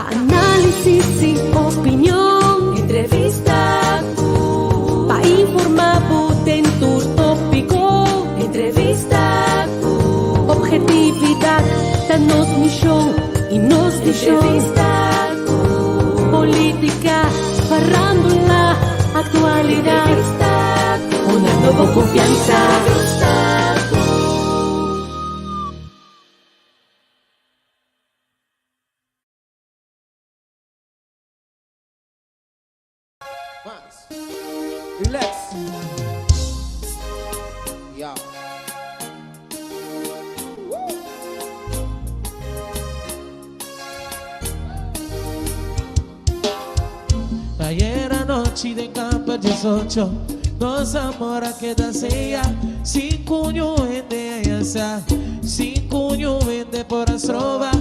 Pa análisis i opinion. Entrevista ku. Pa informá bo den tur tópiko. Entrevista ku. Obhetividat ta nos mishon i nos vishon. Entrevista ku. Polítika, farándula, aktualidat. Entrevista ku. Hunando bo konfiansa. Entrevista ku. Relax. Yeah. Ayer anochi den kamper 18 Nos amor a keda seya Sin cuño hende a sa Sin cuño hende por a stroba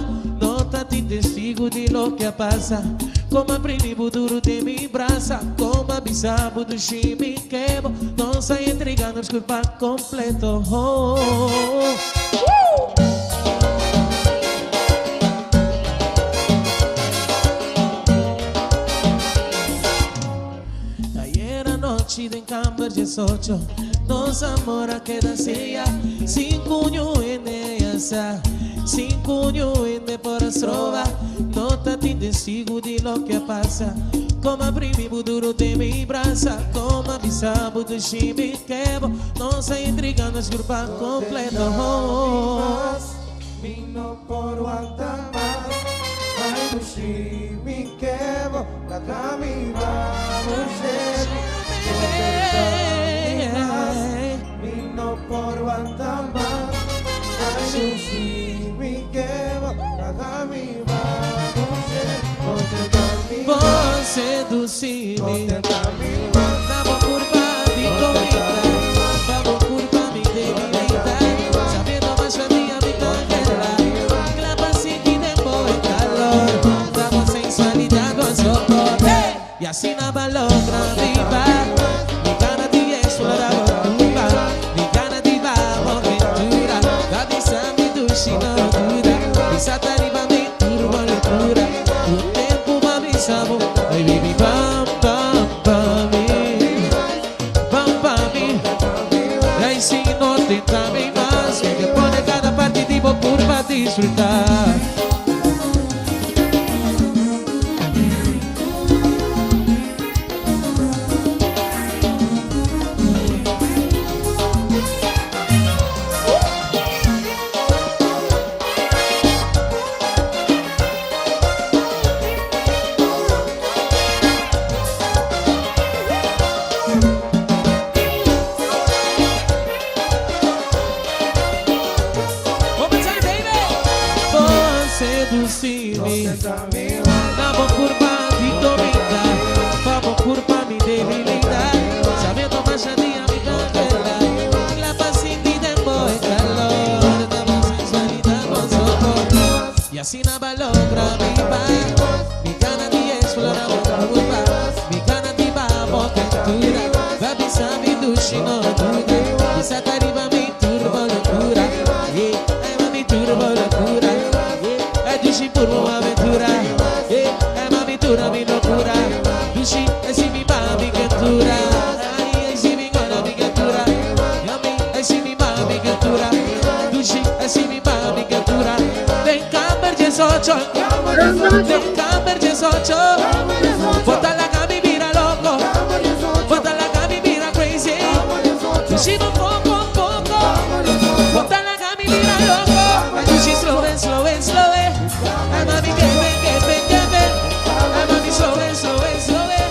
No ta tin testigo di loke a pasa Como a primi bo duro den mi brasa Como a bisa bo dushi mi kebo Nos a entrega nos curpa completo oh, oh, oh. Ayer anochi den kamber 18 Nos amor a keda seya Sin cuño hende a sa Sin cuño hende por a stroba No ta tin testigo di loke a pasa Como a primi bo duro den mi brasa Como a bisa bo dushi mi kebo Nos a intriga nos grupa completo oh, oh. Mi no por wanta mas Ay dushi mi kebo Laga mi ba Mi no por wanta mas Ay dushi mi kebo Laga mi ba Bo seduci mi Na bo curpa di comida Pa bo curpa mi debilita Sabiendo masha dia mi candela Cla pa sinti den bo e calor Ta bo sensualidad bo soporte Y asina bo a logra biba Mi gana di explora bo curpa Mi gana di ba bo aventura Ta bisa mi dushi no duda Bisa ta riba mi tur bo locura Tur tempo bo a bisa bo Ay baby bam bam pa mi Bam pa mi Ay si no tenta mi mas Mi ke pone cada parti di bo curpa disfruta. One more time, baby. Bo seduci mi Na bo curpa di comida Pa bo curpa mi debilidad Sabiendo masha dia mi candela La pa sinti den bo e calor Ta bo sensualidad bo soporte Y asina bo a logra biba Mi gana di explora bo curpa Mi gana di ba bo aventura Ba bisa mi dushi no duda Bisa ta riba mi tur bo locura Yeah, ay mami tur bo locura Yeah, ay dushi pur bo aventura Yeah, ay mami tur a mi locura Dushi, ay si mi ba mi kentura Ay, ay si mi gona mi kentura Yami, ay si mi ba mi kentura Dushi, ay si mi ba mi kentura Den kamber 18 Den kamber 18 Bo ta laga mi bira loco Bo ta laga mi bira crazy Dushi bo poco poco Bo ta laga mi bira loco Dushi slow and slow and slow Ay mami kebe kebe kebe Ay mami slow and slow and slow Ay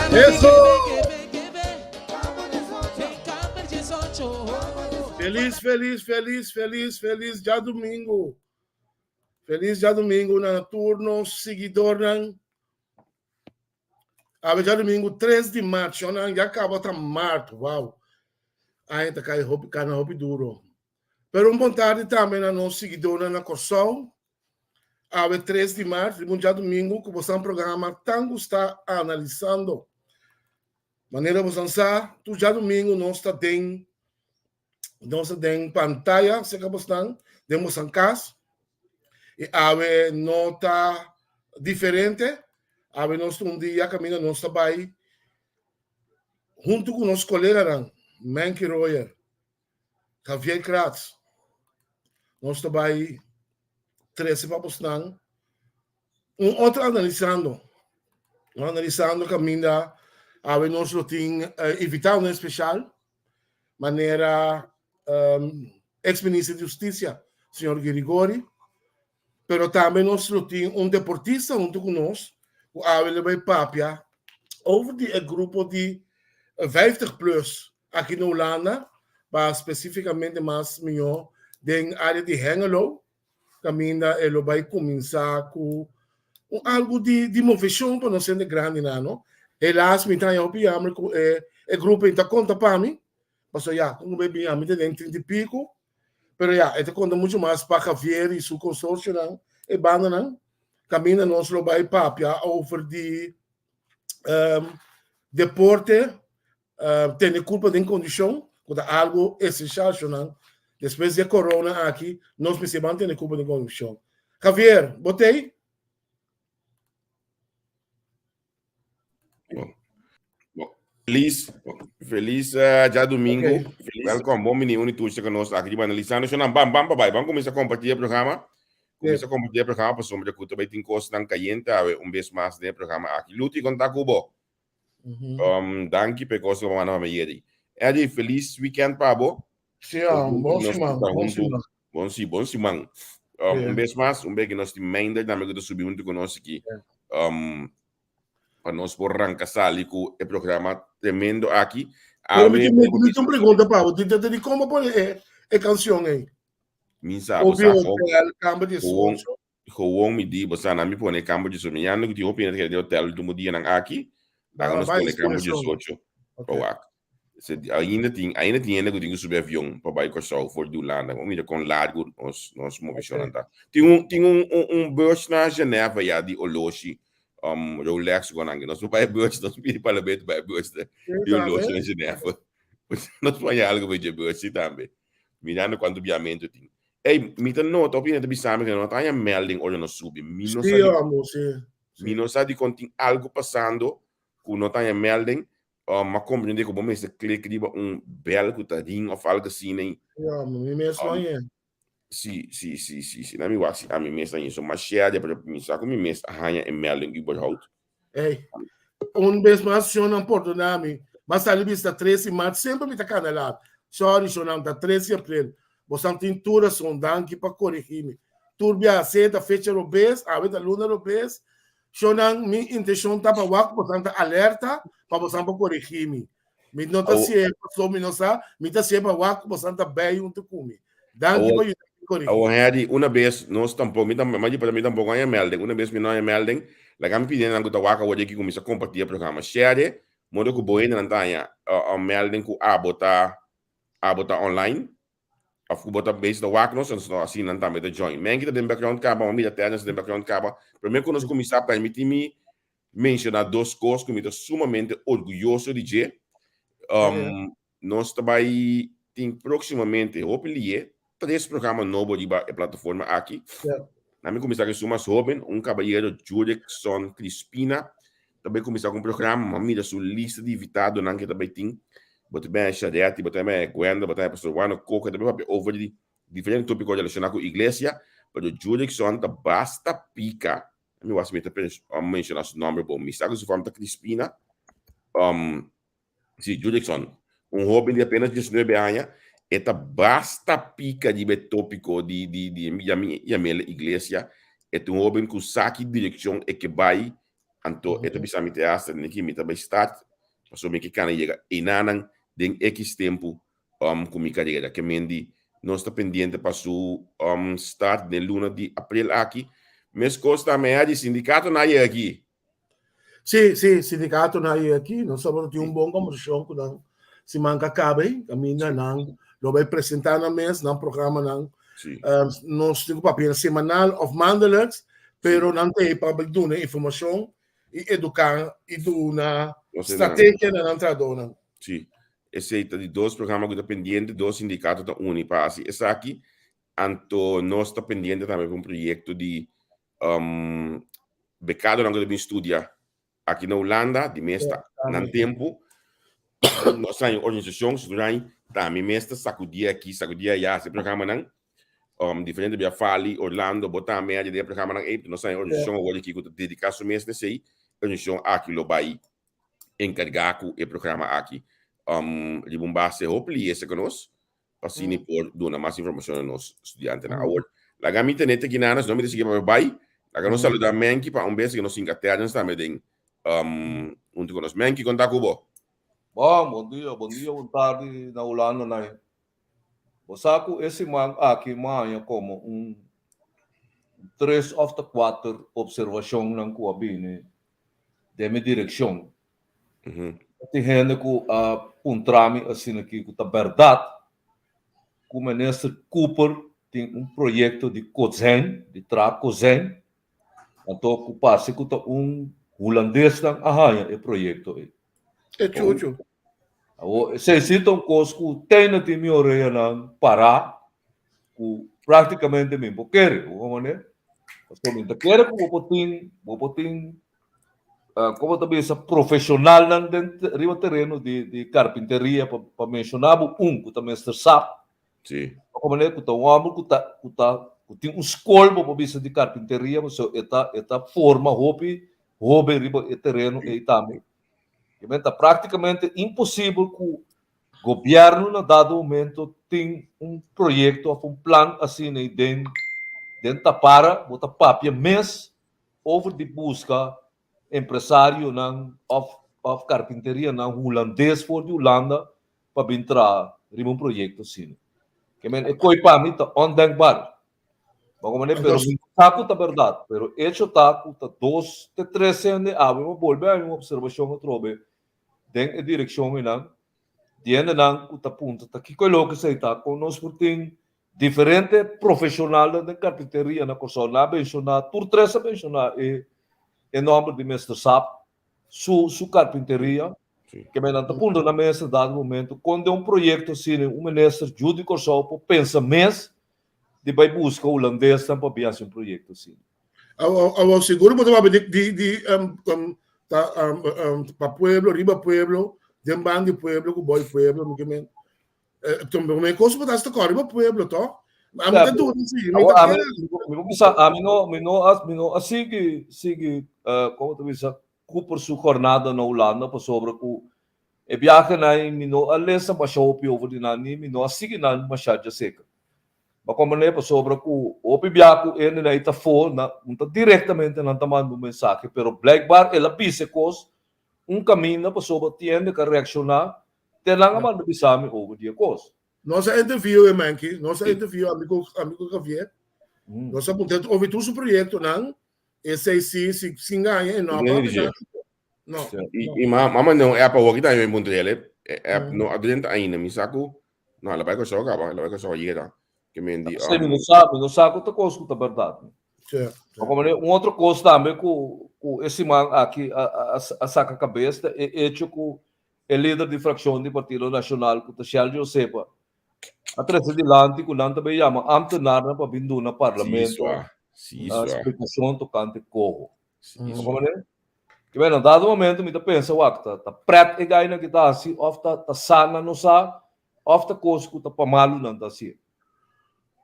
mami Eso! kebe kebe kebe Den kamber 18 Feliz, feliz, feliz, feliz, feliz djadumingu. Feliz djadumingu na tur nos siguidornan. Awe djadumingu 3 di mart, shonnan ya kaba ta mart, wow. Aña ta kai hopi kana hopi duro. Pero un bon tardi tambe na nos siguidornan na Kòrsou. Awe 3 di mart, riba un djadumingu ku bosan programa tan gustá Analisando. Manera bosan sa, tur djadumingu nos ta den nos ta den pantaya serka bosnan, den bosan kas. I awe no ta. diferente. Awe nos ta un dia kaminda nos ta bai huntu ku nos koleganan Menky Royer, Javier Kratz. Nos ta bai trese pa bosnan un otro analisando. Un analisando kaminda awe nos lo tin invitadonan espeshal manera ex minister di Hustisia señor Girigori. Pero tambe nos lo tin un deportista huntu ku nos ku awe lo bai papia over di e grupo di 50 plus aki na Hulanda, pa spesifikamente mas mihó den área di Hengelo, kaminda e lo bai kuminsá ku un algu di di moveshon pa nos hende grandinan, no. Helaas mi ta haña hopi yamber ku e e grupo ei ta konta pa mi, pasobra ya kon ku mi bin ami ta den trinta i piku, Pero ya, e ta konta muchu mas pa Javier i su konsorsionan, e bandanan, kaminda nos lo bai papia over di deporte, tene kurpa den kondishon, ku ta algu esenshal shonnan. Despues di e korona aki, nos mester ban tene kurpa den kondishon. Javier, bo t'ei? Feliz, feliz uh, djadumingu. Okay. Welkom, bon bini uni tushte con nos aki riba analisando shonan. Bam, bam, pa bai. Bam comienza compartir el programa. Comienza yeah. compartir el programa pasobra ku ta bai tin cosnan cayente awe un bes mas den el programa aki. Luti, konta ku bo. Mm -hmm. um, danki pe cos ku manda pa me yeri. Eddie, feliz weekend pa bo. Sí, um, bon siman, bon siman. Bon si, bon siman. Um, yeah. Un bes mas, un bes que nos tin Meinder tambe ku ta subi huntu ku nos aki. Yeah. Um, pa nos por ranka sali ku e programa tremendo aki. Pero mi tin mi tin un pregunta pa bo. Di di kon bo pone e e kanshon ei? Mi sa, bo sa. Hotel, kamber 18. Gewoon mi di, bo sa, nan mi pone kamber 18. Mi yanda ku tin hopi hende ta keda den hotel ultimo dianan aki. Laga nos pone kamber 18 pa wak. Ainda tin, ainda tin hende ku tin ku subi avion pa bai Kòrsou for di Hulanda. Bo mira kon largu nos nos moveshonnan ta. Tin un tin un un un bus na Genève ya di oloshi, um, Rolex ku nan. Nos por bai e bus, nos pidi parlamento bai e bus di oloshi na Genève. Nos por haña algu pa dje bus si tambe. Mirando kuantu biamentu tin. Ey, mi ta nota hopi hende ta bisa mi ku nan no ta haña melding ora nos subi. Mi no sa di, mi no sa dikon tin algu pasando ku no ta haña melding. Um, m'a comprende ku bo mester klik riba un bel ku ta ring of algo asina. Ja, mi mes no hañ'é. Si, si, si, si, si. Na mi wak si ami mes hañ'é. So m'a share, pero mi sa ku mi mes a haña e melding überhaupt. Ey, un bes mas shonnan pordona mi. M'a sali bisa tres di mart, semper mi ta kana laat. Sorry shonnan, ta tres di april. Bosan tin tur rason, danki pa korigi mi. Tur biaha sea ta fecha robes, awe ta luna robes, Shownan, mi intenshon ta pa wak bosan ta alerta pa bosan por korigí mi. Mi no ta si'e paso mi no sa, mi ta si'e pa wak bosan ta bei huntu ku mi. Danki pa yuda mi korigí. Awor Harry, una bes nos tampoko, mi tambe, mas di mi tampoko a haña melding, una bes mi no haña melding, laga mi pidi nan ku ta wak awor di aki kuminsá kompartí e programa. Share, modo ku bo hendenan ta haña melding ku abo ta abo ta online. Of ku bo ta bezig ta wak nos, entonces asina nan tambe ta join. Menki ta den background kaba, mami ta Terence ta den background kaba. Prome ku nos kuminsá, permití mi menshoná dos kos ku mi ta sumamente orguyoso di dje. Um, nos ta bai tin próksimamente, hopi lié, tres programa nobo riba e plataforma aki. Na mi kuminsá ku esun mas hóben, un kabayero Jurickson Crispina, ta bai kuminsá ku un programa, mi a mira su lista di invitadonan ku e ta bai tin. Bo ta bai Sharetti, bo ta bai Gwenda, bo ta bai Pastor Wano Koke, ta bai papia over di diferente tópiko relashoná ku iglesia, pero Jurickson ta basta pika. Mi wak si mi ta menshoná su nòmber bon. Mi sa ku su fam ta Crispina. Um, Sí, Jurickson, un hóben di apenas 19 aña, e ta basta pika riba e tópiko di di di yami yam'el iglesia. E ta un hóben ku sa ki direkshon e ke bai, anto e ta bisa mi te hasta niki mi ta bai start, pasobra mi ke kana yega einanan den ekis tempu um ku mi karera. Ke men di nos ta pendiente pa su um start den luna di aprel aki. Meskos tambe a di sindikatonan a yega aki. Sí, sí, sindikatonan a yega aki. Nos tabata tin un bon kombersashon ku nan siman ku a kaba ei. Kaminda nan lo bai presentá nan mes, nan programanan. Nos tin ku papia semanal òf maandelijks, pero nan ta ei pa bai duna informashon i eduká i duna strategia na nan trahadónan. Sí, esei ta di dos programa ku ta pendiente, dos sindikato ta uni pa hasi esaki. Anto nos ta pendiente tambe pa un proyekto di. bekadonan ku ta bin studia aki na Hulanda, di mes ta nan tempu, nos a haña un organisashon, Sudrain, ta mi mes ta sakudí aki, sakudí ayá, hasi programanan, diferente bia Fali, Orlando, bo tambe a den e programanan ei, nos a haña un organisashon awor aki ku ta dediká su mes na esei, e organisashon aki lo bai enkargá ku e programa aki riba un base hopi liese ku nos, pa asina por duna mas informacion na nos studiantenan. Awor, laga mi tene te kinana, si no mi ta sigui papia bai. Laga nos saluda Menki pa un bes que nos sinka Terence tambe den um, hunto ku nos. Menki, konta ku bo. Bon, bon dia, bon dia, bon tardi na Hulanda nai. Bo sa ku e siman aki mi a haña komo un tres òf ta kuater opservashonnan ku a bini den mi direkshon. Tin hende ku a puntra mi asina aki ku ta bèrdat ku Minister Cooper tin un proyekto di kozijn, di traha kozijn, anto ku parse ku ta un hulandesnan a haña e proyekto ei. E chuchu. Awor, esei si ta un kos ku tene tin mi oreanan pará ku práktikamente mi por kere, bo por manera? Pasobra mi ta kere ku bo por tin, bo por tin Como ta bisa profesionalnan den riba tereno di di carpinteria pa pa menciona bo un cu ta Mister Sap. Sí. Pa como manera cu ta un homber cu ta cu ta cu tin un scol bo por bisa di carpinteria pasobra e ta e ta forma hopi hoben riba e tereno ey tambe. Ke men ta practicamente imposibel cu gobierno na dado momento tin un proyecto of un plan asina ey den den tapara bo ta papia mes Over di buska empresarionan of of karpinterianan hulandes for di Hulanda pa bin traha riba un proyekto asina. Ke men e koi pa mi ta ondenkbaar. Bo manera pero mi no sa ku ta bèrdat, pero echo ta ku ta dos te tres hende awe mi a bolbe haña un opservashon atrobe den e direkshon einan di hendenan ku ta puntra ta kiko e loke esei ta, kon nos por tin Diferente profesionalnan den carpinteria na Kòrsou nan a menshoná, tur tres a menshoná e e nòmber di Mister Sap, su su carpinteria, ke men nan ta puntra nan mes na dado momento kon den un proyekto asina un minister yu di Kòrsou por pensa mes di bai buska hulandesnan pa bin hasi un proyekto asina. Awor sigur bo ta papia di di di ta pa pueblo, riba pueblo, den ban di pueblo ku boi pueblo, mi ke men Promé kos bo ta hasta kòrda riba pueblo, tòg? Ami ta duda si, mi ta kere. Mi por bisa, ami no, mi no a, mi no a sigui, sigui, komo ta bisa, Cooper su jornada na Hulanda pasobra ku e biahenan mi no a lesa masha hopi over di nan ni mi no a sigui nan masha djaseker. Bo a komprendé? Pasobra ku hopi biaha ku hende nan ta afó, nan no ta direktamente nan ta manda un mensahe, pero blijkbaar el a bisa e kos un kaminda pasobra tin hende ku a reakshoná Te nan a manda bisa mi over di e kos. Nos a interview e manki, nos a interview amigo amigo Javier. Nos a puntra over tur su proyectonan. Esei si si sin gaña e no a papia nada. No. I i ma manda un app awor ki tambe mi puntra el e app no a drenta ainda mi sa ku no el a bai Kòrsou kaba el a bai Kòrsou ayera ke men di Esei mi no sa mi no sa ku ta kos ku ta bèrdat. Un otro kos tambe ku ku e siman aki a a a saka kabes ta e echo ku E lider di frakshon di Partido Nashonal ku ta Shell Josepa a trese dilanti ku nan ta bay yama ámtenarnan pa bin duna parlamento splikashon tokante koho. Ke na dado momento mi ta pensa wak ta ta prèt e gainan ki ta hasi òf ta ta sa nan no sa òf ta kos ku ta pa malu nan ta hasié.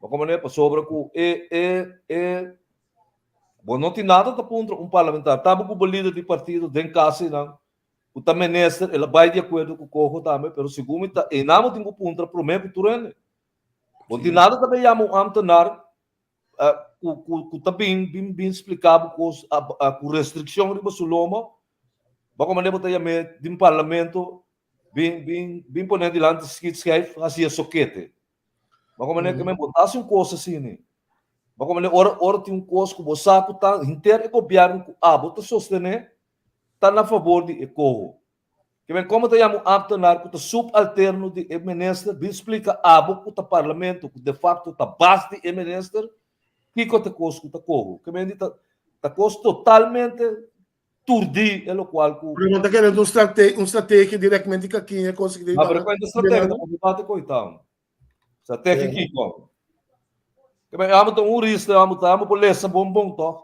Bo komprendé? Pasobra ku e e e bo no tin nada ta puntra un parlamentario. Taba ku bo lider di partido den kas einan ku ta minister, el a bai di akuerdo ku Coho tambe, pero segun mi ta einan bo tin ku puntra promé ku tur hende. Bo tin nada ta bai yama un ámtenar ku ku ku ta bin bin bin splika bo kos ku restrikshon riba su loma, bako manera bo ta yam'é den parlamento bin bin bin pone dilanti schietschijf hasi e sokete. Bako manera ke men bo ta hasi un kos asina. Bako manera ora ora tin un kos ku bo sa ku ta henter e gobièrnu ku abo ta sostené ta na fabor di e koho. Ke men komo ta yama un ámtenar ku ta subalterno di e minister bin splika abo ku ta parlamento ku de fakto ta bas di e minister kiko ta e kos ku ta koho. Ke men di ta ta kos totalmente turdí e lokual ku. Pero no ta kere un strate un strategia direktamente di kakiña e kos Ma pero kuenta strategia ta por bate koitao. Strategia kiko? Ke men amo ta un hurista amo ta amo por lesa bon bon tòg.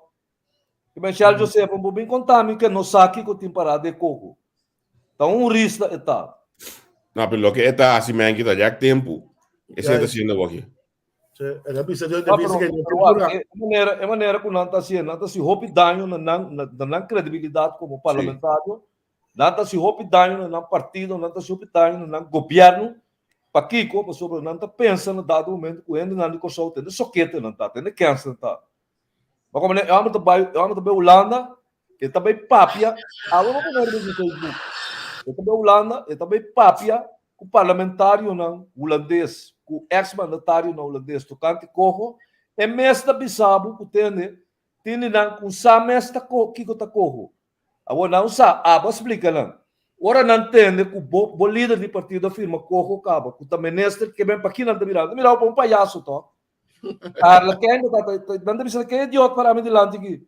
Ke men Shell Joseph bo bin konta mi ke no sa kiko tin pará den koko. Ta un hurista e ta. No, pero loke e ta hasi men kita rèk tempu. Esei ta hasiendo awor aki. Sí, el a bisa Dios, bisa que no pura. E manera, e manera ku nan ta hasiendo, nan ta hasi hopi daño na nan, na nan kredibilidat komo parlamentario, nan ta hasi hopi daño na nan partido, nan ta hasi hopi daño na nan gobièrnu. Pakiko? Pasobra nan ta pensa na dado momento ku hendenan di Kòrsou tende sokete nan ta, tende kèns nan ta. Ma komo e hòmber ta bai, e hòmber ta bai Hulanda, e ta bai papia, awe bo pone riba su Facebook, e ta bai Hulanda, e ta bai papia ku parlamentarionan hulandes, ku eks mandatarionan hulandes tokante koho, e mes ta bisa bo ku tende, tin di nan ku sa mes ta kiko ta koho. Awor nan sa, abo a splika nan. Ora nan tende ku bo bo lider di partido a firma koho kaba, ku ta minister, ke ben paki nan ta mira? Nan ta mira bo pa un payaso to. Arlekijn ta ta nan ta bisa ke idiot para mi dilanti aki.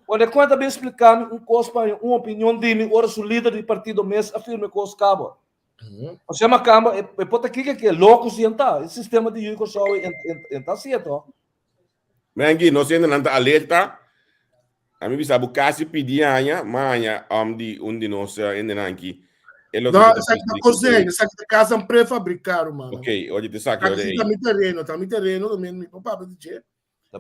Ora e cuenta bin splica mi un cos pa mi, un opinion di mi ora su lider di partido mes a firma e cos caba. Osea makamba e e por ta kiko ke loco si enta, e sistema di Yu Kòrsou e ta así to. Mengi, nos hendenan ta alerta. Ami bisa bo kasi pidi aña, ma aña um di un di nos hendenan aki. E lo No, esaki ta kozijn, esaki ta kasan prefabriká, ruman. Ok, oye te saki ora ei. Ta mi tereno, ta mi tereno, ta mi papá di dje.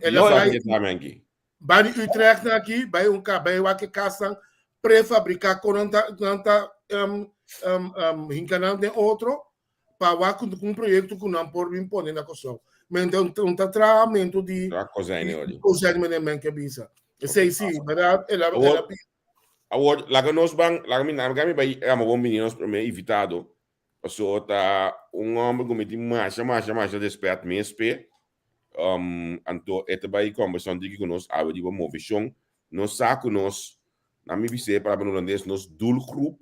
El a bai, bai di Utrecht na aki, bai un ka, bai wak e kasan prefabriká kon nan ta nan ta um, um, um, hinka nan den otro pa wak un proyekto ku nan por bin pone na Kòrsou. Men ta un ta trahamentu di Tra kozijn di kozijn meneer Menke bisa. Esei si, bèrdat? El a el a Awor, laga nos ban, laga mi, laga mi bai ama bon bini nos promé invitado. Paso ta un hòmber ku mi tin masha, masha, masha respèt mes p'e. Um, anto e ta bai kòmbersá un tiki ku nos awe riba moveshon. Nos sa ku nos, na mi bis'é palabra na hulandes, nos doelgroep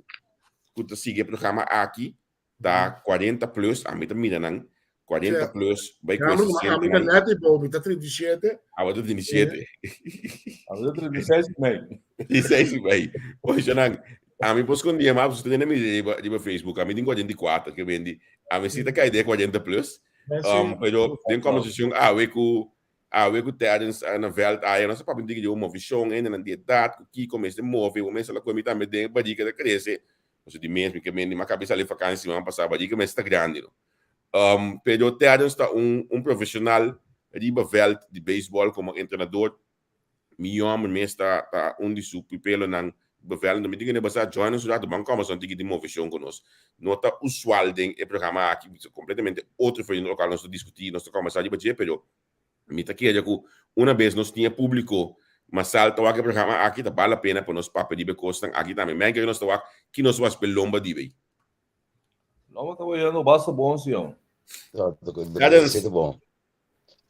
ku ta sigui e programa aki ta 40 plus, ami ta mira nan 40 plus bai ku e 60. Ami ta net di bo, mi ta 37. Abo ta 37. Ami ta 36 i mei. 36 i mei. Oye, nan, ami por skondí mas, pasobra tene mi riba, riba Facebook, ami tin 44, ke bendi. Ami si ta kai den 40 plus. Um, pero den conversacion awe ku awe ku Terence na veld aya, nos a papia un tiki di un movishon, hendenan di edat, ku kiko mester move, bo mester la koe mi tambe den barika ta krese. Pasobra di mes mi ke mendi, mi a kabi sali vakansi siman pasá, barika mester ta grandi no. Um, pero Terence ta un, un profesional riba veld di baseball como entrenador. Mi homber mes ta, ta un di su pupelonan riba veld. Enton mi tin kende basa join nos un rato, ban kòmbersa un tiki di moveshon ku nos. No ta usual den e programa aki, kompletamente otro for di lokal nos ta diskutí, nos ta kòmbersá riba dje, pero mi ta kere ku una bes nos tin e públiko masal ta wak e programa aki, ta bal la pena pa nos papia riba e kosnan aki tambe. Men kere nos ta wak ki nos wak spel lomba di bay. Lomba ta bayendo basta bon, señor. Terence. Bon.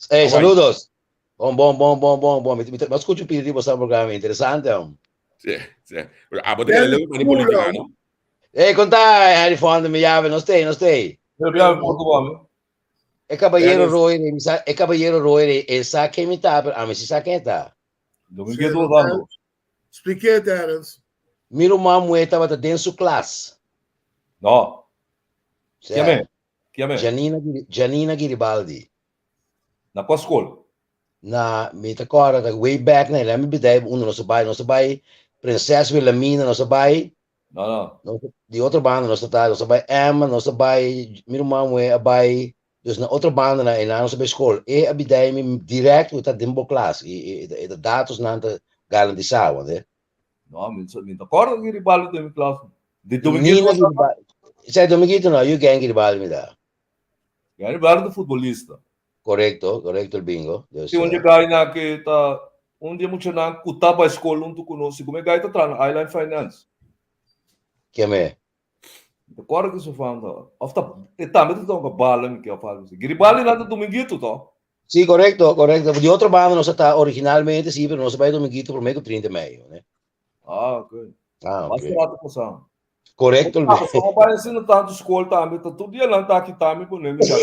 Hey, saludos. Bon, bon, bon, bon, bon, bon. Mi ta escucha un pidi di boso programa interesante. Om. Sí, sí. Pero abo te queda leuk pa di politica, no? Hey, conta, Harry Fonda, mi llave, no stay, no stay. Pero ya, por favor. E caballero Roy, mi sa, e caballero Roy, e sa ken mi ta, pero ami si sa ken ta. Dominguito Orlando. Expliqué, Terence. Mi ruman muhé tabata den su klas. No. Sea, Kiame? Kiame? Janina, Janina Giribaldi. Na kua skol? Na, mi ta kòrda ta way back na, mi bidai unda nos a bai, nos a bai Prinses Wilhelmina, nos a bai No, no. Nos, di otro banda nos ta, nos a bai Emma, nos a bai, mi ruman muhé a bai, dus na otro banda na einan nos a bai skol. E a bidai mi direct ku e ta den bo klas i e ta datos nan ta garantisá, wante. No, mi mi ta kòrda Giribaldi den mi klas. Di Dominguito Nina Giribaldi. Sei Dominguito no, yu gen Giribaldi mi ta. Giribaldi ta futbolista. Korekto, korekto el bingo. Dus, Tin un di e gainan ke ta un di e muchanan ku ta bai skol huntu ku nos, segun e gai ta traha na Highline Finance. Ken e? Mi ta kòrda ki su fam ta. Òf ta e tambe ta toka bala mi ke òf algu así. Giribaldi nan ta Dominguito to? Sí, korekto, korekto. Di otro banda nos a ta originalmente sí, pero nos a bai Dominguito promé ku 30 mei, ne? Ah, ok. Ah, ok. Basta rato pasá. Korekto. Ah, so bai ensina tantu skol tambe, ta tur dia nan ta kita mi pone mi chaka.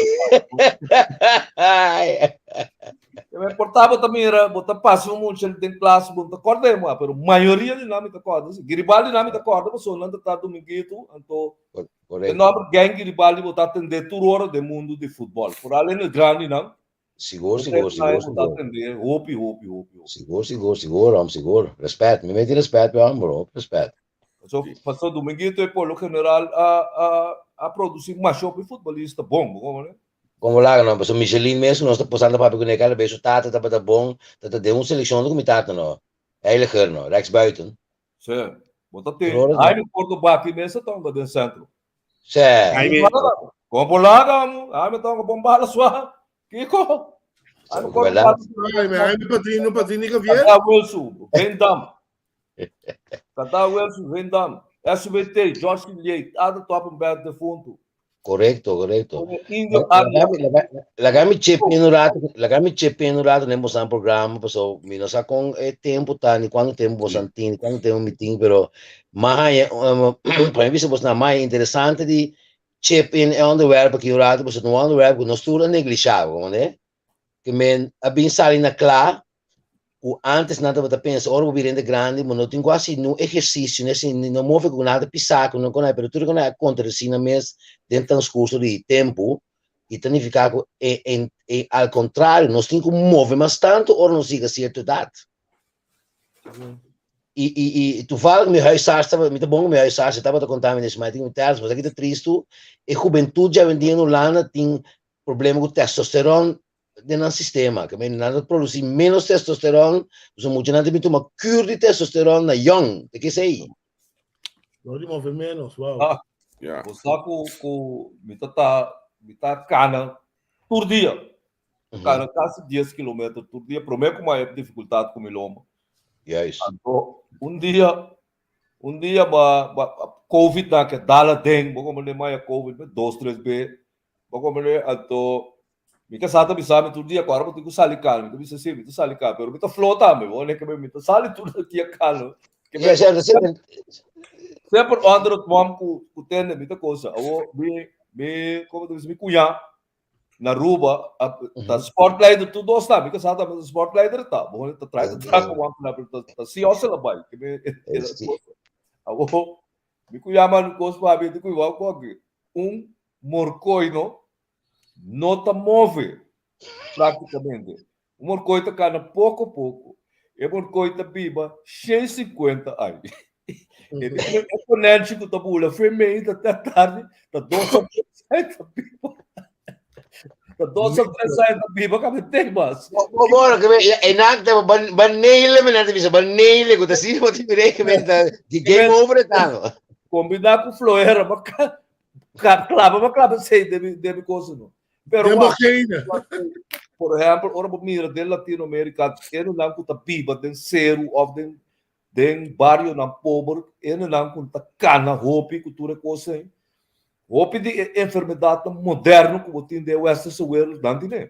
Me porta bo ta mira, bo ta pasa un mucha den klas, bo ta korda mo, pero mayoria di nan mi ta korda. Giribaldi nan mi ta korda, pasobra nan ta ta dominguito, anto e nomber gang Giribaldi bo ta atende tur ora den mundo di futbol. Foral en e grandi nan. Sigur, sigur, sigur, sigur. Atende hopi, hopi, hopi, hopi. Sigur, sigur, sigur, hom, sigur. Respet, mi meti respet pe hom, bro, respet. So, paso Dominguito e por lo general a a a produci masha hopi futbolista bon, bo como ne? Como laga no, paso Michelin mes nos ta posando papia kuné kada bes su tata tabata bon, ta den un seleccion ku mi tata no, Heiliger no, rechtsbuiten. Sí, bo ta tin Jaime Cordoba aki mes ta tonga den centro. Sí. Jaime. Como por laga, Jaime tonga bon bala sua. Kiko? Jaime Cordoba. Jaime, Jaime Padrino, Padrino Javier. Tata Wilson, Veendam. Tata Wilson, Veendam. SWT, George Silier, Tata Toppenberg defunto. Correcto, correcto. Indio Águila. Laga mi chip in un rato, laga mi chip in un rato den bosan programa, paso mi no sa con e tempo ta, ni cuánto tempo bosan tin, ni cuánto tempo mi tin, pero maha, um, pa mi bisa bosnan maha interesante di chip in e onderwerp aki un rato, paso un onderwerp ku nos tur a neglisha, comprende? Ke men a bin sali na kla ku antes nan tabata pensa ora bo bira hende grandi bo no tin ku hasi niun ehersisio ni hasi no move ku nada pisá ku no konai pero tur konai a kontradesí nan mes den transkurso di tempu i ta nifiká ku e e al kontrario nos tin ku move mas tantu ora nos yega sierto edat. I i i toevallig mi huisarts tabata mi ta bon ku mi huisarts e tabata konta mi nesmai tin mi tèrs bo sa ki ta tristu e hubentut djawendia na Hulanda tin problema ku testosteron den nan sistema, ke men nan ta produsi menos testosteron, so muchanan ta bin tuma kuur di testosteron na yong, ta ke esei. No di move menos, wow. Ah, Ja. Bo sa ku ku mi ta ta mi ta kana tur dia. Kana kasi 10 kilometer tur dia. Promé ku mi a difikultat ku mi lomba. Juist. Anto un dia un dia ba ba covid na ke dal aden, bo komprende maya covid dos tres be Bo comprende? Anto, mi casá ta bisa mi tur dia cu ora bo tin cu sali cana. Mi ta bisa si, mi ta sali cana, pero mi ta flo tambe. Bo ne mi ta sali tur dia cana. Ja, ja, semper. Semper onder het mom cu cu tende mi ta cosa. Awo mi mi como ta bisa mi cuñá na Aruba ta sportleider tur dos ta. Mi casá tambe ta sportleider ta. Bo ta try ta traha cu wan pero ta si ose la bai. Awo mi cuñá manda un cos pa mi, mi ta cuñá un morkoi no no ta move praktikamente. Un morkoi ta kana poko poko. E morkoi ta biba 150 ai. E e konènshi ku ta bula fe meinta te tardi ta dos of tres ai ta biba. Ta dos of tres ai ta biba kabe te mas. Bo ke e nan ta ba neile me nan ta bisa ba neile ku ta si bo ti mire ke men ta di game over ta no. Kombiná ku floera ma Clava, ma clava sei debe, debe cosa no. Pero Den wak, bogene. por ejemplo, ora bo mira den Latinoamérica, ene nan ku ta biba den seru of den den barionan pober, ene nan ku ta kana hopi ku tur e cosa ei. Hopi di e enfermedadnan moderno ku bo tin den westerse wereld, nan tine.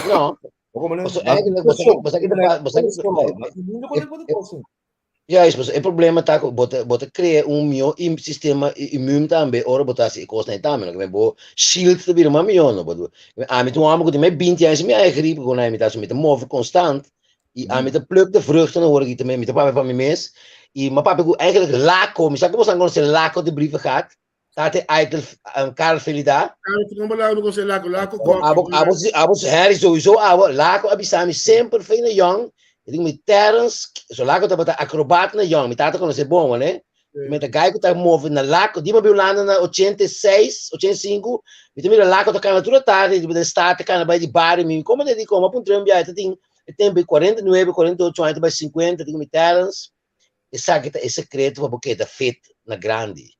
No. Bo komprende? Paso Nan tin eigenlijk, bo sa preshon, bo sa ki ta pa- bo sa ki kolesterol, nan tin mundo ku e cosa ei. Juist, pasobra e problema ta ku bo ta bo ta krea un mihó im sistema immuun tambe ora bo ta hasi e kosnan ei tambe no. Kimen bo shield ta bira mas mihó no. Bo ami ta un hòmber ku tin mai binti aña si mi haña gripe ku mi ta mi ta move konstant i ami ta pluk de vruchten awor aki tambe mi ta papia pa mi mes i mi a papia ku eigenlijk Laco mi sa ku boso a konosé Laco de Brievengat Tate Aitel Karl Felida. Karl, como la konosé Laco? Laco Koki. Abo abo abo Harry sowieso abo Laco a bisa mi semper fe na yong. E digo mi Terence, so Laco tabata acrobat na yong. Mi tata konosé bon, wane. Mi ta gai ku ta move na Laco. Di mi bi Hulanda na 86, 85. Mi ta mira Laco ta kana tur tarde, di den stad ta kana bai di barrio. Mi como te di como a puntra un biaha ta tin e tempo 49, 48 aña ta bai 50. Digo mi Terence, esaki ta e sekreto pa bo keda fit na grandi.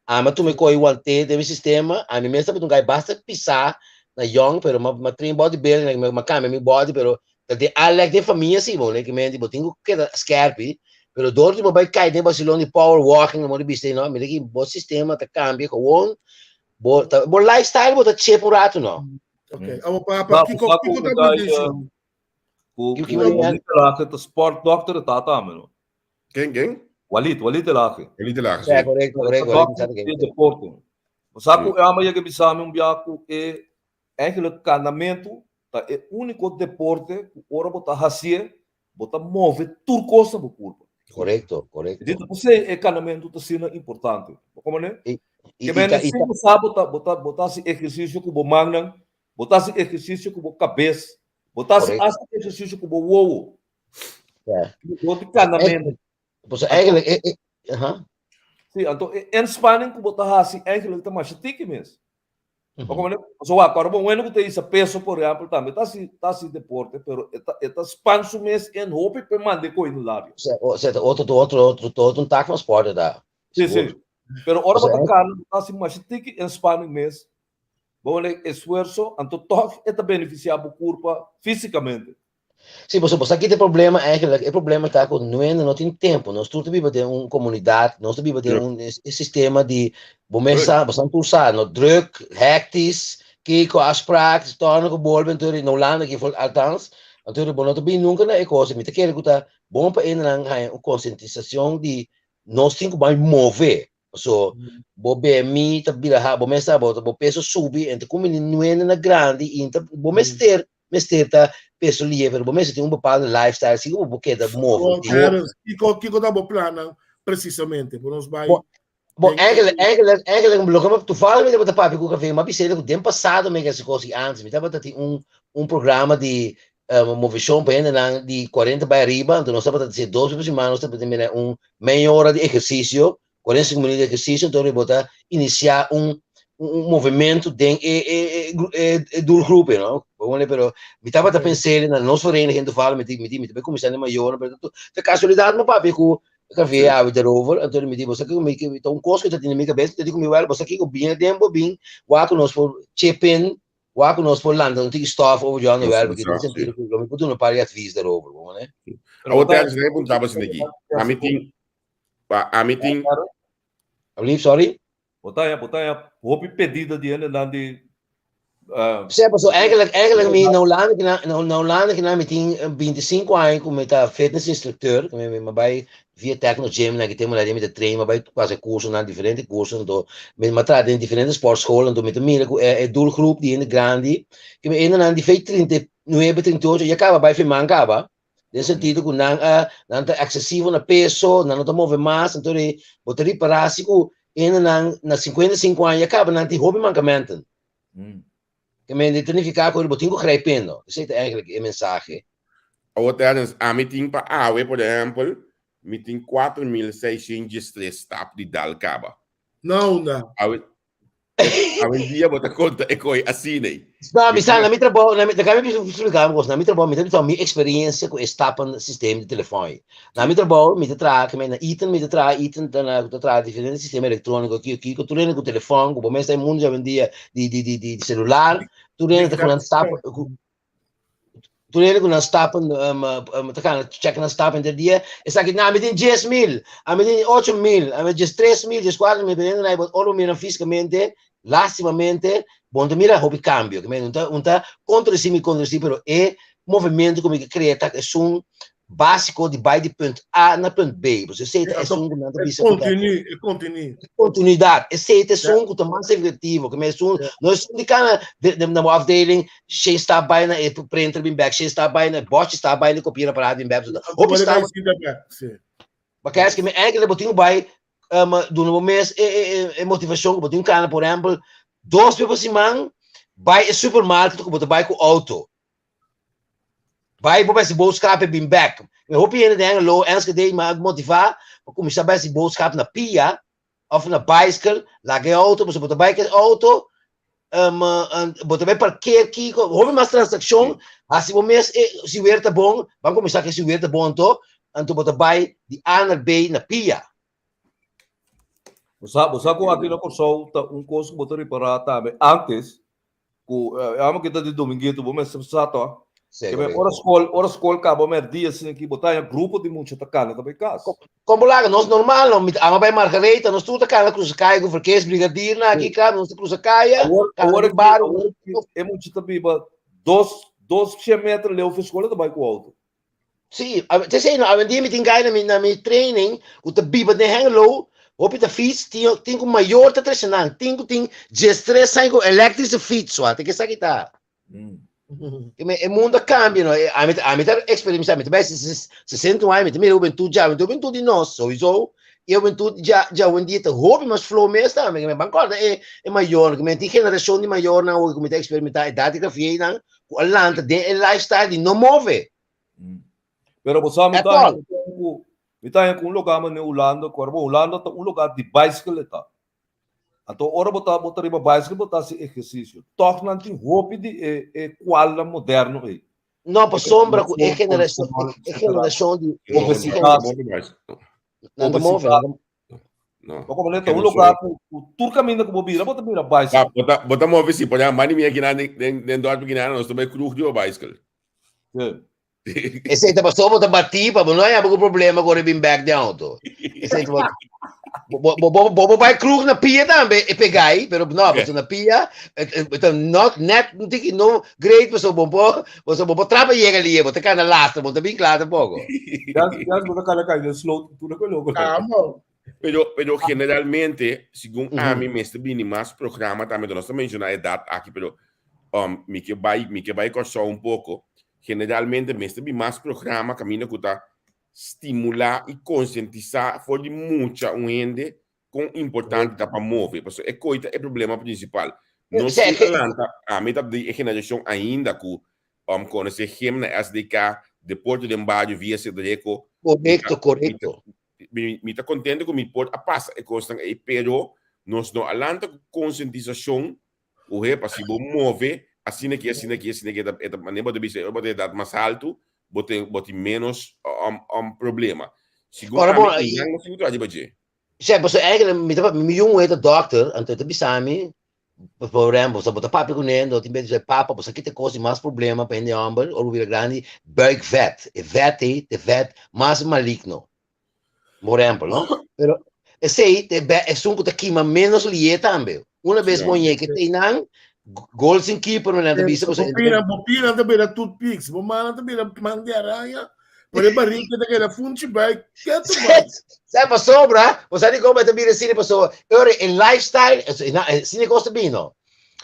Ami a tuma e koe want'é den mi sistema, ami mes tabata un gai basta pisá na yòn, pero mi a train bodybuilding, mi a kambia mi body, pero ta den alek den famia si bo, ke men di bo tin ku keda skèrpi, pero dor di bo bai kai den basilon di power walking, bo di bisa no, mira aki bo sistema ta kambia gewon, bo ta bo lifestyle bo ta chep un ratu no. Ok, awo papa, kiko kiko ta bo decision? Ku ku Walid Elage ta sport doctor ta tambe no. Ken ken? Walid, Walid Elage. Walid Elage, si. Correcto, correcto. Doctor di deporte. Bo sa ku e ama yega bisa mi un bia ku e eigenlijk kanamentu ta e úniko deporte ku ora bo ta hasié bo ta move tur kos na bo kurpa. Correcto, correcto. Di ta p'esei e kanamentu ta asina importante. Bo komprende? Ke men sin bo sa bo ta bo ta bo ta hasi ehersisio ku bo mannan. Bo ta hasi ehersisio ku bo kabes. Bo ta hasi hasta ehersisio ku bo wowo. Bo di kanamentu. Pues eigenlijk, e, e, aha. Sí, anto e inspanning ku bo ta hasi eigenlijk ta masha tiki mes. Mm -hmm. So wak, ora bo weno ku ta hisa peso por ehempel tambe ta hasi ta hasi deporte, pero e ta e ta span su mes en hopi pe manda e koi na lario. O sea, otro otro otro otro un tak van sport da. Sí, sí. Pero ora bo ta kana bo ta hasi masha tiki inspanning mes. Bo wene esfuerso, anto tog e ta benefisiá bo kurpa físikamente. Sí, pasobra bo sa kita e problema eigenlijk, e problema ta ku nuende no tin tempu, nos tur ta biba den un komunidat, nos ta biba den un sistema di bo mes sa, bo san tur sa, no druk, hectisch, kiko, afspraak, torna ku bolbe, anto na Hulanda aki for althans, anto bo no ta bin nunka na e kos, mi ta kere ku ta bon pa hendenan haña un konsientisashon di nos tin ku bai move, Paso bo BMI ta bira ha, bo mes sa bo bo peso subi en ta kumini nuende na grandi i ta bo mester mester ta peso lihe pero bo mester tin un bepaalde lifestyle si ku bo por keda move. Bon, Clarence, kiko kiko ta bo plannan precisamente? Bo nos bai Bo bo den eigenlijk eigenlijk eigenlijk loke mi toevallig mi tabata papia ku Café mi a bis'é ku den pasado mi a hasi kos i antes mi tabata tin un un programa di moveshon pa hendenan di kuarenta bai ariba anto nos tabata hasi dos bes pa siman nos tabata mira un meia ora di ehersisio 45 minuut di ehersisio, entonces bo ta inisiá un un movementu den e e e e doelgroep, no? Pero mi tabata pensé na nos vereniging toevallig mi mi mi ta kuminsá den mayornan, pero ta kasualidat mi papia ku Javier awe daarover, entonces mi di bo sa kiko mi ta un kos ku ta tene mi kabes, mi ta di ku mi wèl bo sa kiko bin aden bo bin wak ku nos por chip in, wak ku nos por lanta un tiki stof over di onderwerp, pasobra den sentido ku lo mi por duna un par di advies daarover, bo ne? Awor Terence, mi puntra bo esaki, ami tin Pa ami tin. Alsjeblieft, sorry. Bo ta bo ta hopi pedida di hendenan di. Sí, paso eigenlijk, eigenlijk mi na Hulanda ki na, na Hulanda ki na mi tin 25 aña ku mi ta fitness instructeur, ku mi mi bai via Techno Gym na ki tempo na mi ta train, mi bai pasa cursonan, diferente curso, anto mi a traha den diferente sportschool, anto mi ta mira ku e doelgroep di hende grandi, ku hendenan di fei 39, 38 ya kaba bai firman kaba. Den sentido ku nan a nan ta eksesivo na peso, nan no ta move mas, anto di bo ta ripará si ku hendenan na 55 aña ya kaba nan tin hopi mankamenten. Ke men ta nifiká ku bo tin ku grijpendo. Esei ta eigenlijk e mensahe. Awor Terence, ami tin pa awe por ehempel, mi tin 4613 stap di dal kaba. Na unda? Awe, Awendia bo ta konta e koi asina ei. No, mi sa, na mi trabou, na mi, laga mi explica un kos. Na mi trabou, mi ta bisa mi experiencia ku e stappen systeem di telefon ei. Na mi trabou, mi ta traha, ke men na Eaton mi ta traha, Eaton ta na, ta traha diferente sistema elektroniko aki, aki, ku tur hende ku telefon, ku bo mes ta e mundu awendia di, di, di, di celular, tur hende ta ku nan stap, ku, Tur hende ku nan stappen ta kana check nan stap henter dia, esaki nan ami tin 10,000, ami tin 8,000, ami 13,000, 14,000, pero hende nan ora bo mira físikamente, lastimamente, bo no ta mira hopi kambio, un ta un ta kontradisí mi kontradisí, pero e movimento ku mi ke krea ta esun básiko di bai di punt A na punt B, pasobra esei ta esun ku nan ta bisa ku ta E kontinu. kontinuidat, esei ta esun ku ta mas efektivo, ke men esun, no esun di kana na bo afdeling, shei stap bai na e printer bin bek, shei stap bai na e bòchi stap bai na e kopierapparaat bin bek, hopi stap. Bakers ke men eigenlijk bo tin ku bai duna bo mes e motivashon ku bo tin ku kana, por ehèmpel, dos bes pa siman bai e supermarket ku bo ta bai ku outo. Bai bo besi boodschap e bin bek. Mi hopi hende den lo Enschede mi a motiva pa kuminsá besi boodschap na pia of na bicycle, laga e auto pasobra bo ta bai ku e auto bo ta bai parkeer kiko, hopi mas transakshon, hasi bo mes e si weer ta bon, ban kuminsá ku si weer ta bon anto, anto bo ta bai di A na B na pia. Bo sa, bo sa ku aki na Kòrsou ta un kos ku bo ta ripará tambe antes ku e amo ki ta di Dominguito bo mester sa to. Sí, Ke men correcto. ora skol, ora skol kaba mèrdia asina ki bo ta haña grupo di mucha ta kana ta bai kas. Kon bo laga nos normal no, mi ta ama bai Margaretha, nos tur ta kana krusa kaya ku verkeersbrigadier na aki Sí. kla, nos ta krusa kaya, Awor, kana awor den aki, bario, awor aki e mucha ta biba dos, dos shen meter leu for skol e ta bai ku outo. Sí, te no, awendia mi tin gai na mi, na mi training ku ta biba den Hengelo, hopi ta fiets, tin, tin ku mayor ta trese nan, tin ku tin diestres aña ku elektrische fiets, wa, te ke esaki ta. Ke men, e mundo a kambia, no, ami, ami ta eksperimensá, mi ta bai 61 aña, mi ta mira hubentud dja, hubentud di nos, souiso, E hubentud djawendia ta hopi mas flow mes tambe. Ke men ban kòrda e e mayornan, ke men tin generashon di mayornan awo ku mi ta eksperimentá edat di grafienan ku a lanta den e lifestyle di no move. Pero bo sa mi At ta all. ku mi ta haña ku un lugá manera Hulanda ku bo Hulanda ta un lugá di bicycle e ta. Anto ora bo ta bo ta riba bicycle bo ta hasi ehersisio. Tòg nan tin hopi di e e kualnan moderno ei. No, pasobra ku e generashon e generashon di Obesitas. Nan ta move. No. Bo como ta un lugar ku tur caminda ku bo bira bo ta mira bicycle. Bo ta bo ta move si, por ejemplo, mani mi aki nan den den dorp aki nan nos ta bai kroeg di bicycle. Sí. Esei ta pasobra bo ta batí pa bo no haña bo ku problema ku ora bin bek den auto. Esei ta bo bo bo bo bo bai kroeg na pia tambe e pegai, pero no, pasobra na pia e ta not net un tiki no great pasobra bo por Boso bo por trapa yega liye, bo ta kana lastra, bo ta bin kla tampoco. Ya, ya bo ta kana kai den sloot, tur e loco. Amo. Pero, pero generalmente, segun ami, mester bini mas programa tambe, nos ta menciona edad aki, pero um, mi ke bai, mi ke bai Kòrsou un poko. Generalmente mester bin mas programa kaminda ku ta stimulá i konsientisá for di mucha un hende Kon importante ta pa move, pasobra e koi ta e problema principal. Nos tur a lanta, ami ta di e generacion ainda cu conoce gym na SDK, deporte den bario via Cedreco. Correcto, correcto. Mi ta contento cu mi por a pasa e cosnan ey, pero nos no a lanta cu concientisacion cu hepa si bo move asina aki, asina aki, asina aki, e ta manera bo ta bisa ora bo ta edad mas halto, bo tin menos problema. Segun ami, nan no tin cu traha riba dje. Sè, pasobra eigenlijk mi ta mi yu muhé ta dòkter, anto e ta bisa mi, por ehèmpel, bo ta papia kuné, anto tin bes di bisa, papa, bo sa kita kos di mas problema pa hende hòmber ora bo bira grandi, buikvet. E vèt ei ta e vèt mas maligno, por ehèmpel, no? Pero esei ta e bè esun ku ta kima ménos lié tambe. Una bes bo ñe ke ta einan, gol sin keeper, nan ta bisa, pasobra. Bo pina, bo pina ta bira toothpicks, bo mana ta bira man di araña. Pero e barriga ta keda funchi bai ketu bai. Sa pasobra, bo sa dikon bai ta bira asina pasobra ora e lifestyle, asina e kos ta bini no.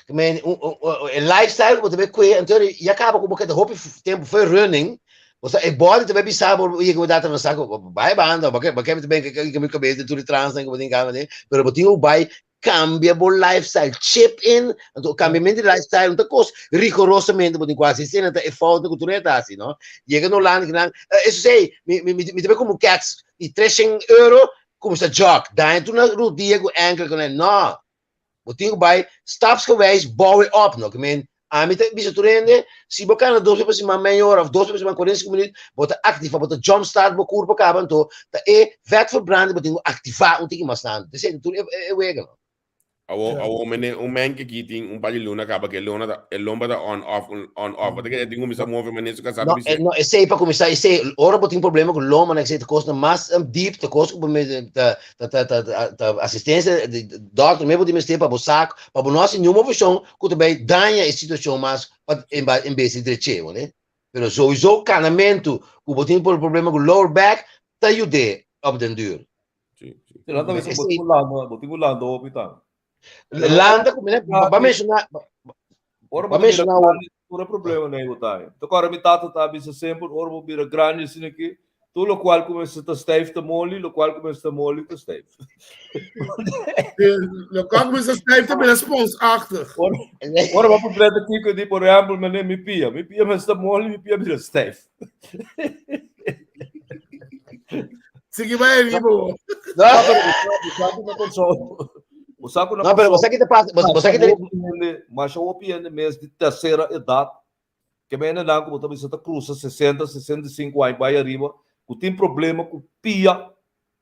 Men e lifestyle ku bo ta bai kue, anto ya kaba ku bo keda hopi tempu for running, bo sa e body ta bai bisa bo yega bo data na sa ku bai banda, bo ke bo ke ta bin ku kabes den tur e transnan ku bo tin kaba den, pero bo tin ku bai Cambia bo lifestyle, chip in, anto cambiamento di lifestyle no ta cos rigorosamente bo tin cu haci, esei ta e fout cu tur hende ta haci, no? Yega na Holanda kinan, eso si, mi mi mi ta bay como cats di treshen euro cuminsa jog, daña tur na rodia cu enkel cu nan, no, bo tin cu bay stapsgewijs bouw e op, no, kimen ami ta bisa tur hende, si bo cana dos bes pa siman meia ora of dos bes pa siman 45 minuut, bo ta activa, bo ta jump start bo curpa caba, anto ta e vetverbranding bo tin cu activa un tiki mas tanto. Esey ta tur e e wega no. Awo awo mene un menke ki tin un par di luna caba ke lona ta e lomba ta on off on off. Bo ta kere tin cuminsa move mane su casa ta No, bis'e. no, esey pa cuminsa esey ora bo tin problema cu lomba nan esey ta cosnan mas deep ta cos cu bo mester ta ta ta ta ta asistencia di doctor mes bo tin mester pa bo sa pa bo no haci niun movecion cu ta bay daña e situacion mas pa en bes di dreche, wende. Pero sowieso kanamentu ku bo tin por problema ku lower back ta yud'é op den duur. Sí, sí. Sí, lanta bisa bo tin ku landa, bo tin ku landa hopi tambe. Landa ku mira, ba menshoná, Ora bo ba ta bira menshoná grandi, tur e problema nei bo ta haña. Ta kòrda mi tata ta bisa semper, ora bo bira grandi asina aki, Tur lokual ku mester ta stijf ta moli, lokual ku mester ta moli ta stijf. Lokual ku mester stijf ta bira sponsachtig. Ora, ora bo por trata kiko di, por ehempel, mane mi pia. Mi pia mester moli, mi pia bira stijf. Sigui bai riba bo. No, pero bo sa ku na Kòrsou. Bo sa ku na No, pero bo sa ki ta pasa, bo sa ki ta Masha hopi hende mes di tersera edat Ke mendenan ku bo ta bisa ta krusa sesenta, 65 aña bai ariba, ku tin problema ku pia,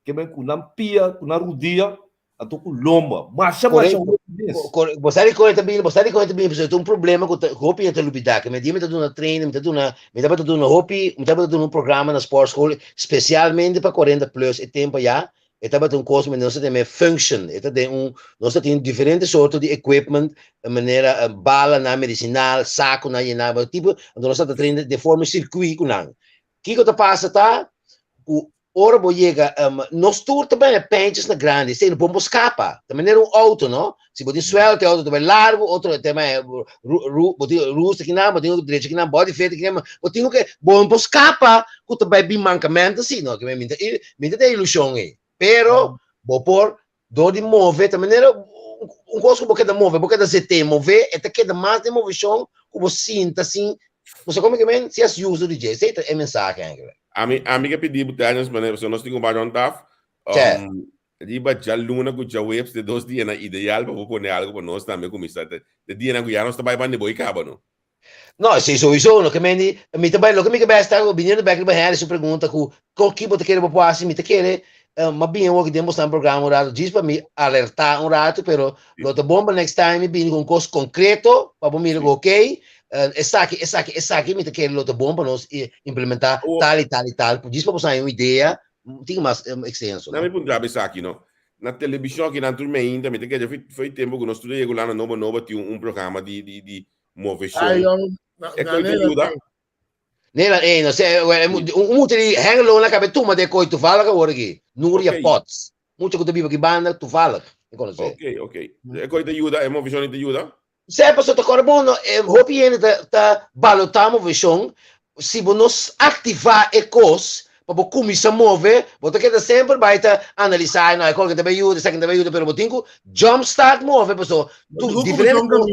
ke men ku nan pia, ku nan rudia, anto ku lomba. Masha, masha Korekto. hopi mes. Ko- Bo sa di kon e ta bini, bo sa di kon e ta bini, pasobra ta un problema ku ta hopi hende ta lubidá. Ke men dia mi ta duna training, mi ta duna, mi tabata duna hopi, mi tabata duna un programa na sportschool spesialmente pa 40 plus e tempo ya, E tabata un kos nos ta tene function, e ta den un, nos ta tin diferente sorto di equipment, manera balanan medicinal, saconan yená, bo tipo, anto nos ta train den forma circuit ku nan. Kiko ta pasa ta ku ora bo yega, nos tur ta bini pèntjes na grandi, esei no por bo skapa, ta manera un auto no, si bo tin suèlta e auto ta bai largu, otro ta bai bo tin rus akinan, bo tin drecha akinan, body fit akinan, bo tin ku ke, bo no por skapa ku ta bai bin mankamento si no, mi ta mi ta den ilushon ei. Pero bo por dor di move ta manera un kos ku bo keda move, bo keda zet'é move, e ta keda mas den moveshon ku bo sinta sin, bo sa komo ke men? Sin hasi uso di dje. Esei ta e mensahe eigenlijk. Ami ami ke pidi bo Terence manera pasobra nos tin ku bai rond taf. Che. Riba djaluna ku djaweps de dos dianan ideal pa bo pone algu pa nos tambe kuminsá. De dianan ku ya nos ta bai banda bo i kaba no. No, esei souiso, no ke men di, mi ta bai, loke mi ke bai sta biniendo bek riba Henry su pregunta ku kon ki bo ta kere bo por hasi, mi ta kere m'a bini awor den bosnan programa un ratu djis pa mi alertá un ratu, pero lo ta bon pa next time mi bini ku un kos konkreto pa bo mira ku okey, esaki, esaki, esaki mi ta kere lo ta bon pa nos implementá tal i tal i tal, djis pa bo haña un idea un tiki mas ekstenso. Nan mi puntra bo esaki no, na televishon aki nan tur meinta mi ta kere foi tempu ku nos tur a yega Hulanda nobo nobo tin un programa di di di moveshon. E koi ta yuda? Nederland eh no sé, un mucha di Hengelo na kabe tuma de koi toevallig awor aki. Nuria Potts. Mucha ku ta biba aki banda toevallig. Mi konosé. Ok, ok. E koi ta yuda, e moveshon ta yuda? Sè pasobra ta kòrda bon no, hopi hende ta ta balotá moveshon, si bo no aktivá e kos pa bo kuminsá move, bo ta keda semper bai ta analisá, no, e kos aki ta bai yuda, esaki no ta bai yuda, pero bo tin ku jump start move pasobra tu diferente kos,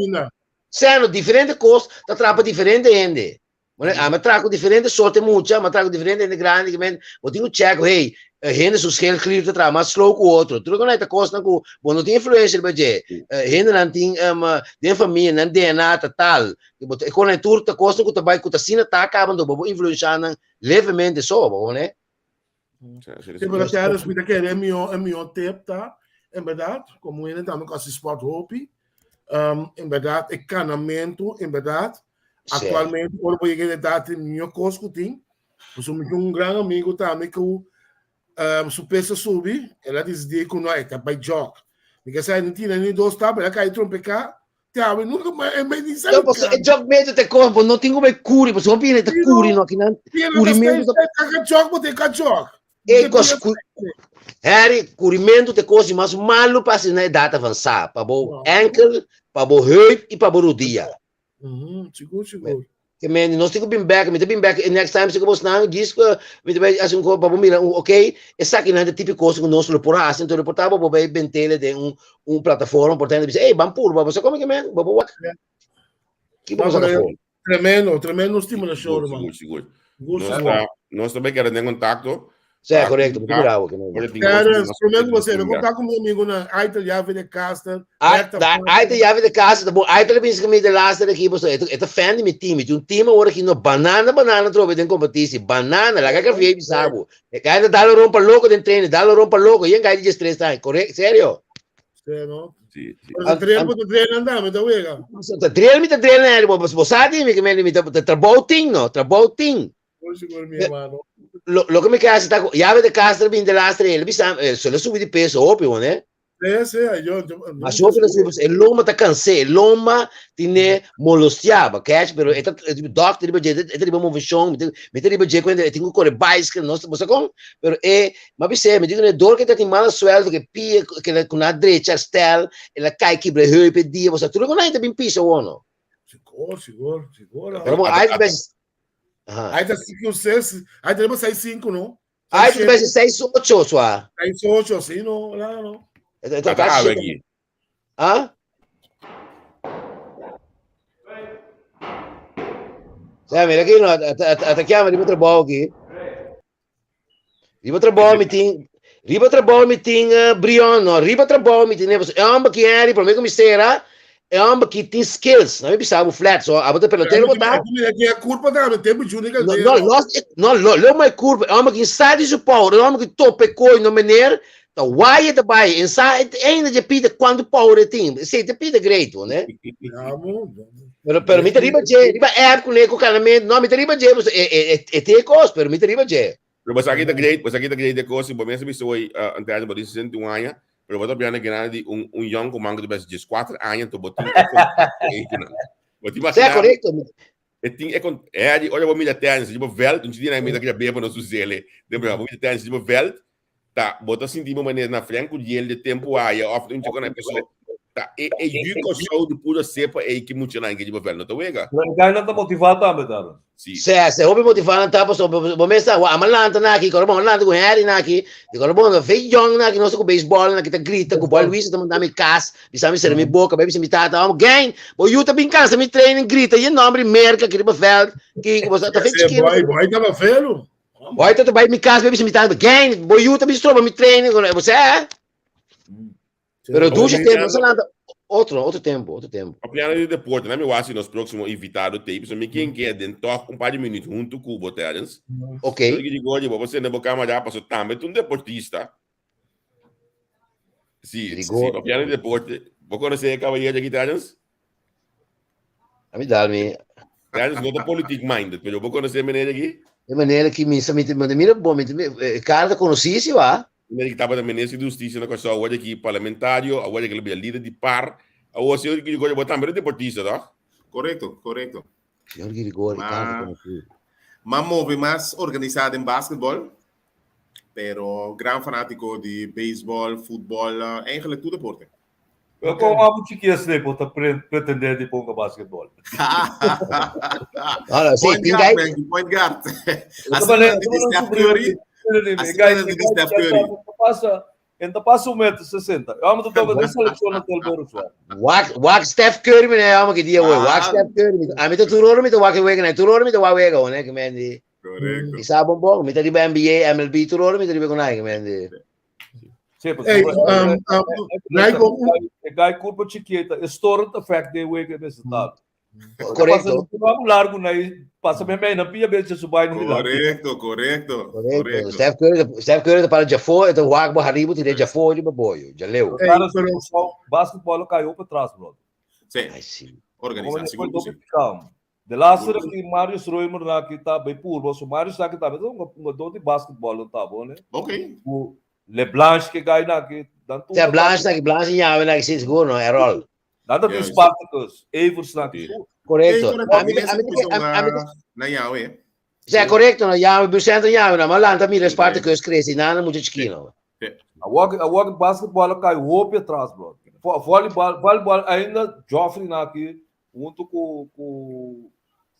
sè no, diferente kos ta trapa diferente hende. Bueno, a mi traha ku diferente sorte mucha, mi a traha ku diferente hende grandi, ki men, bo tin ku check, hey, hende su schildklier ta traha mas slow ku otro. Tur loke ta kosnan ku bo no tin influencia riba dje. Hendenan tin, den famia, nan DNA ta tal. Bo ta, e konan tur ta kosnan ku ta bai, ku ta asina ta kaba, anto bo por influencia nan levemente so, bo kono? Sí, pero Terrence, mi ta kere e mihó, e mihó tip ta, en berdad, komo hende tambe ku hasi sport hopi, um, en berdad, e kanamentu, en berdad, actualmente, ora bo yega e edat, e mihó kos ku tin, pasobra mi tin un gran amigo tambe ku um, su peso a subi, el a disidí ku no, e ta bai jog. Mi ke sa, e no tira ni dos stap, el a kai trompeká, Te awe nunca mas e me dice. No, paso e jog medio te kos, bo no tin ku bai kuri, paso hopi hende ta kuri no, kinan kurimentu ta. Ka jog bo te ka jog. E kos ku Harry, kurimentu te kos di mas malu pa hasi na edat avansá, pa bo enkel, pa bo heup i pa bo rodia. Sigur, sigur. Ke men, nos tin ku bin bek, mi ta bin bek e next time si ku bosnan, djis ku mi ta bai hasi un ko pa bo mira un ok, esakinan ta tipo kos ku nos lo por hasi, enton lo por ta bo bai bentele den un un plataforma por ta hende bisa, ey ban purba, bo sa komo ke men, bo por wak. Ki bo saka afó? Tremendo, tremendo stimulashon, ruman. Sigur, sigur. Nos ta, nos ta bai keda den kontakto. Sí, korekto, bo mira awo. Terence, promé ku bo sera, konta ku mi amigunan, Aitel Jave de Caster, Aitel Jave de Caster, ta bon, Aitel a bisa ku mi de laatste aki, pasobra e ta fan di mi team, mi tin un team awor aki no, banana banana trobe den kompetisi, banana, laga Javier bisa bo, e gai ta dal rompa loko den training, dal rompa loko, yen gai di diestres aña, korek, serio. Sí, no? Sí, sí. Pero ta drill, ta drill anda, mi ta wega. Ta drill, mi ta drill, bo, bo sa di mi, mi ta trabou tin, no, trabou tin. Lo, lo que me queda está llave de Castro bin de lastre, ele bisa, eh, se le subi de peso, hopi, hoor, né? Sí, sí, yo, yo, Mas hopi le subi, el loma ta cansé, el loma tiene molostiaba, catch, pero eta doctor riba je, eta riba movishon, mi ta riba je cuenta, tengo corre bicycle, no, bo sa con, pero e, ma bisé, mi digo, dor que ta tin mala sueldo, que pie, que la, con la drecha, stel, el a kai kibra heup e dia, bo sa, tur con ta bin pisa, wono. Sigur, sigur, sigur. Pero bo, ai, bes, Aí tá 5, 6, aí tá 6, 5, não? Aí tá 6, 8, só. 6, 8, sim, não, lá, não. Tá tá aqui. Hã? Sa, mira aqui, no, ata chiama riba trabalho aqui. Riba trabou mi tin Riba trabou mi tin uh, Brion no Riba trabou mi tin E homber ki Henry prome ku mi sera E homber ki tin skills. Na mi bisa bo flat so abo ta pelotero bo ta. Mi a curpa tambe tempo Juni No no los no lo lo mai curpa. E homber ki sa di su power. E homber ki tope koi no meneer ta waye ta bai en sa ainda je pide cuanto power e tin. Esei te pide great, ne? Ja, mo. Pero, pero mi ta riba dje, riba app ku ne ku kanament. No, mi ta riba dje, e, e, e, e te kos, pero mi ta riba dje. Pero bo sa ki ta great, bo sa ki ta great de kos, bo mes a bisa hoy, uh, antes bo tin 61 aña, pero bo ta piano grande di un, un young ku man ku ta bes 14 aña, to bo tin e kontakto ei ku nan. Bo tin Sea imaginá, korekto. e tin e kon, e di, ora bo mira tennis, di bo veld, un chidina mi ta kria beba no su zele, den bo mira tennis, di bo veld, ta bo ta sinti bo manera na Frank Curiel de tempo aya of un chiko na peso. Ta e e yu Kòrsou di pura sepa ei ki muchanan ke riba vèlt no ta wega. Pero e gainan ta motivá tambe, Darren. Si. Sè, sè hopi motivá nan ta pasobra bo bo mes sa wak ama lanta na aki, kòrda bon a lanta ku Harry na aki, di kòrda bon ve yòn na aki nos ta ku beisbòl na aki ta grita ku Boy Luis ta manda mi kas, bisa mi sera mi boka, bai bisa mi tata, amo gang, bo yu ta bin kansa mi training grita yen nòmber di Merka aki riba vèlt, ki bo sa ta fe Sè, chikitu. boy, boy taba felu. Boy ta bai mi kas bai bisa mi tata, gang, bo yu ta bin stroba mi training, bo sa. Pero dushi tempo, no lanta otro, otro tempo, otro tempo. Papiando di deporte, na mi wasi nos próximo invitado tape, so mi ken ke den toch un par di minuut hunto ku bo, Terence. Ok. So di Grigori, bo sende bo camera, paso tambe tu un deportista. Si, si, papiando di deporte, bo conoce e caballero aki, Terence? A mi dal mi. Terence no ta politic minded, pero bo conoce meneer aki? E meneer aki mi sa mi mi mira bo mi mi cara ta conoci si wa. Meneer aki tabata minister di husticia na Kòrsou, awor aki parlamentario, awor aki lo bira lider di par. Awor señor Girigorio bo tambe ta deportista toch? Correcto, correcto. Señor Girigorio cara ta conoci. Ma move mas organisa den basketball, pero gran fanatico di baseball, futbol, eigenlijk tur deporte. Pero kon abo chiki esei bo ta pretende di ponga basketball? Ahora, sí, Point guard, man, point guard. Asina di Steph Curry. Asina di Steph Curry. Pasa, enta pasa un metro sesenta. Eu amo toca de seleção na tel Borussia. Wak, wak Steph Curry me amo que dia hoy. Wak Steph Curry. A mi ta turoro mi ta wak wega, na turoro mi ta wak wega, one que men di. Correcto. I sa bon bon, mi ta riba NBA, MLB turoro mi ta riba con ai que men di. Sí, pues, Hey, Michael, e gai curpa chiquita, e storend effect de wega mester ta. Correcto. Pasa largo na pasa me me na pia beche su bai no Correcto, correcto. Correcto. Steph Curry, Steph Curry para Jafo, e wak bo haribo tire Jafo riba boyo, jaleu. Hey, pero basketball caiu para trás, bro. Sí. Ai, sí. Organiza, seguro que sí. De laatste ki Marius Roemer na ki ta bay purba, so Marius na ki ta un jugador di basketball ta bo, ne? Ok. Ku LeBlanc ke guy na ki dan tu. Ja, Blanche na ki Blanche ñawe na ki sí seguro no, Errol. Dan ta tin Spartacus, Evers na ki. Correcto. A mi a mi na ñawe. Ja, correcto, no, ñawe bucentro ñawe na, maar lanta mira Spartacus crece, nana mucho chiquino. Awor awor basketball kai hopi atras, bro. Volleyball, volleyball ainda Joffrey na ki Huntu ku ku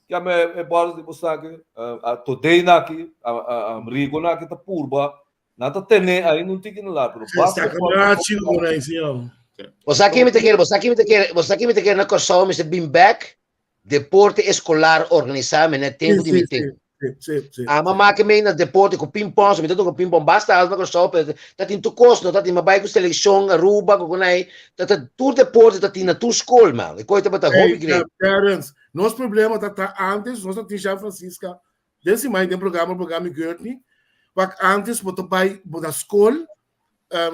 kiame e bòls di boso aki, a Todey na aki, a a Rigo na aki ta purba, nan ta tene ainda un tiki na la, pero Está kamachi ku na señor. Bo sa ki mi ta kere, bo sa ki mi ta kere, bo sa ki mi ta kere na Kòrsou mester bin bèk deporte eskolar organisá mi na tempu di mi tempu. Sí, sí. Ama make mee na deporte ku ping-pong, so mi ta toka ping-pong basta alto na Kòrsou, pero ta tin tur kos, no ta tin, mi a bai ku selekshon Aruba, ku kunai, ta ta tur deporte ta tin na tur skol, man. E kos tabata Hey, hopi great. Terence, nos problema ta ta antes, nos ta tin Jean Francisca, den siman den programa programa Gertney, wak antes bo ta bai bo na skol,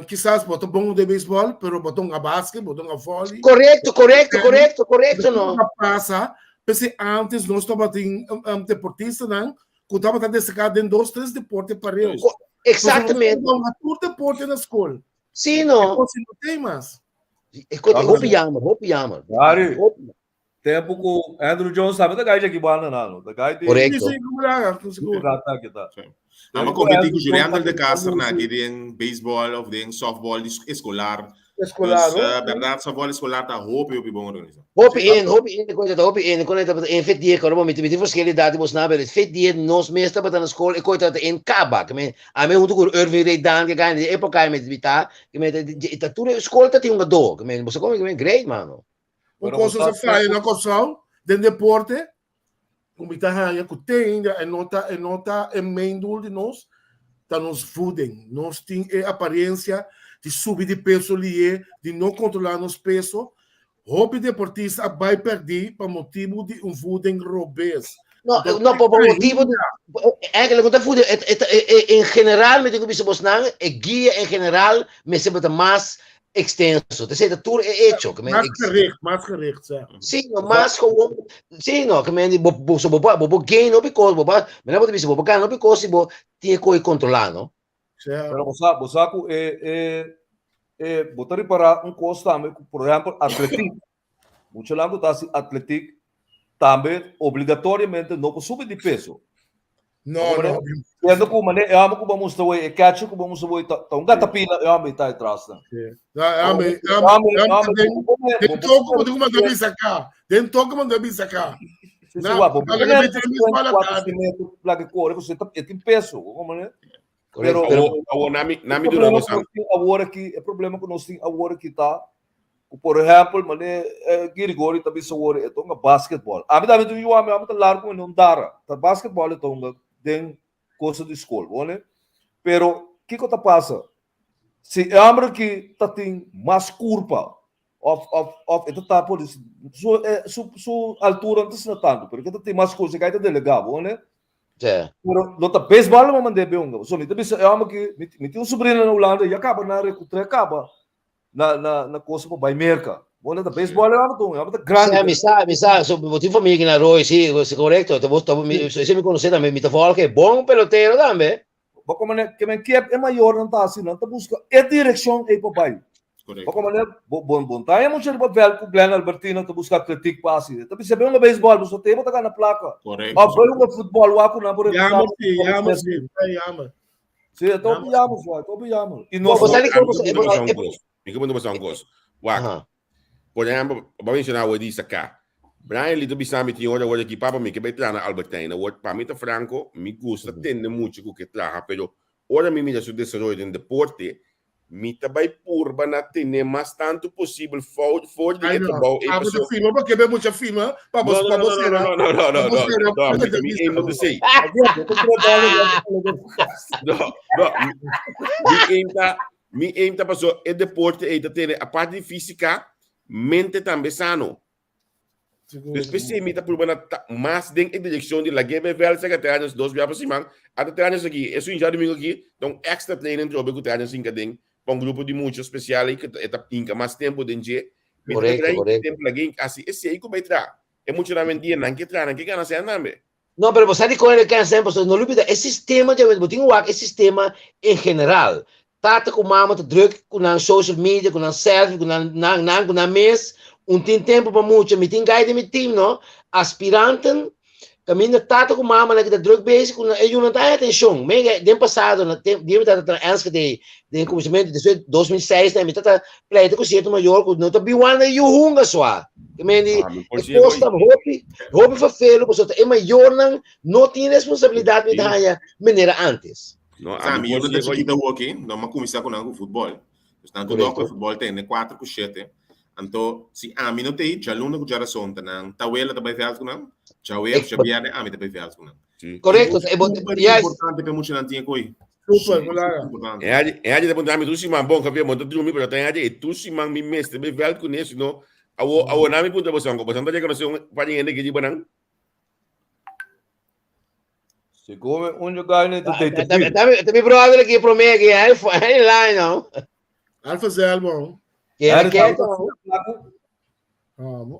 kisas bo ta bon den beisbòl, pero bo ta hunga basket, bo ta hunga volley. Korekto, korekto, korekto, korekto no. Kiko ta pasa, p'esei antes nos tabatin deportistanan ku tabata destaká den dos, tres deporte pareu. Eksaktamente. Nos tabata hunga tur deporte na skol. Sí no. E kos no tin mas. E kos hopi jammer, hopi jammer. Gary, Tempo ku Andrew Jones tambe ta gai djaki banda na no. Ta gai di Korekto. Sí, sí, como la, seguro. Rata ki ta. Sí. Ama competi ku Jurendel de Caster na aki den baseball of den softball di escolar. Escolar, Dus, no? berdad softball escolar ta hopi hopi bon organisa. Hopi en, hopi en, koita ta hopi en, kon ta en fet die koro mi mi tin verschil edad di bos na, pero fet die nos mes tabata na skol e koita ta en kaba, ke men ame hunto ku Irving Redan ke gana di epoka me ta, ke men ta tur skol ta tin un gado, ke men boso komo ke men great mano. Un kos nos a faya na Kòrsou den deporte, ku mi ta haña ku te ainda e no ta e no ta e main doel di nos, ta nos voeding. Nos tin e apariencia di subi di peso lié, di no kontrolá nos peso. Hopi deportista a bai pèrdí pa motibu di un voeding robes. No, no, pa motibu di eigenlijk no ta voeding, en general mi tin ku bisa bosnan, e guia en general mester ta mas extenso. Te ta tur e hecho. Que men, Mas gericht, mas gericht, sa. Sí, no, mas gewoon. Sí, no, que men, bo, bo, so, bo, bo, bo gain no because, bo, bo, men bo bisa, bo, bo gana no because si bo tiene ko controlar, no? Sa. Pero bo sa, bo sa ku e, e, e, bo ta repará un kos tambe, ku, por ehempel, atletiek. Muchanan ku ta hasi atletiek tambe obligatoriamente no por subi di peso. No, no. Siendo ku mane e hòmber ku bo mustra wei, e catcher ku bo mustra wei, ta ta un gatapila e hòmber ta atras nan. Hòmber, hòmber, hòmber, den toko bo tin ku manda bisa ka. Den toko manda bisa ka. Si, si, wak, bo manda bisa ka. Laga kore, pasobra e tin peso, bo komprende? Pero, awor, nami, nami duna bo san. Awor aki, e problema ku nos tin awor aki ta, ku por ehèmpel, mane Girigori ta bisa awor, e ta hunga basketbòl. Ami tambe tin un yu ami, ami ta largu mane un dara. Ta basketbòl e ta hunga den kosa di skol, bo ne? Pero, kiko ta pasa? Si e hòmber aki ta tin mas kurpa, òf, òf, òf e ta ta por su, su, su altura no ta asina tantu, pero ke ta tin mas kurpa, si kai ta delegá, bo ne? Sí. Pero no ta baseball lo mandé be hunga. So mi ta bisa e homber ki mi, mi tin un sobrino na Hulanda ya kaba na recutre kaba na na na cosa pa bai Merca. Bo no ta baseball e homber ta hunga, e homber ta grandi. Sí, mi sa, mi sa. So, bo tin familia ki na Roy, sí, sí, correcto. Ta bo, ta bo, mi, so, ese mi conoce tambe. Mi ta volg e bon pelotero tambe. Bo como ne, ke men kiep e mayornan ta hasi, nan ta busca e direccion ei pa bai. Correcto. Bo como ne, bo, bo, bo ta haña mucha riba veld ku Glenn Albertina ta busca atletiek pa hasi. E ta bisa, Bai hunga baseball, bo so te bo ta gana plaka. Correcto. Of bai hunga futbol, wak ku nan por Jammer, reclutá. sí, jammer, sí, jammer. Sí, e ta hopi jammer, e ta hopi jammer. I Bo, nos bo sa di Mi kon, bo ke sa, punta e, basa un e, kos. Mi ke punta basa un kos. Wak, aha. por ehempel, bo a menshoná awor di Isaká. Brian Lee ta bisa mi tin ora awor aki, papa mi ke bai traha na Albert Heijn. Awor, pa mi ta franko, mi gusta tende mucha ku ke traha, pero ora mi mira su desaroyo den deporte, mi ta bai purba na tene mas tantu posibel for for di Ai e no, trabou ei abo ta paso. firma pa kebe mucha firma pa bo No, no, pa no, bo no, no, sera no, no, no, pa no, bo no, sera no, pa mi, te mi bisa aim no no. ta esei. No, no, mi, mi aim ta, mi aim ta paso e deporte ei ta tene aparte di físika, mente tambe sano. Sigur. Dus p'esei mi ta purba na ta mas den e direkshon di lag'é bai vèlt serka trainers dos bia pa siman. Ata trainers aki, esun djadumingu aki ta un extra training trobe ku trainers hinka den pa un grupo di mucha spesial ei ku e ta hinka mas tempu den dje. Mi ta Korekto, train korekto. tempu lag'é hinka hasi esei ku bai traha. E muchanan awendia nan ke traha, nan ke gana sèn tambe. No, pero bo sa dikon el a kèn pasobra no lubida e sistema dje, bo tin ku wak e sistema en general. Tata ku mama ta druk ku nan social media, ku nan selfie, ku nan nan nan ku nan mes, un tin tempu pa mucha. Mi tin gai den mi team no, aspiranten kaminda tata ku mamanan ki ta druk bezig ku nan e yunan ta haña atenshon. Mega den pasado na tem dia mi tata ta na Enschede den kuminsamentu despues 2006 mi tata pleita ku sierto mayor ku no ta biwanda e yu hunga sua. Ke men di Ah, mi por e sigue kos hoy. ta hopi, hopi vervelo pasobra e mayornan no tin responsabilidat mi ta Sí. haña manera antes. No, Sa, a mi mi por yunan ta sigue hoy. chikito awor aki, no m'a kuminsá ku nan ku futbòl. Dus nan tur dòk Korekto. ku futbòl tene kuater ku shete. Anto, si ami no t'ei, djaluna ku djarason ta nan tawela ta bai vèlt ku nan, djaweps, djabièrnè ami ta bai vèlt ku nan. Sí. Korekto. E bo, Super yes. importante pa e muchanan tin e ko'i. Super, Super Mulara. importante. En haji, en haji ta puntra mi tur siman, bon Javier, bo ta drumi, pero ta en haji e tur siman mi mester bai vèlt kuné, sino awo, awo nan mi puntra boso, anko boso no ta rekonosé un par di hende ki riba nan? Si come un jogai ne te te te. Ta mi brother aki promé aki, hij hij line nou. Alfa Zelmo. Kere keto.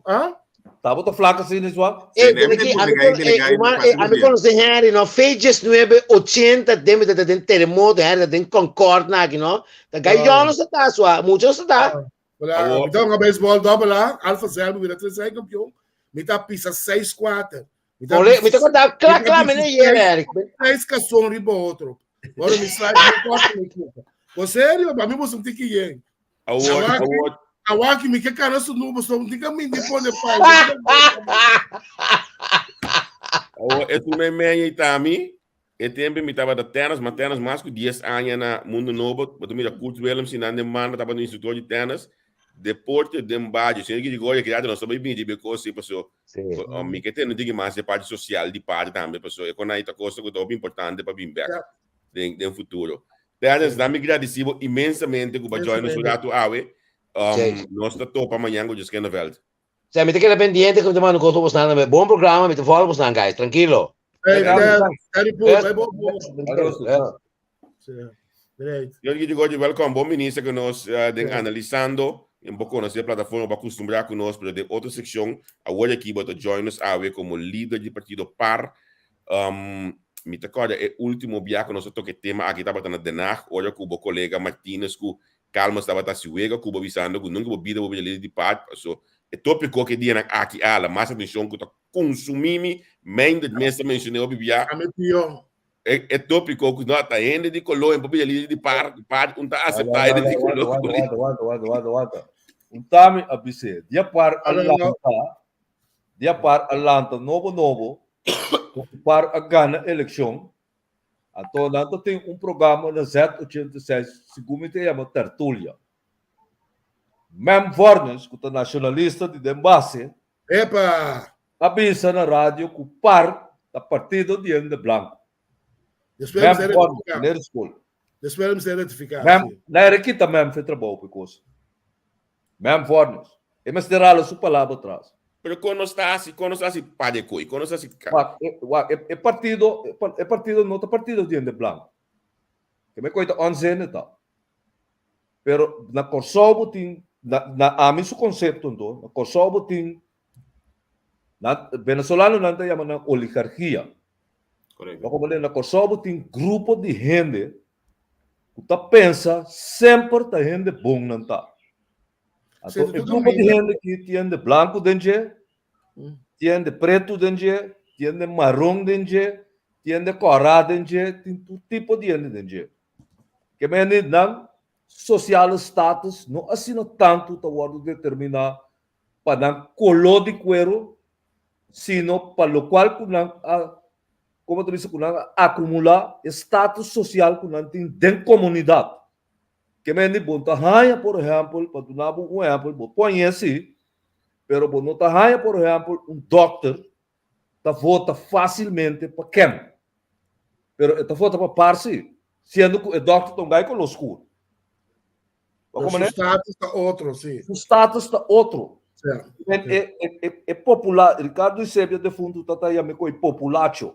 Ah? Tabo ta flaco así, ni swa? Eh, aquí, a mi, a mi conoce Henry, no? Fejes 980, deme de den terremoto, Henry, den Concord, na aquí, no? Ta gai yo no está, swa, mucho no está. Hola, mi ta hunga baseball double A, Alfa Zelmo, mi ta tres aña campeón. Mi ta pisa 6-4. Mi ta Ole, mi ta conta kla kla mene yer Eric. Seis cason riba otro. Ora mi slide mi corta mi cuca. Bo serio, pa mi bo un tiki yen. Awor, awor. Awaki mi ke cara su nubo so un tika mindi pone pa. Awor, e tu me meña y tami. E tempo mi tabata tennis, ma tennis mas ku 10 aña na Mundo Nobo. Bo ta mira Kurt Willems y nan den banda tabata un instructor di tennis. Deporte den badio. Señor Gregorio, keda nos ta bai bini riba e kos ei paso. Sí. Mi ke tende un tiki mas e parti sosial di parti tambe paso e konai ta kosa ku ta hopi importante pa bin bek den den futuro. Terence, dan mi gradisi bo inmensamente ku bo a join nos un ratu awe. Sí. Nos ta topa mañan ku Djoskenderveld. Sea, mi ta keda pendiente ku mi ta manda un kos pa bosnan tambe. Bon programa, mi ta follow bosnan guys, trankilo. Hey, Terry Pool, Yes. bai bo bo. Yes. Sí. Great. Señor Guido Gorgi, welkom. Bon minister ku nos den Analisando. En bo konosé e plataforma, bo a kustumbrá ku nos, pero den otro sekshon, awor aki bo ta join nos awe komo lider di partido par. Mi ta kòrda e último bia ku nos a toka e tema aki tabata na Den Haag, ora ku bo kolega Martinez ku Calmas tabata hasi wega ku bo bisando ku nunka bo bida bo bira lider di par. Paso e tópiko ku e dianan aki a hala mas atenshon ku ta konsumí mi, mijndert mes ta menshoné hopi bia. Ami pió. E tópiko ku no ta hende di koló en por bira lider di par, par un ta aseptá hende di koló. Wanta, wanta, wanta, wanta, wanta, wanta. Un tami a bis'é, dia par a lanta, dia par a lanta nobo nobo, par a gana elekshon, anto nan ta tin un programa na Z86, segun mi ta yama tertulia. Mem Vornes, ku ta nashonalista di den base, Epa! A bisa na radio ku par ta partido di hende blanku. Despues Mem mester Vornes, rectifica. meneer skol. Despues mester rectifica, Mem, si. na ere kita mem fe trabou pe kos. Mem Vornes, e mester hala su palabra atras. Pero kon nos ta hasi, kon nos ta hasi pa de koi, kon nos ta hasi ka. Wak, e, wak, e, e partido, e, e partido no ta partido di hende blanku. Ke me koi ta onzin e ta. Pero na Kòrsou bo tin, na, na ami su konsepto anto, na Kòrsou bo tin, na venezolanonan ta yama nan oligarkia. Korekto. Lo komo na Kòrsou bo tin grupo di hende ku ta pensa semper ta hende bon nan ta. Anto Sí, e tur grupo di kaminda. hende ki tin hende blanku den dje, tin hende pretu den dje, tin hende maron den dje, tin hende kòrá den dje, tin tur tipo di hende den dje. Ke mende nan sosiale status no asina tantu ta wòrdu determiná pa nan koló di kueru, sino pa lokual ku nan a, komo ta bisa, ku nan a akumulá, e status sosial ku nan tin den komunidat. Ke mende bo no ta haña, por ehèmpel, pa duna bo un ehèmpel, bo pon si, pero bo no ta haña, por ehèmpel, un dòkter ta vota fásilmente pa Kem, pero e ta vota pa par sí, siendo ku e dòkter ta un gai koló skur. Pero su status ta otro, sí. Su status ta otro. Sí. E, e, e, e popular, Ricardo Eusebio defuntu ta ta yama e populacho.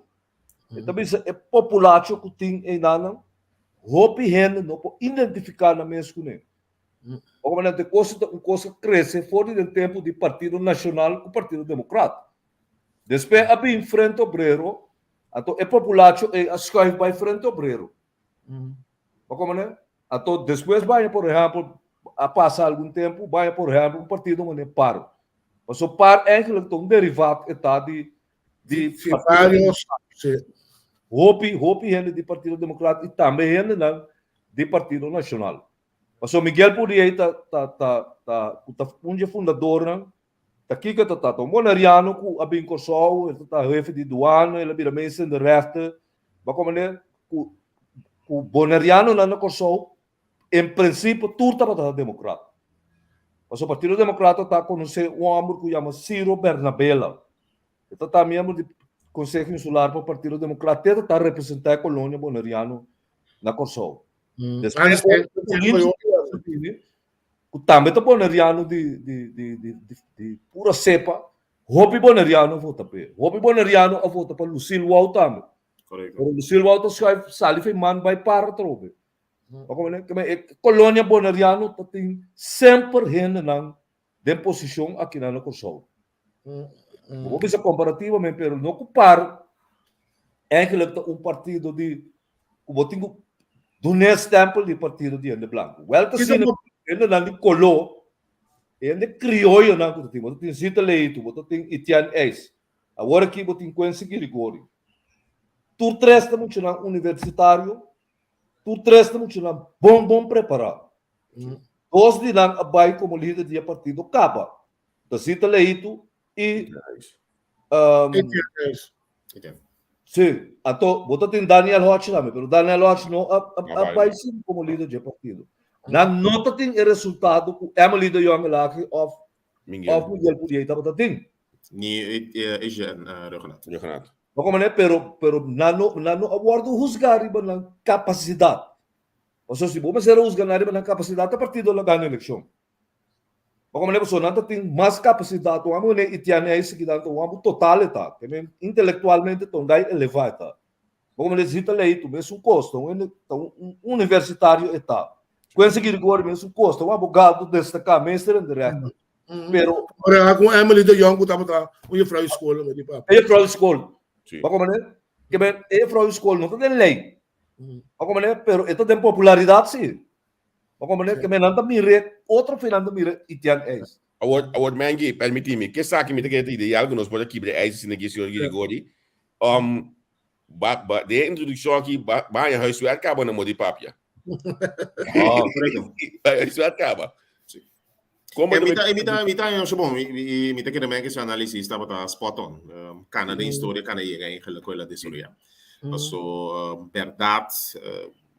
E ta bisa e populacho ku tin einanan, hopi hende no por identifiká nan mes kuné. Obviamente kos ta un kos a krese for di den tempu di Partido Nashonal ku Partido Demokrat. Despues a bin Frente Obrero, anto e populacho ei a schuif bai Frente Obrero. Bo komprende? Anto despues baña por ehèmpel, a pasa algun tempu, baña por ehèmpel un partido manera par. Pasobra par eigenlijk ta un derivat e ta di di Sí, varios, sí. Hopi, hopi hende di Partido Demokrat i tambe hendenan di Partido Nashonal. Pasobra Miguel Pourier ta ta ta ta ku ta un dje fundadornan ta kiko ta ta ta un boneriano ku a bin Kòrsou el ta ta hefe di duana el a bira meester in de rechten bo komprende ku ku bonerianonan na Kòrsou en prinsipio tur tabata ta demokrat pasobra Partido Demokrat ta konosé un hòmber ku yama Ciro Bernabela E ta ta miembro di Konseho Insular pa Partido Demokrat te ta ta representá e kolonia boneriano na Kòrsou. Despues ku tambe ta boneriano di di di di di pura sepa, hopi boneriano a vota p'e. Hopi boneriano a vota pa Lucille Wou tambe. Pero Lucille Wou ta schuif sali fei man bai para atrobe. E kolonia boneriano ta tin semper hendenan den posishon akinan na Kòrsou. Bo por bisa komparativamente, pero no ku par eigenlijk ta un partido di ku bo tin ku dun'é stempel di partido di hende blanku. Wèl ta asina hendenan di koló, hende krioyonan ku ta tin. Bo ta tin Zita Leito, bo ta tin Etienne Eis. Awor aki bo tin Quincy Girigorie. Tur tres ta muchanan universitario, tur tres ta muchanan bon bon prepará. Dos di nan a bai komo lider di e partido kaba. Ta Zita Leito i Sí, anto bo ta tin Daniel Hodge tambe, pero Daniel Hodge no a, a, a bai sin como líder dje partido. Nan no ta tin e resultado ku Emily de Jong Elhage of Miguel. of Miguel Pourier tabata tin. Ni Eugène Rhuggenaath. Rhuggenaath. No como ne, pero pero nan no nan no a wordo huzga riba nan capacidad. Pasobra si bo mester a huzga nan riba nan capacidad ta partido lo gana eleccion. Bo komprende pasobra nan ta tin mas kapasidat un amo ne itiane ai sigui nan ta un amo total e ta te men intelectualmente ta un gai eleva e ta bo komprende Zita Leito mesun kos ta un ta un universitario e ta Quincy Girigorie mesun kos ta un abogado destaká meester in de rechten pero Ora ku Emily de Jong ku tabata un juffrouw di skol me di papia. E juffrouw di skol Sí. bo komprende ke men e juffrouw di skol no ta den lei bo komprende pero e ta den popularidat si. Bo comprende? Ke men nan ta mire otro fe nan ta mire Etienne Eis. Awor, awor Mengi, permiti mi. Ke esaki mi ta kere ta ideal ku nos por a kibra e ijs asina aki, señor Girigori. Um, Ba, ba, den e introdukshon aki, ba, ba haña huiswerk kaba na modi papia. Oh, Correcto. Ba haña huiswerk kaba. Sí. Kon Eh, bo ta mita, mita, mita, yo bon, mi, mi, mi ta kere men que su análisis tabata spot on. Kana den historia, kana yega eigenlijk ko el a desaroyá. Paso, berdad,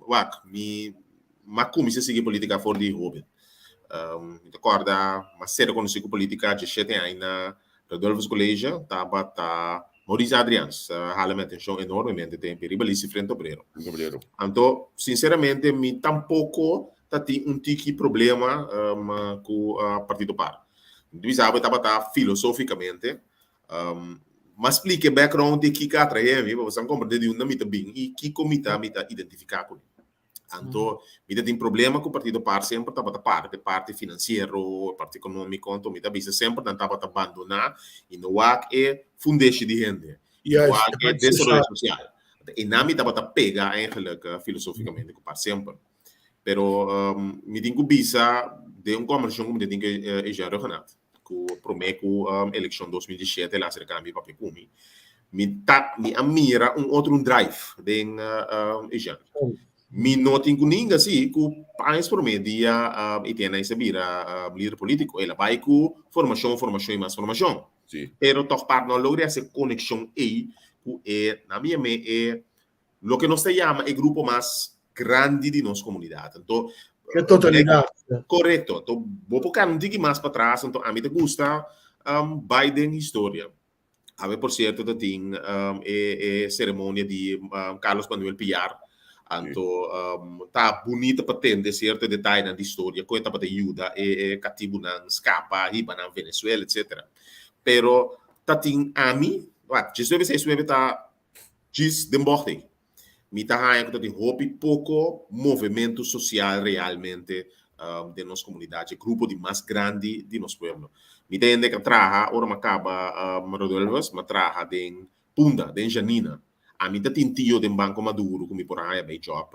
wak, mi, m'a kuminsá sigui politica for di hoben. Mi ta kòrda, m'a ser konosí ku politica djeshete aña na Radulphus College, tabata Maurice Adriaans a hala mi atenshon enormemente tempu riba lista di Frente Obrero. Frente Obrero. Anto, sinceramente, mi tampoko ta tin un tiki problema ku Partido par. Mi ta bisa bo e tabata filosoficamente. M'a splika e background di kiko a atrae mi, pa boso a komprende di unda mi ta bin i kiko mi ta mi ta identifiká kuné. Anto mi ta tin problema ku Partido Par semper tabata par, e parti finansiero, e parti ekonómiko, anto mi ta bisa semper nan tabata bandoná i no wak e fundeshi di hende, i no Juist, wak e e parti desaroyo sosial. sosial. Anto einan mi tabata pega eigenlijk filosofikamente ku Par semper. Pero mi tin ku bisa den un kòmbersashon ku mi ta tin ku Eugène Rhuggenaath, ku promé ku elekshon 2017 el a hasi kambio papia ku mi, mi ta mi a mira un otro un drive den Eugène. Mi no tin ku ninga si ku pañas promé dia Etienne a bira lider polítiko, el a bai ku formashon, formashon i mas formashon. Sí. Pero tòg par no a logra hasi e konekshon ei ku e, nan mi yam'é e Loke nos ta yama e grupo mas grandi di nos komunidat. Anto, E totalidat. Korekto. Anto, bo por kanda un tiki mas patras, anto ami ta gusta um, bai den historia. Awe, por sierto, ta tin um, e, e seremonia di um, Carlos Manuel Piar. Anto, um, ta bunita pa tende sierto detayenan di historia, kon e tabata yuda e, e katibunan skapa, hiba nan Venezuela, etcetera. Pero ta tin ami, wak, diesnuebe seis nuebe ta Djis den bògt ei, mi ta haña ku ta tin hopi poko movementu sosial realmente den nos komunidat, dje grupo di mas grandi di nos pueblo. Mi ta hende ku a traha ora mi a kaba Rodolphus, mi a traha den Punda, den Janina. Ami ta tin tio den Banko Maduro ku mi por a haña bai jòb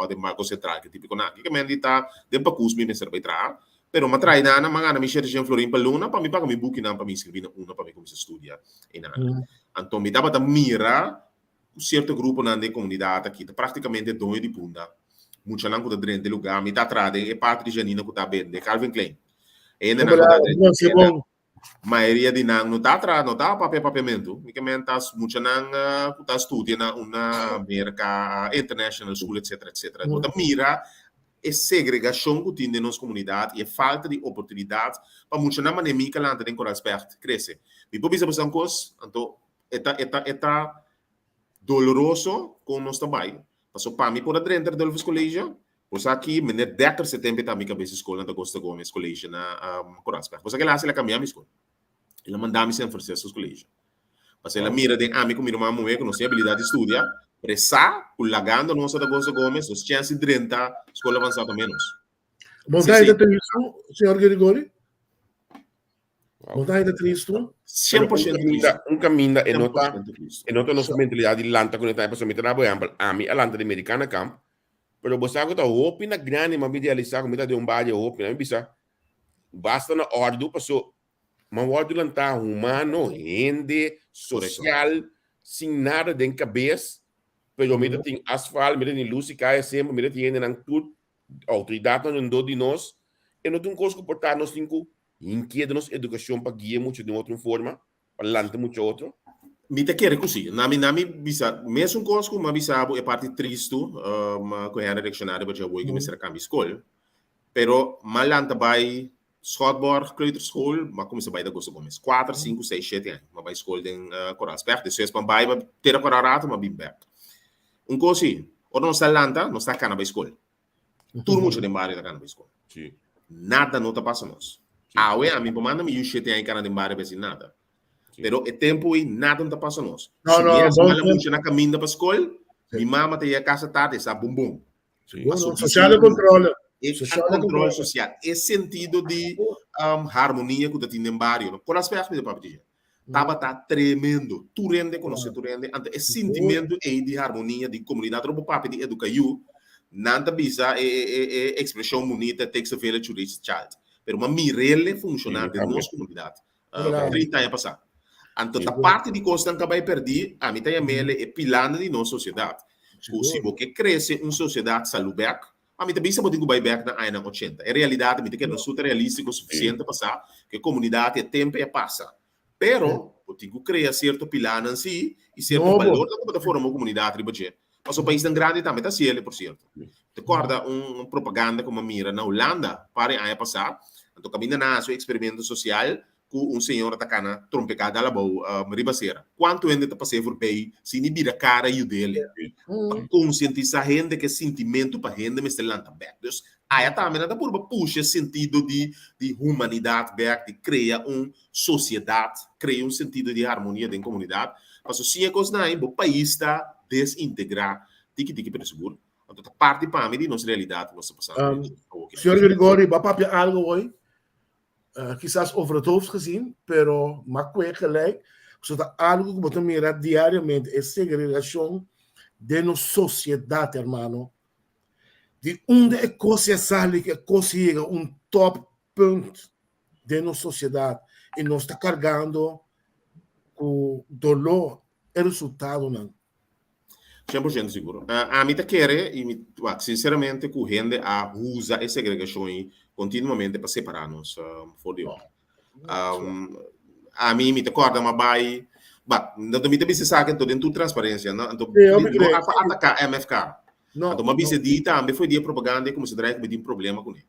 òf den Banko Sentral, ke tipiko nan. Kikamente ta den pakus mi mester bai traha, Pero m'a trae nana, m'a gana mi shete shen florin pa luna pa mi paga mi bukinan pa mi inscribi na una pa mi cuminsa studia einan. Anto mi tabata mira cu cierto gruponan den comunidad aki ta practicamente doño di punda. Muchanan cu ta drenta e lugar, mi ta traha den e parti di Janina cu ta bende Calvin Klein. E hendenan cu ta drenta, mayoria di nan no ta traha, no ta papia papiamentu. Mi ke men ta muchanan cu ta studia na una Merca, international school, etcetera, etcetera. Bo ta mira e segregacion cu tin den nos comunidad y e falta di oportunidad pa muchanan manera mi ca lanta den Coral Specht crece. Mi por bisa boso un cos, anto e ta, e ta, e ta doloroso con nos ta bay. Paso pa mi por a drenta Rodolphus College, Bo sa ki meneer Dekker se tempe ta mi kabes di skol na Dagosta Gomez College na Koransberg. Bo sa ke el a hasi? El a kambia mi skol. El a manda mi San Francisco College. Pasobra el a mira den ami ku mi ruman muhé ku nos tin abilidat di studia, pero e sa ku lagando nos a Dagosta Gomez nos chèns di drenta skol avansá ta ménos. Bo ta hita tristu, señor Grigori? Bo ta hita tristu? 100% tristu. Un kaminda e no ta, e no ta nos mentalidat di lanta ku e ta, pasobra mi ta da bo ehèmpel, ami a lanta di Americana Camp, Pero bo sa ku ta hopi na grandi mi a bin realisá ku mi ta den un bario hopi. Mi bisa, basta na òrdu paso mi a wòrdu lantá humano, hende, sosial, sin nada den kabes, pero mi ta tin asfalt, mi ta tin lus di kaya semper, mi ta tin hendenan tur outoridatnan rondó di nos. E no ta un kos ku por ta nos tin ku hinkia den nos edukashon pa guia mucha den otro forma. Pa lanta mucha otro? Mi ta kere ku si. Na mi na mi bisa mesun kos ku mi a bisa bo e parti tristu ku hende reakshoná riba dje awor ku mester a kambia skol. Pero m'a lanta bai Schotborg kleuterschool, m'a kuminsá bai Dagosto Gomez. Kuater, sinku, seis, shete aña m'a bai skol den Koraalsberg. Despues m'a bai m'a tera kora rato m'a bin bèk. Un kos si, ora nos ta lanta nos ta kana bai skol. Tur mucha den bario ta kana bai skol. Sí. Nada no ta pasa nos. Sí. Awe ami por manda mi yu shete aña kana den bario pa hasi nada. Sí. Pero e tempo ei nada no ta pasa nos. No, Si no, mi hasi bon mala punto. mucha na kaminda pa skol, mi mama ta yega kasa tarde, e sa bum bum. Sí. Bueno, Paso sociale disi- controle. E Sociale control controle. social. E sentido di um, harmonia ku ta tin den bario. No? Kon aspecto mi ta papia di dje? Tabata tremendo. Tur hende konosé tur hende. Anto e sintimentu ei di harmonia, di komunidat, ora bo papia di eduka yu, nan ta bisa e e e e ekspreshon bunita, it takes a village to raise a child. Pero mi a mir'el funshoná den nos komunidat 30 aña pasá. Anto ta parti di kosnan ku a bai pèrdí, ami ta yam'el e pilánan di nos sosiedat. Ku si bo ke krese un sosiedat salú bèk, ami ta bisa bo tin ku bai bèk na añanan ochenta. E realidat, mi ta kere nos tur ta realístiko sufisiente pa sa ku e komunidat e tempu ei a pasa. Pero, bo tin ku krea sierto pilánan sí i sierto balornan ku bo ta forma un komunidat riba dje. Pasobra paisnan grandi tambe ta hasi el, por sierto. Mi ta kòrda un propaganda ku mi a mira na Hulanda par di aña pasá, anto kaminda nan a hasi un eksperimento sosial ku un señora ta kana trompeká dal abou riba sera. Kuantu hende ta pas'é voorbij sin ni bira kara yud'é? Pa konsientisá hende ku e sintimentu pa hende mester lanta bèk. Dus aya tambe nan ta purba pusha e sentido di di humanidat bèk, di krea un sosiedat, krea un sentido di harmonia den komunidat. Pasobra sin e kosnan ei bo pais ta desintegrá tiki tiki pero sigur. Anto ta parti pa mi di nos realidat ku nos ta pasando awoki. Señor Gregorio, bo a papia algo hoy Kisas over het hoofd gezien, pero m'a kue gelijk, pasobra ta algu ku bo ta mira diariamente, e segregashon den nos sosiedat, hermano. Di unda e kos ya sali ku e kos yega un toppunt den nos sosiedat i nos ta kargando ku doló e resultadonan. 100% sigur. Ami ta kere i mi wak sinceramente ku hende a usa e segregashon ei kontinuamente pa separá nos for di otro. Ami mi ta kòrda mi a bai, ba, anto mi ta bisa esaki anto den tur transparensia, no? Anto no a pa ataká MFK. Anto mi a bisa di tambe for di e propaganda ei kuminsá drai ku mi tin problema kuné.